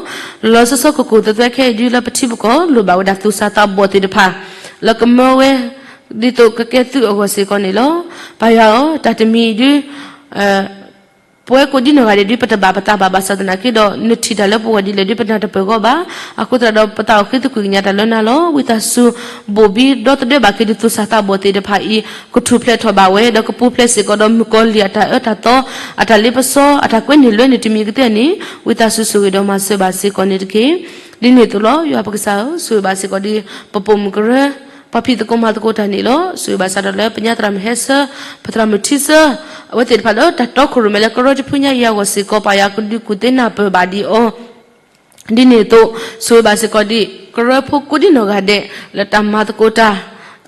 လီၤလီၤဆီဆီကကိၢ်သဲးသဲခဲအံၤဒုလၢပထံပကီၢ် လိၣ်ဘၣ်ဝဲဒၣ်သူၣ်စၢ်သးဘီၣ်သ့ၣ်တဖၣ် လၢကမၢဝဲ ဒ်သိးကကဲသုးအဂီၢ်စ့ၢ်ကီးန့ၣ်လီၤ. ပၢ်ယွၤဧၢ, တၢ်တမံၤအံၤဒု ပဝဲကိးဒံနီၢ်ဂၤဒဲးဒု ပတဘၣ်ပသးဘၣ်ဘၣ်ဆၣ်သနာ်က့ဒီး နထံၣ်တၢ်လၢပဂီၢ်ဒ်လဲၣ်ဒု ပနၢ်တပၢၢ်ဂီၢ်ဘၣ်. အဃိသတးဒီး ပသးအိၣ်ဃ့သကွံာ်ကညးတၢ်လၢနၤလီၤ. ဝံသးစူၤ ဘိၣ်ဘံဒီသဒၢဘၣ်က့ၤဒုးသူၣ်စၢ်သးဘီၣ်သ့ၣ်တဖၣ်အံၤ ကထူၣ်ဖျဲးထီၣ်ဘၣ်ဝဲ ဒီးကပူၤဖျဲးစ့ၢ်ကီးဒီးမုၣ်ကီၤလံၢ်အတၢ်အၢတၢ်သီ အတၢ်လ့ပစီ အတၢ်ကွဲန့ၢ်လွဲန့ၢ်တမံၤကသ့န့ၣ် ဝံသးစူၤဆိၣ်ဂ့ၤဒီးမၤစၢၤဘၣ်စ့ၢ်ကီးန့ၣ်တက့ၢ်. ဒ်န့ၣ်အသိးလီၤ. ယွၤပကစၢ်ဧၢ, ဆိၣ်ဂ့ၤဘၣ်စ့ၢ်ကီးဒ် ပပိာ်မုၣ်ကရၢ ပှၤဖံးသကိးမၤသကိးတၢ်န့ၣ်လီၤ. ဆိၣ်ဂ့ၤဘၣ်စ့ၢ်ကီးဒီးလၢပညါသရၣ်မုၢ်ဟဲဆၢ ပသရၣ်မုၢ်ထံဆၢ အဝဲသ့ၣ်တဖၣ်လၢတၢ်တီခိၣ်ရိၣ်မဲလၢကရၢတဖုညါအံၤအဂီၢ်စ့ၢ်ကီး ပၢ်ယွၤကဒုးကူၣ်သ့နၢ်ပၢၢ်ဘၣ်ဒံးအီၤ ဒ်န့ၣ်အသိး ဆိၣ်ဂ့ၤဘၣ်စ့ၢ်ကီးဒ် ကရၢဖိကိးဒံနီၢ်ဂၤဒဲး လၢတၢ်မၤသကိးတၢ်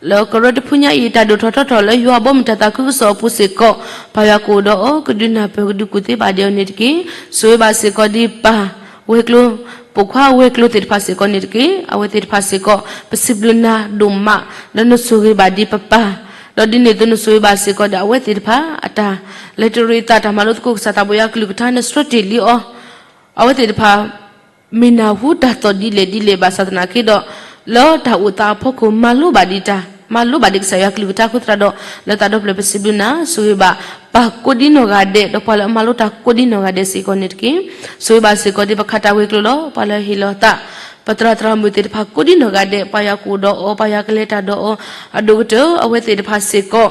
လၢကရၢတဖုညါအံၤ တၢ်ဒိၣ်ထီၣ်ထီထီၣ်လၢယွၤဘီမုၢ်တၢ်သးခုကစီၣ်အပူၤစ့ၢ်ကီး ပၢ်ယွၤကအိၣ်ဒီးအီၤ ကဒုးနၢ်ပၢၢ်ကဒုးကူၣ်သ့ဘၣ်ဒံးအီၤန့ၣ်တက့ၢ်. ဆိၣ်ဂ့ၤဘၣ်စ့ၢ်ကီးဒ်ပၢ်ဝဲၤကျိၤ ပိာ်ခွါဝဲၤကျိၤသ့ၣ်တဖၣ်စ့ၢ်ကီးန့ၣ်တက့ၢ်. အဝဲသ့ၣ်တဖၣ်စ့ၢ်ကီး ပစံးဘျုးနၤဒိၣ်မး လၢနဆိၣ်ဂ့ၤဘၣ်ဒံးပပၢ် ဒီးဒ်န့ၣ်အသိးနဆိၣ်ဂ့ၤဘၣ်စ့ၢ်ကီးဒီးအဝဲသ့ၣ်တဖၣ် အတၢ်လဲၤတရံးအသးတၢ်မၤလိသကိးကစၢ်သးဘိယွၤကလုၢ်ကထါနဆှၢတ့ၢ်လံအီၤ အဝဲသ့ၣ်တဖၣ် မ့ၢ်နၢ်ဟူတၢ်သီၣ်ဒ်လဲၣ်ဒ်လဲၣ်ဘၣ်ဆၣ်သနာ်က့ဒီး လၢတၢ်အိၣ်သးအဖီခိၣ် မၤလိဘၣ်ဒံးတၢ် မၤလိဘၣ်ဒံးကစၢ်ယွၤကလုၢ်ကထါအဃိသတးဒီး လၢသးဒီဖျၢၣ်ပစံးဘျုးနၤ ဆိၣ်ဂ့ၤဘၣ် ပၢ်ကိးဒံနီၢ်ဂၤဒဲး ဒီးပှၤလၢအမၤလိတၢ်ကိးဒံနီၢ်ဂၤဒဲးစ့ၢ်ကီးန့ၣ်တက့ၢ်. ဆိၣ်ဂ့ၤဘၣ်စ့ၢ်ကီးဒ်ပခးတၢ်ဝဲၤကျိၤလီၤ ပှၤလၢအဟ့ၣ်လီၤအသး ပသရၣ်သရၣ်မုၣ်သ့ၣ်တဖၣ်ကိးဒံနီၢ်ဂၤဒဲး ပၢ်ယွၤကအိၣ်ဒီးအီၤ ပၢ်ယွၤကလဲၤတၢ်ဒီးအီၤ အဒိၣ်ကတၢၢ်အဝဲသ့ၣ်တဖၣ်စ့ၢ်ကီး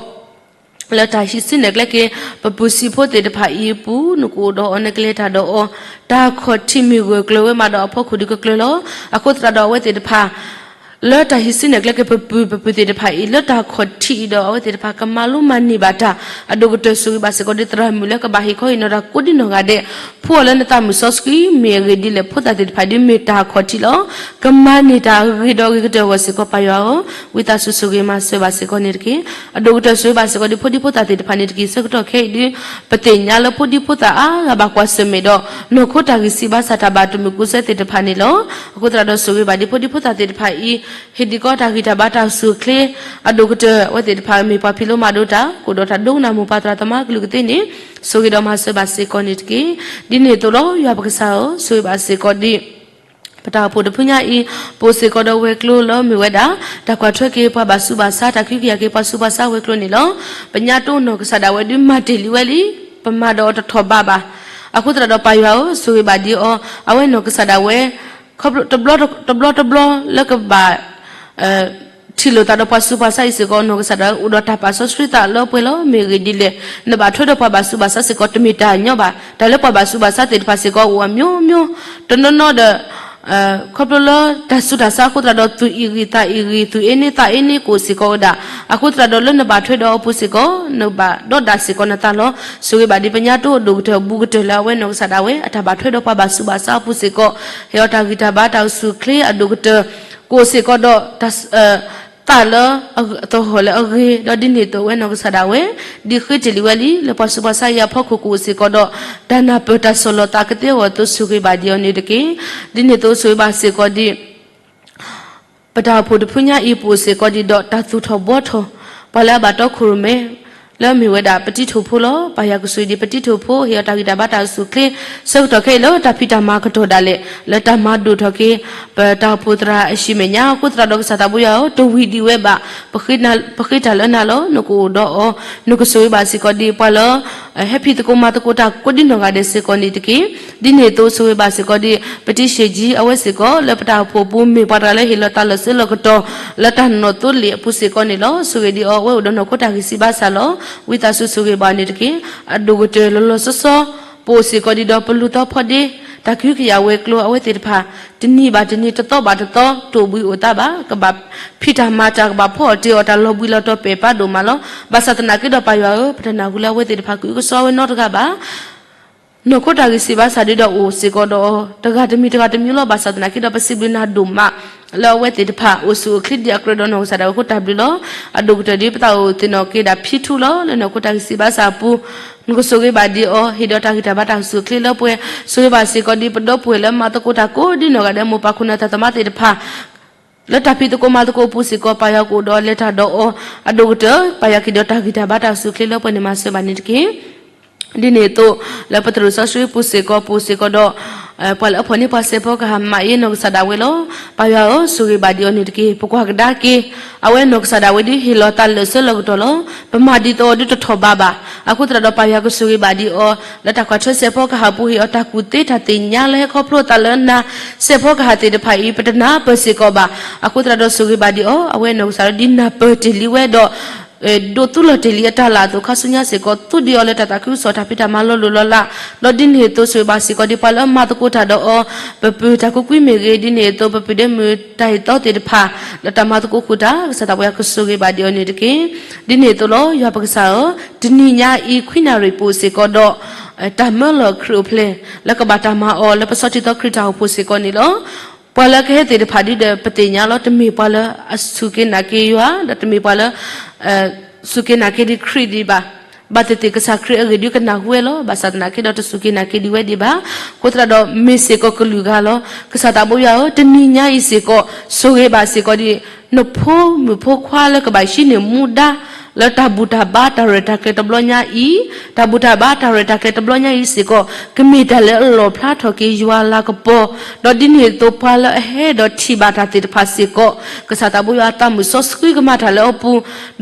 လၢတၢ်ဟံးစုနဲၣ်ကျဲက့ၤ ပပုၢ်စံးဖိသ့ၣ်တဖၣ်အံၤအပူၤ နကအိၣ်ဒီးအီၤ နကလဲၤတၢ်ဒီးအီၤ, တၢ်ခီၣ်ထံးမ့ၢ်ဂၢၢ်ကျၢၤဝဲမးဒီးအဖီခိၣ်ဒုးကကျၢၤလီၤ. အဃိသတးဒီးအဝဲသ့ၣ်တဖၣ် လၢတၢ်ဟံးစုနဲၣ်ကျဲက့ၤပပုၢ် ပပုၢ်သ့ၣ်တဖၣ်အံၤ လၢတၢ်ခီၣ်ထံးအံၤဒီး အဝဲသ့ၣ်တဖၣ်ကမၤလိမၤန့ၢ်ဘၣ်တၢ် အဒိၣ်ကတၢၢ်ဆိၣ်ဂ့ၤဘၣ်စ့ၢ်ကီးဒီး သရၣ်မုၣ်လၢကဘၣ်ဟ့ၣ်ခီဟ့ၣ်နီၤတၢ်ကိးဒံနီၢ်ဂၤဒဲး ဖှူအီၤလၢနသးမုၢ်စီဆှံ မ့ၢ်အဂ့ၢ်ဒ်လဲၣ် ဖိသၣ်သ့ၣ်တဖၣ်ဒ်မ့ၢ်တၢ်ခီၣ်ထံးလီၤ. ကမၤန့ၢ်တၢ်အဂ့ၤဒီးအဂ့ၤကတၢၢ်အဂီၢ်စ့ၢ်ကီး ပၢ်ယွၤဧၢ, ဝံသးစူၤဆိၣ်ဂ့ၤမၤစၢၤဘၣ်စ့ၢ်ကီးန့ၣ်တက့ၢ်. အဒိၣ်ကတၢၢ်ဆိၣ်ဂ့ၤဘၣ်စ့ၢ်ကီးဒ်ဖိဒံဖိသၣ်သ့ၣ်တဖၣ်န့ၣ်တက့ၢ်. ဆၢကတီၢ်ခဲအံၤဒ် ပသ့ၣ်ညါလၢဖိဒံဖိသၣ်အါဂၤဘၣ်ကွၢ်ဆၢၣ်မဲာ်ဒီး နီၢ်ခိတၢ်ဂံၢ်စၢ်ဘါစၢ်တၢ်ဘၣ်တမုာ်ကိးဆၢသ့ၣ်တဖၣ်န့ၣ်လီၤ. အဃိသတးဒီးဆိၣ်ဂ့ၤဘၣ်ဒ်ဖိဒံဖိသၣ်သ့ၣ်တဖၣ်အံၤ ဟ့ၣ်ဒံးကီးတၢ်ဂံၢ်တၢ်ဘါတၢ်အိၣ်ဆူၣ်အိၣ်ချ့ အဒိၣ်ကတၢၢ် အဝဲသ့ၣ်တဖၣ်မ့ၢ်ပှၤဖံးလိမၤဒိးတၢ် ကအိၣ်ဒီးတၢ်ဒိကနၣ်မိၢ်ပၢ်သရၣ်သမါကလုာ်ကသ့န့ၣ် ဆိၣ်ဂ့ၤဒီးမၤစၢၤဘၣ်စ့ၢ်ကီးန့ၣ်တက့ၢ်. ဒ်န့ၣ်အသိးလီၤ ယွၤပကစၢ်ဧၢ, ဆိၣ်ဂ့ၤဘၣ်စ့ၢ်ကီးဒ် ပတၢ်အိၣ်ဖှိၣ်တဖုညါအံၤ ပအိၣ်စ့ၢ်ကီးဒီးဝဲၤကျိၤလၢမ့ၢ်ဝဲဒၣ် တၢ်ကွၢ်ထွဲက့ၤပှၤဘၣ်ဆူးဘၣ်ဆါ တၢ်ကဟုကယာ်က့ၤပှၤဆူးပှၤဆါဝဲၤကျိၤန့ၣ်လီၤ. ပညါတိၢ်နီၢ်ကစၢ်ဒၣ်ဝဲဒုးမၤတ့ၢ်လံဝဲလံ, ပမၤဒီးအီၤတထီၣ်ဘးဘၣ်. အဃိသတးဒီးပၢ်ယွၤဧၢ, ဆိၣ်ဂ့ၤဘၣ်ဒ်အီၤ, အဝဲနီၢ်ကစၢ်ဒၣ်ဝဲ ခီဖျိ တဘျီတဘျီလၢကဘၣ် ထံၣ်လိာ်သးဒီးပှၤဆူးပှၤဆါအံၤစ့ၢ်ကီး နီၢ်ကစၢ်ဒၣ်ဝဲအိၣ်ဒီးတၢ်ပာ်စီဆှံသးလၢပှဲၤလီၤ. မ့ၢ်ဂ့ၢ်ဒ်လဲၣ်, နဘၣ်ထွဲဒီးပှၤဘၣ်ဆူးဘၣ်ဆါစ့ၢ်ကီး တမ့ၢ်တၢ်ညီဘၣ်. တၢ်လၢပှၤဘၣ်ဆူးဘၣ်ဆါသ့ၣ်တဖၣ်စ့ၢ်ကီး အိၣ်အမျိုးမျိုး, တနီၤနီၤဒီး ခီဖျိလၢတၢ်ဆူးတၢ်ဆါအဃိသတးဒီး သူၣ်အံၣ်ဂံၢ်သးအံၣ်ဂံၢ် သူၣ်အ့န့သးအ့န့ကအိၣ်စ့ၢ်ကီးဝဲဒၣ်. အဃိသတးဒီးလၢနဘၣ်ထွဲဒီးအပူၤစ့ၢ်ကီး နဘၣ်ဒီးဒၣ်စ့ၢ်ကီးနသးလီၤ. ဆိၣ်ဂ့ၤဘၣ်ဒ်ပညါတိၢ်အဒိၣ်ကတၢၢ်အဘူးကတၢၢ်လၢအဝဲနီၢ်ကစၢ်ဒၣ်ဝဲ အတၢ်ဘၣ်ထွဲဒီးပှၤဘၣ်ဆူးဘၣ်ဆါအပူၤစ့ၢ်ကီး, ဟ့ၣ်အီၤတၢ်ဂံၢ်တၢ်ဘါတၢ်အိၣ်ဆူၣ်အိၣ်ချ့အဒိၣ်ကတၢၢ် ကအိၣ်စ့ၢ်ကီးဒီး သးလၢအသဟီၣ်လၢအဂ့ၤ, ဒီးဒ်န့ၣ်အသိးအဝဲနီၢ်ကစၢ်ဒၣ်ဝဲ ဒ်ဃ့တ့ၢ်လံဝဲလံ လၢပှၤဆူးပှၤဆါအံၤအဖီခိၣ်ကအိၣ်စ့ၢ်ကီးဒီး တၢ်နၢ်ပၢၢ်တၢ်ဆီၣ်လီၤသးကသ့အဂီၢ်အသိး ဆိၣ်ဂ့ၤဘၣ်ဒ်အီၤန့ၣ်တက့ၢ်. ဒ်န့ၣ်အသိးဆိၣ်ဂ့ၤဘၣ်စ့ၢ်ကီးဒ် ပတၢ်အိၣ်ဖှိၣ်တဖုညါအံၤ ပအိၣ်စ့ၢ်ကီးဒ်ဒီးတၢ်သူၣ်ထီၣ်ဘှီထီၣ် ပှၤလၢအဘၣ်တီခိၣ်ရိၣ်မဲ လၢမ့ၢ်ဝဲဒၣ်ပတံၤထိၣ်ဖိလီၤ. ပၢ်ယွၤကဆိၣ်ဂ့ၤဒံးပတံၤထိၣ်ဖိ ဟ့ၣ်အီၤတၢ်ဂံၢ်တၢ်ဘါတၢ်အိၣ်ဆူၣ်အိၣ်ချ့ ဆၢကတီၢ်ခဲအံၤလၢတၢ်ဖံးတၢ်မၤကတီၢ်ဒၣ်လဲာ် လၢတၢ်မၤဒိၣ်ထီၣ်က့ၤ ပတၢ်အိၣ်ဖှိၣ်သရၣ်အဟံၣ်မဲာ်ညါ. အဃိသတးဒီးကစၢ်သးဘိယွၤဧၢ, တဝံၤဒံးဝဲဘၣ်, ပဃ့တၢ်လၢနၤလီၤ. နကအိၣ်ဒီးအီၤ, နကဆိၣ်ဂ့ၤဘၣ်စ့ၢ်ကီးဒ်ပှၤလၢ ဟဲဖံးသကိးမၤသကိးတၢ်ကိးဒံနီၢ်ဂၤဒဲးစ့ၢ်ကီးန့ၣ်တက့ၢ်. ဒ်န့ၣ်အသိးဆိၣ်ဂ့ၤဘၣ်စ့ၢ်ကီးဒ် ပတံၤရှ့ၣ်ကၠံ အဝဲစ့ၢ်ကီး လၢပတၢ်အိၣ်ဖှိၣ်အပူၤ မ့ၢ်ပှၤတဂၤလၢဟ့ၣ်လီၤသးလီၤဆၢလီၤကတီၢ် လၢတၢ်နီၣ်သိလ့ၣ်အပူၤစ့ၢ်ကီးန့ၣ်လီၤ. ဆိၣ်ဂ့ၤဒံးအီၤ အဝဲအိၣ်ဒီးနီၢ်ခိတၢ်ဂံၢ်စၢ်ဘါစၢ်လီၤ. ဝံသးစူၤဆိၣ်ဂ့ၤဘၣ်န့ၣ်တက့ၢ်. အဒိၣ်ကတၢၢ်လီၤလီၤဆီဆီ ပအိၣ်စ့ၢ်ကီးဒ်ဒီးပလူၤသီဖီဒ့ တၢ်ကဟုကယာ်ဝဲၤကျိၤအဝဲသ့ၣ်တဖၣ် တနံၤဘၣ်တနံၤ တသီဘၣ်တသီ တအိၣ်ဘှံးအိၣ်သါဘၣ်, ကဘၣ်ဖံးတၢ်မၤတၢ် ကဘၣ်ဖီအီၣ်တ့ၢ်အီၣ်တၢ်လီၤဘှံးလီၤတီၤပဲာ်ပာ်ဒိၣ်မးလီၤ. ဘၣ်ဆၣ်သနာ်က့ဒီးပၢ်ယွၤဧၢ, ပတနၢ်ဟူလၢအဝဲသ့ၣ်တဖၣ်ကအုကစွါဝဲနီတဂၤဘၣ်. နီၢ်ခိတၢ်ဂံၢ်စၢ်ဘါစၢ်ဒ်ဒီးအိၣ်စ့ၢ်ကီးဒီး တဂၤတမံၤတဂၤတမံၤလီၤ. ဘၣ်ဆၣ်သနာ်က့ဒီးပစံးဘျုးနၤဒိၣ်မး လၢအဝဲသ့ၣ်တဖၣ်အိၣ်ဆူၣ်အိၣ်ချ့ဒံးအကြၢးဒီးနီၢ်ကစၢ်ဒၣ်ဝဲအဃိတၢ်ဘျုးလီၤ. အဒိၣ်ကတၢၢ်ဒ်ပသးအိၣ်သ့ၣ်နီၣ်က့ၤဒၣ်ဖံထူလီၤ. လၢနီၢ်ခိတၢ်ဂံၢ်စၢ်ဘါစၢ်အပူၤ နကဆိၣ်ဂ့ၤဘၣ်ဒံးအီၤ ဟ့ၣ်ဒီးတၢ်ဂံၢ်တၢ်ဘါတၢ်အိၣ်ဆူၣ်အိၣ်ချ့လၢပှဲၤ, ဆိၣ်ဂ့ၤဘၣ်စ့ၢ်ကီးဒ်ပဒီပုၢ်ဝဲၢ်လၢမၤသကိးတၢ်ကိးဒံနီၢ်ဂၤဒဲး မိၢ်ပၢ်ခိၣ်နၢ်သရၣ်သမါသ့ၣ်တဖၣ် လၢတၢ်ဖံးသကိးမၤသကိးအပူၤစ့ၢ်ကီး ပၢ်ယွၤကအိၣ်ဒီးလဲၤတၢ်ဒီးအီၤ, အဒိၣ်ကတၢၢ် ပၢ်ယွၤကဟ့ၣ်ဒီးတၢ်ဂံၢ်တၢ်ဘါတၢ်အိၣ်ဆူၣ်အိၣ်ချ့လၢပှဲၤန့ၣ်မၤစၢၤဘၣ်န့ၣ်တက့ၢ်. ဒ်န့ၣ်အသိး လၢပသရိာ်စီဆှံပူၤစ့ၢ်ကီး ပအိၣ်စ့ၢ်ကီးဒီး ပှၤလၢအဖီၣ်န့ၢ်ပှၤစဲးဖီကဟၣ်မးအ့ နီၢ်ကစၢ်ဒၣ်ဝဲလီၤ. ပၢ်ယွၤဧၢ, ဆိၣ်ဂ့ၤဘၣ်ဒံးအီၤန့ၣ်တက့ၢ်. ပကွၢ်ကဒါက့ၤ အဝဲနီၢ်ကစၢ်ဒၣ်ဝဲဒ်ဟ့ၣ်လီၤသးလၢာ်ဆၢလီၤကတီၢ်လီၤ. ပမၤဒ်သိးအီၤဒ်တထီၣ်ဘးဘၣ်. အဃိသတးဒီးပၢ်ယွၤကဆိၣ်ဂ့ၤဘၣ်ဒံးအီၤ လၢတၢ်ကွၢ်ထွဲစဲးဖီကဟၣ်ပူၤ ဟ့ၣ်အီၤတၢ်ကူၣ်သ့တၢ်သ့ၣ်ညါလၢဟဲခီဖျိသးလၢနၤ စဲးဖီကဟၣ်သ့ၣ်တဖၣ်အံၤ ပတနၢ်ပၢၢ်စ့ၢ်ကီးဘၣ်. အဃိသတးဒီးဆိၣ်ဂ့ၤဘၣ်ဒံးအီၤ အဝဲနီၢ်ကစၢ်ဒၣ်ဒ်နၢ်ပၢၢ်တ့ၢ်လံဝဲဒီး ဒိးသူလီၤတ့ၢ်လံအတၢ်လၢ်အသိး ခါဆူညါစ့ၢ်ကီး သူဒံးအီၤလၢတၢ်သးခုကစီၣ် တၢ်ဖံးတၢ်မၤလီၤလိၢ်လီၤလး, ဒီးဒ်န့ၣ်အသိးဆိၣ်ဂ့ၤဘၣ်စ့ၢ်ကီးဒ်ပှၤလၢအမၤသကိးတၢ်ဒီးအီၤ, ပပုၢ်တၢ်ကူၣ်ကွံာ်မ့ၢ်ဂ့ၤ, ဒ်န့ၣ်အသိး ပပုၢ်ဒဲမုၣ်တၢ်အဲၣ်သီသ့ၣ်တဖၣ် လၢတၢ်မၤသကိးဃုာ်တၢ် ကစၢ်သးပှၢ်ယွၤကဆိၣ်ဂ့ၤဘၣ်ဒံးအီၤန့ၣ်တက့ၢ်. ဒ်န့ၣ်အသိးလီၤ ယွၤပကစၢ်ဧၢ, တနံၤညါအံၤ ခွံနၣ်ရံၣ်ပူၤစ့ၢ်ကီးဒီး တၢ်မၢလီၤခရံာ်အိၣ်ဖျဲၣ် လၢကဘၣ်တၢ်မၤအီၤလၢပဆီၣ်ထံသီခရံာ်တၢ်အိၣ်ဖှိၣ်စ့ၢ်ကီးန့ၣ်လီၤ. ပှၤလၢကဟဲသ့ၣ်တဖၣ်ဒ်ဒီး ပသ့ၣ်ညါလီၤ တမ့ၢ်ပှၤလၢအစူၢ်က့ၤနာ်က့ၤယွၤ ဒီးတမ့ၢ်ပှၤလၢ စူၢ်က့ၤနာ်က့ၤဒံးခရံာ်ဒံးဘၣ်. ဘၣ်သ့ၣ်သ့ၣ်ကစၢ်ခရံာ်အဂ့ၢ်ဒုးကနၢ်ဟူဝဲလီၤ. ဘၣ်ဆၣ်သနာ်က့ဒီးတစူၢ်က့ၤနာ်က့ၤဒံးဝဲဒံးဘၣ်. အဃိသတးဒီးမ့ၢ်စ့ၢ်ကီးကလုာ်ဂၤလီၤ. ကစၢ်သးဘိယွၤဧၢ, တနံၤညါအံၤစ့ၢ်ကီး ဆိၣ်ဂ့ၤဘၣ်စ့ၢ်ကီးဒံး နဖိမုၣ်ဖိခွါလၢကဘၣ်ဟံးန့ၢ်မူဒါ လၢတၢ်ဘူၣ်တၢ်ဘါတၢ်ရဲၣ်တၢ်ကျဲၤတဘျီညါအံၤ, တၢ်ဘူၣ်တၢ်ဘါတၢ်ရဲၣ်တၢ်ကျဲၤတဘျီညါအံၤစ့ၢ်ကီး ကမ့ၢ်တၢ်လၢအလီၣ်ဖျါထီၣ်က့ၤယွၤလၤကပီၤ, ဒီးဒ်န့ၣ်အသိးပှၤလၢအဟဲဒီးထံၣ်ဘၣ်တၢ်သ့ၣ်တဖၣ်စ့ၢ်ကီး ကစၢ်သးဘိယွၤအသးမုၢ်စီဆှံကမၤတၢ်လၢအပူ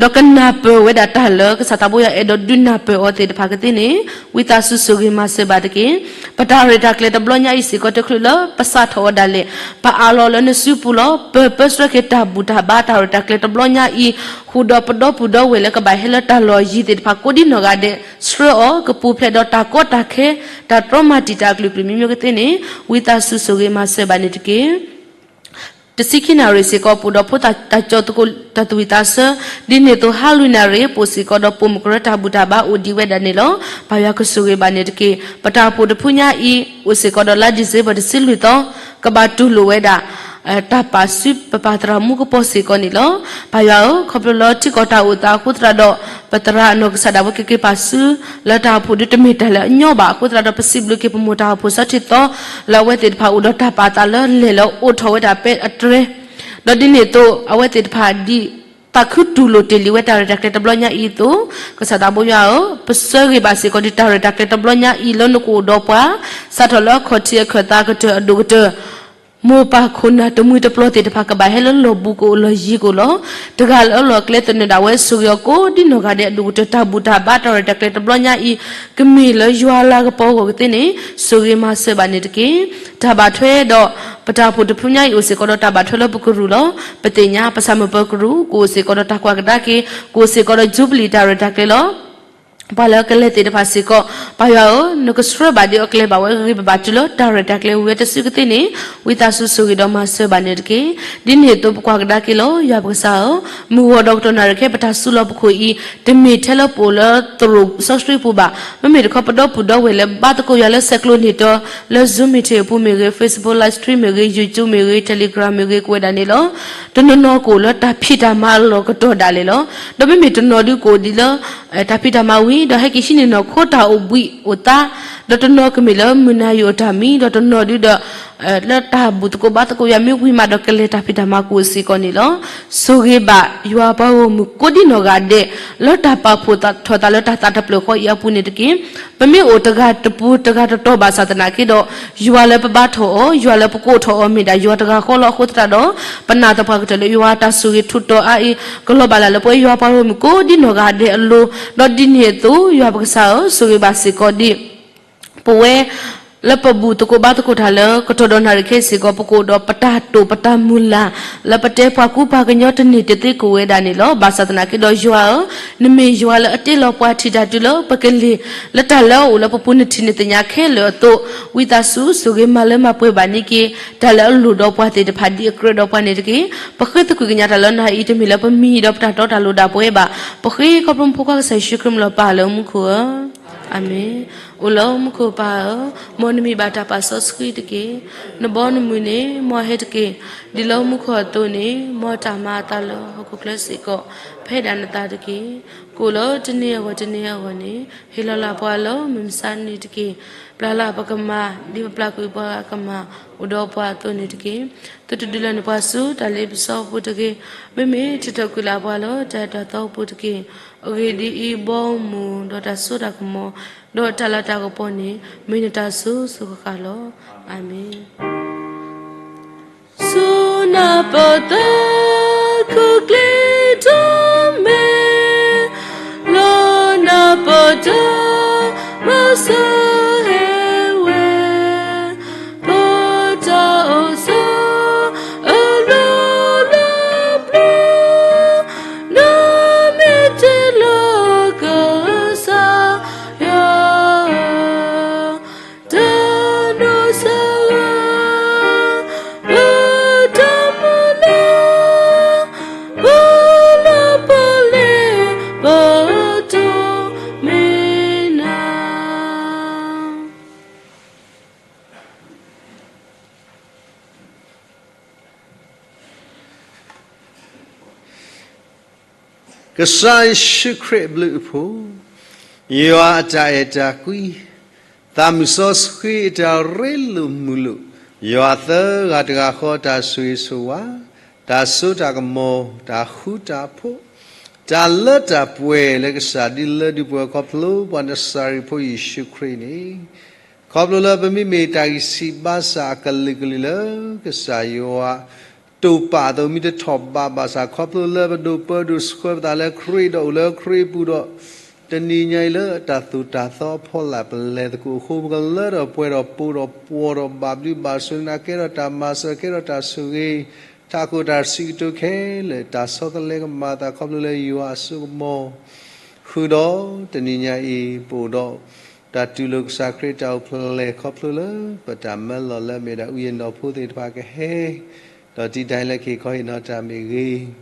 ၤ, ဒီးကနၢ်ပၢၢ်ဝဲဒၣ်တၢ်လၢကစၢ်သးဘိယွၤအဲၣ်ဒိးဒုးနၢ်ပၢၢ်အီၤသ့ၣ်တဖၣ်ကသ့န့ၣ် ဝံသးစူၤဆိၣ်ဂ့ၤမၤစၢၤဘၣ်တက့ၢ်. ပတၢ်ရဲၣ်တၢ်ကျဲၤတဘျီညါအံၤစ့ၢ်ကီး တချုးလၢပစးထီၣ်အီၤဒၣ်လဲာ် ပအးလီၤလၢနစုပူၤလီၤ. ပၢၢ်ပၢဆှၢက့ၤတၢ်ဘူၣ်တၢ်ဘါတၢ်ရဲၣ်တၢ်ကျဲၤတဘျီညါအံၤ ပူၤဒီးပဒီပုၢ်ဒီဝဲၢ်လၢကဘၣ်ဟဲလၢတၢ်လီၢ်ယံၤသ့ၣ်တဖၣ်ကိးဒ်နီၢ်ဂၤဒဲး ဆှၢအီၤ ကပူၤဖျဲးဒီးတၢ်ကီတၢ်ခဲ တၢ်တြီမၤတံာ်တာ်အကလုာ်ကလုာ်မံၤမံၤကသ့န့ၣ် ဝံသးစူၤဆိၣ်ဂ့ၤမၤစၢၤဘၣ်န့ၣ်တက့ၢ်. တဆံခံနၣ်ရံၣ်စ့ၢ်ကီး ပအိၣ်ဒီးဖိသၣ်တၢ်ကၠီၤသကိးတၢ်သူၣ်ဝံၣ်သးဆၢ, ဒ်န့ၣ်အသိး ဟါလွံၢ်နၣ်ရံၣ် ပအိၣ်စ့ၢ်ကီးဒီးပိာ်မုၣ်ကရၢတၢ်ဘူၣ်တၢ်ဘါအိၣ်ဒံးဝဲဒၣ်န့ၣ်လီၤ. ပၢ်ယွၤကဆိၣ်ဂ့ၤဘၣ်န့ၣ်တက့ၢ်. ပတၢ်အိၣ်ဖှိၣ်တဖုညါအံၤ အိၣ်စ့ၢ်ကီးဒီးလါဒံၣ်စ့ဘၢၣ်တဆံလွံၢ်သီ ကဘၣ်တူၢ်လိာ်ဝဲဒၣ် တၢ်ပာ်ဆူပပၢ်သရၣ်မုၣ်ကပီၤစ့ၢ်ကီးန့ၣ်လီၤ. ပၢ်ယွၤဧၢ, ခီဖျိလၢထံကီၢ်တၢ်အိၣ်သးအဃိသတးဒီး ပသရၣ်အနီၢ်ကစၢ်ဒၣ်ဝဲကက့ၤပာ်ဆူ လၢတၢ်အိၣ်ဖှိၣ်ဒုးတမ့ၢ်တၢ်လၢအညီဘၣ်. အဃိသတးဒီး ပစံးဘျုးက့ၤပမိၢ်တၢ်အိၣ်ဖှိၣ်စီထံသီ လၢအဝဲသ့ၣ်တဖၣ်အိၣ်ဒီးတၢ်ပာ်သးလၢလဲၤလၢအိးထီၣ်ဝဲဒၣ်ပဲအတြဲ ဒီးဒ်န့ၣ်အသိး အဝဲသ့ၣ်တဖၣ်ဒ် သးခုတူၢ်လိာ်တ့ၢ်လံဝဲတၢ်ရဲၣ်တၢ်ကျဲၤတဘျီညါအံၤအသိး, ကစၢ်သးဘိယွၤဧၢ, ပဆၢဂ့ၤဘၣ်စ့ၢ်ကီးဒ်တၢ်ရဲၣ်တၢ်ကျဲၤတဘျီညါအံၤလၢနကအိၣ်ဒီးပှၤ, စးထီၣ်လၢအခီၣ်ထံးအခၢၣ်သးကတၢၢ်အဒိၣ်ကတၢၢ် မိၢ်ပၢ်ခိၣ်နၢ်တမှံၤတပျီၤသ့ၣ်တဖၣ်ကဘၣ်ဟဲလၢလီၢ်ဘူးကအိၣ်လီၢ်ယံၤကအိၣ်လီၤ. တဂၤလၢအလီၢ်အကျဲသနၢၣ်ဒၣ်ဝဲ ဆိၣ်ဂ့ၤအီၤကိးဒ်နီၢ်ဂၤဒဲးအဒိၣ်ကတၢၢ် တၢ်ဘူၣ်တၢ်ဘါတၢ်ရဲၣ်တၢ်ကျဲၤတဘျီညါအံၤ ကမ့ၢ်လၢယွၤလၤကပီၤအဂီၢ်ကသ့န့ၣ် ဆိၣ်ဂ့ၤမၤစၢၤဘၣ်န့ၣ်တက့ၢ်. တၢ်ဘၣ်ထွဲဒီးပတၢ်အိၣ်ဖှိၣ်တဖုညါအံၤအိၣ်စ့ၢ်ကီးဒီးတၢ်ဘၣ်ထွဲလၢပကရူၢ်လီၤ. ပသ့ၣ်ညါပဆၣ်မုၢ်ပၢၤကရူၢ် ကအိၣ်စ့ၢ်ကီးဒီးတၢ်ကွၢ်ကဒါက့ၤ ကအိၣ်စ့ၢ်ကီးဒီး Jubilee တၢ်ရဲၣ်တၢ်ကျဲၤလီၤ. ပှၤလၢကလဲၤသ့ၣ်တဖၣ်စ့ၢ်ကီး ပၢ်ယွၤဧၢ, နကဆှၢဘၣ်ဒ်အကျဲၤဘၣ်ဝဲအဂ့ၢ် ပဘၣ်တုၤလၢတၢ်ရဲၣ်တၢ်ကျဲၤဝံၤဝဲတစုကသ့န့ၣ် ဝံသးစူၤဆိၣ်ဂ့ၤဒီးမၤစၢၤဘၣ်န့ၣ်တက့ၢ်. ဒ်န့ၣ်အသိးပကွၢ်ကဒါက့ၤလီၤ. ယွၤပကစၢ်ဧၢ, မုၢ်ဂီၤဒီးကတီၢ်နၣ်ရံၣ်ခဲ ပတၢ်စုလီၢ်ပခိၣ်အံၤ တမ့ၢ်ထဲလၢပအိၣ်လၢသရိာ်စီဆှံပူၤဘၣ်. မ့မ့ၢ်တခီပဒီပုၢ်ဒီဝဲၢ်လၢဘါသကိးယွၤလၢဆဲးကျိးန့ၢ်တီၤ လၢ Zoom meeting အပူၤမ့ၢ်ဂ့ၤ, Facebook live stream မ့ၢ်ဂ့ၤ, YouTube မ့ၢ်ဂ့ၤ, Telegram မ့ၢ်ဂ့ၤ ကဝဲဒၣ်န့ၣ်လီၤ. တနီၤနီၤကအိၣ်လၢတၢ်ဖံးတၢ်မၤအလီၢ်ကတီၢ်ဒၣ်လဲာ်လီၤ. ဒီးမ့မ့ၢ်တနီၤဒုးကအိၣ်ဒံးလၢ တၢ်ဖံးတၢ်မၤဝံၤ ဒီးဟဲက့ၤဟံးန့ၢ်နီၢ်ခိတၢ်အိၣ်ဘှံးအိၣ်သါ, ဒီးတနီၤကမ့ၢ်လၢမုၢ်နၤယိာ်အတၢ်မံ, ဒီးတနီၤဒုးဒီး လၢတၢ်ဘူၣ်သကိးဘါသကိးယွၤမ့ၢ်ဝံၤမးဒီးကလဲၤတၢ်ဖံးတၢ်မၤကအိၣ်စ့ၢ်ကီးန့ၣ်လီၤ. ဆိၣ်ဂ့ၤဘၣ်ယွၤပှၤဂီၢ်မုၢ်ကိးဒ်နီၢ်ဂၤဒဲး လၢတၢ်ပာ်ဖှိၣ်ထီၣ်သးလၢတၢ်သးတဖျၢၣ်ဃီအံၤအပူၤန့ၣ်တက့ၢ်. ပမ့ၢ်အိၣ်တဂၤတပူၤတဂၤတတီၤဘၣ်ဆၣ်သနာ်က့ဒီး ယွၤလၢပဘါထီၣ်အီၤ, ယွၤလၢပကိးထီၣ်အီၤမ့ၢ်ဒၣ်ယွၤတဂၤဃီလီၤ. အဃိသတးဒီး ပနာ်သပှၢ်ကတၢၢ်လၢယွၤတၢ်ဆိၣ်ဂ့ၤထူးတီၤအါအံၤ ကလီၤဘၣ်လၢ်လၢပဝဲယွၤပှၤဂီၢ်မုၢ်ကိးဒ်နီၢ်ဂၤဒဲးအလိၤ, ဒီးဒ်န့ၣ်အသိး ယွၤပကစၢ်ဧၢ, ဆိၣ်ဂ့ၤဘၣ်စ့ၢ်ကီးဒ် ပဝဲ လၢပဘူၣ်သကိးဘါသကိးတၢ်လၢ ကတီၢ်ဒီးနၣ်ရံၣ်ခဲစ့ၢ်ကီး ပကအိၣ်ဒီးပတၢ်တိာ်ပတၢ်မုၢ်လၢ် လၢပတဲပှၤကူပှၤကညီတန့ၢ်တသ့ကအိၣ်ဝဲဒၣ်န့ၣ်လီၤ. ဘၣ်ဆၣ်သနာ်က့ဒီးယွၤဧၢ, နမ့ၢ်ယွၤလၢအတ့လီၤပှၤထံၣ်တၢ်တုၤလၢပကလ့ၢ် လၢတၢ်လၢအအိၣ်လၢပပူၤနထံၣ်နသ့ၣ်ညါခဲလၢာ်အသိး, ဝံသးစူၤ ဆိၣ်ဂ့ၤမၤလၢမၤပှဲၤဘၣ်န့ၢ်က့ၤ တၢ်လၢအလိၣ်ဒီးပှၤသ့ၣ်တဖၣ်ဒ်အကြၢးဒီးပှၤန့ၣ်တက့ၢ်. ပဃ့သကွံာ်ကညးတၢ်လၢနၤအံၤ တမ့ၢ်လၢပမံၤဒီးပတၢ်တီတၢ်လိၤဒၣ်ပဝဲဘၣ်. ပဃ့ခီဖျိမူဖိခွါကစၢ်ယ့ၣ်ၡူးခရံာ်မံၤလီၤပၢ်လၢမူခိၣ်ဧၢ. အၤမ့ၣ်. အိၣ်လၢမူခိၣ်ပၢ်ဧၢ, မ်နမံၤဘၣ်တၢ်ပာ်စီဆှံတက့ၢ်. နဘီနမုၢ်န့ၣ် မ်အဟဲတက့ၢ်. ဒ်လၢမူခိၣ်အသိးန့ၣ် မ်တၢ်မၤအသးလၢဟီၣ်ခိၣ်ချၢစ့ၢ်ကီး ဖဲဒၣ်နသးတက့ၢ်. ကအိၣ်လၢတနံၤအဂီၢ်တနံၤအဂီၢ်န့ၣ် ဟ့ၣ်လီၤလၢ်ပှၤလၢမုၢ်မဆါတနံၤတက့ၢ်. ပျၢ်လၢ်ပကမၤ ဒ်ပပျၢ်ကွံာ်ပှၤကမၤအိၣ်ဒီးပှၤအသိးန့ၣ်တက့ၢ်. သုတဒုးလၢ်န့ၢ်ပှၤဆူတၢ်လ့ပစီအပူၤတဂ့ၤ. မ့မ့ၢ်ထုးထီၣ်ကွံာ်လၢ်ပှၤလၢတၢ်အဲၣ်တၢ်သီအပူၤတက့ၢ်. အဂ့ၢ်ဒ်အံၤ, ဘီမုၢ်ဒီးတၢ်စိတၢ်ကမီၤ ဒီးတၢ်လၤတၢ်ကပီၤန့ၣ် မ့ၢ်နတၢ်စိၤစိၤဃၣ်ဃၣ်လီၤ. အၤမ့ၣ်. ဆူနၢ်ပၢၢ်သၢ ခုၣ်ကျ့ထီၣ်မဲာ်, လီနၢ်ပၢၢ်တၢ် မၤစၢၤဟဲဝဲ, ပတၢ်အိၣ်ဆၢ အလီၢ်လၢပျၢၤ, နမ့ၢ်တ့လီၤကစၢ်ယွၤ တၢ်နီၢ်စၢ်ဂၤ ပတၢ်မုၢ်လၢ် ပလၢပလဲၤ ပတိၢ်မ့ၢ်နၤ. ကစၢ်ယ့ၣ်ၡူးခရံာ်အဘျုးအဖှိၣ်, ယွၤအတၢ်အဲၣ်တၢ်ကွံ, သးမုၢ်စီဆှံအတၢ်ရ့လိာ်မုာ်လိာ်, ယွၤသၢဂၤတဂၤဃီတၢ်ဆိၣ်ဂ့ၤဆိၣ်ဝါ, တၢ်စိတၢ်ကမီၤ, တၢ်ဃူတၢ်ဖိး, တၢ်လၢတၢ်ပှဲၤလၢကစၢ်ဒ်လၢဒုးပှဲၤခီဖျိပှၤနစၤရ့းဖိယ့ၣ်ၡူးခရံာ်န့ၣ်, ခီဖျိလၢပမ့မ့ၢ်တၢ်ဂံၢ်ဆံးဘါစၢ်အကလုာ်ကလုာ်လၢ ကစၢ်ယွၤ တိာ်ပာ်အသိးမ့ၢ်တထီၣ်ဘးဘၣ်ဆၣ် ခီဖျိလၢပဒိးပၢဒိးဆှၢပသးလၢခရံာ်ဒီးအိၣ်လၢခရံာ်အပူၤဒီး တနံၤညါအံၤလၢတၢ်သိၣ်တၢ်သီအဖီလာ်ပလဲၤသကိးအဃိ ပကလၢထီၣ်ပှဲၤထီၣ် ပူၤထီၣ်ပှီၢ်ထီၣ် ဘၣ်ဘျုးဘၣ်ဆိၣ်ဂ့ၤနၤ ကဲထီၣ်တၢ်မၤစၢၤ ကဲထီၣ်တၢ်ဆိၣ်ဂ့ၤ ထးခိၣ်တၢ်စံးကတိၤခဲလၢာ် တၢ်ဆီတလဲကမၤအသးခီဖျိလၢယွၤအစိကမီၤ, ဃုာ်ဒီးတနံၤညါအံၤ ပအိၣ်ဒီး တၢ်တူၢ်လိာ်ကစၢ်ခရံာ်တၢ်အိၣ်ဖျဲၣ်ခီဖျိလၢ ပတၢ်မၢလီၤလၢအမ့ၢ်ဒၣ် အုၣ်ယနီၢ်ဖိသ့ၣ်တဖၣ်ကဟဲ ဒီးတံာ်တာ်လၢက့ၤခီဟ့ၣ်နီၤတၢ်မ့ၢ်ဂ့ၤ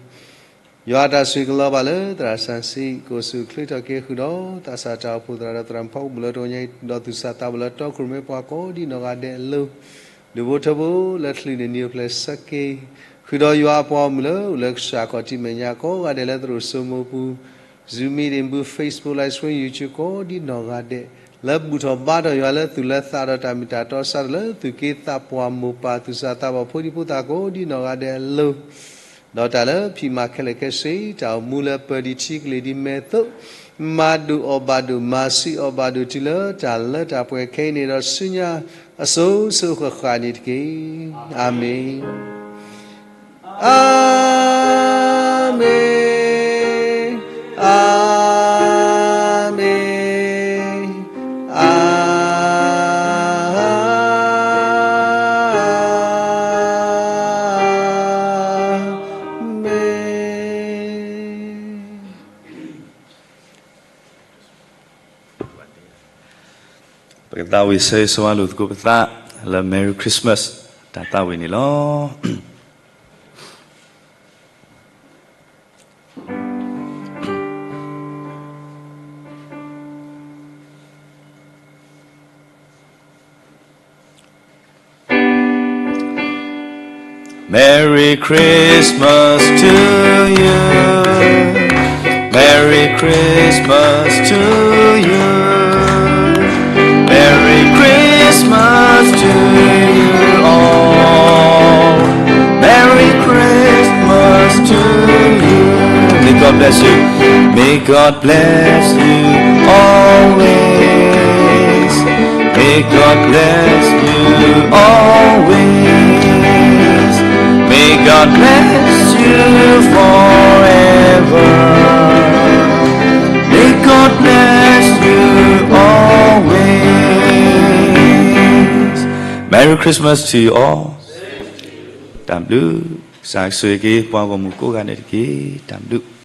ယွၤအတၢ်ဆိၣ်ဂ့ၤကလီၤဘၣ်လၢသရၣ်စီဆှံ ကိးဆူၣ်ချ့ထီၣ်က့ၤဃုာ်ဒီး သးစၢ်တၢ်အိၣ်ဖှိၣ်သရၣ်ဒီးသရၣ်မုၣ်ဖီကမူၣ်လၢတဂီၤညါအံၤ ဒီးသူၣ်စၢ်သးဘီၣ်လၢတီခိၣ်ရိၣ်မဲပှၤကိးဒ်နီၢ်ဂၤဒဲးအလိၤ, ဒူၣ်ဖိထၢဖိလၢချုးန့ၢ်နံၤအိၣ်ဖျဲၣ်ဆၢက့ၤ, ဃုာ်ဒီးယွၤအပှၤဂီၢ်မုၢ်လၢအိၣ်လၢကစၢ်ခီၣ်ထံးမဲာ်ညါကိးဂၤဒဲးလၢသရိာ်စိမိပူၤ Zoom meeting ပူၤ Facebook Live Stream YouTube ကိးဒ်နီၢ်ဂၤဒဲး, လၢဘူၣ်ထီၣ်ဘါထီၣ်ယွၤလၢသူၣ်လၢသးဒီးတၢ်မ့ၢ်တၢ်တီစါထီၣ်လၢသူၣ်က့သးပှၢ်မိၢ်ပၢ်သူၣ်စၢ်သးဘီၣ်ဖိဒံဖိသၣ်ကိးဒ်နီၢ်ဂၤဒဲးအလိၤ ဒီးတၢ်လၢဖံးမၤခဲလၢာ်ခဲဆ့ တၢ်အိၣ်မူလၢပၢၤဒံးထံကလ့ၢ်ဒ်မဲာ်သိး, မၤဒိၣ်အီၣ်ဘၣ်ဒိၣ် မၤဆံးအီၣ်ဘၣ်ဒိၣ်တုၤလၢတၢ်လၢတၢ်ပှဲၤခဲအံၤန့ၣ်ဒီးဆူညါအစိၤစိၤဃၣ်ဃၣ်န့ၣ်တက့ၢ်. အၤမ့ၣ်. အၤမ့ၣ်, အၤမ့ၣ်, အၤမ့ၣ်. ပကသးဝံၣ်ဆၢဂ့ၤဆၢဝါလိာ်သကိးပသးလၢ Merry Christmas တၢ်သးဝံၣ်န့ၣ်လီၤ. Merry Christmas to you. Merry Christmas to you. Merry Christmas to you all. Merry Christmas to you. May God bless you. May God bless you always. May God bless you always. May God bless you forever. May God bless you always. Merry Christmas to you all. တၢ်ဘျုး, ကစၢ်ဆိၣ်ဂ့ၤက့ၤ ပှၤဂီၢ်မုၢ်ကိးဂၤဒဲးတက့ၢ်. တၢ်ဘျုး.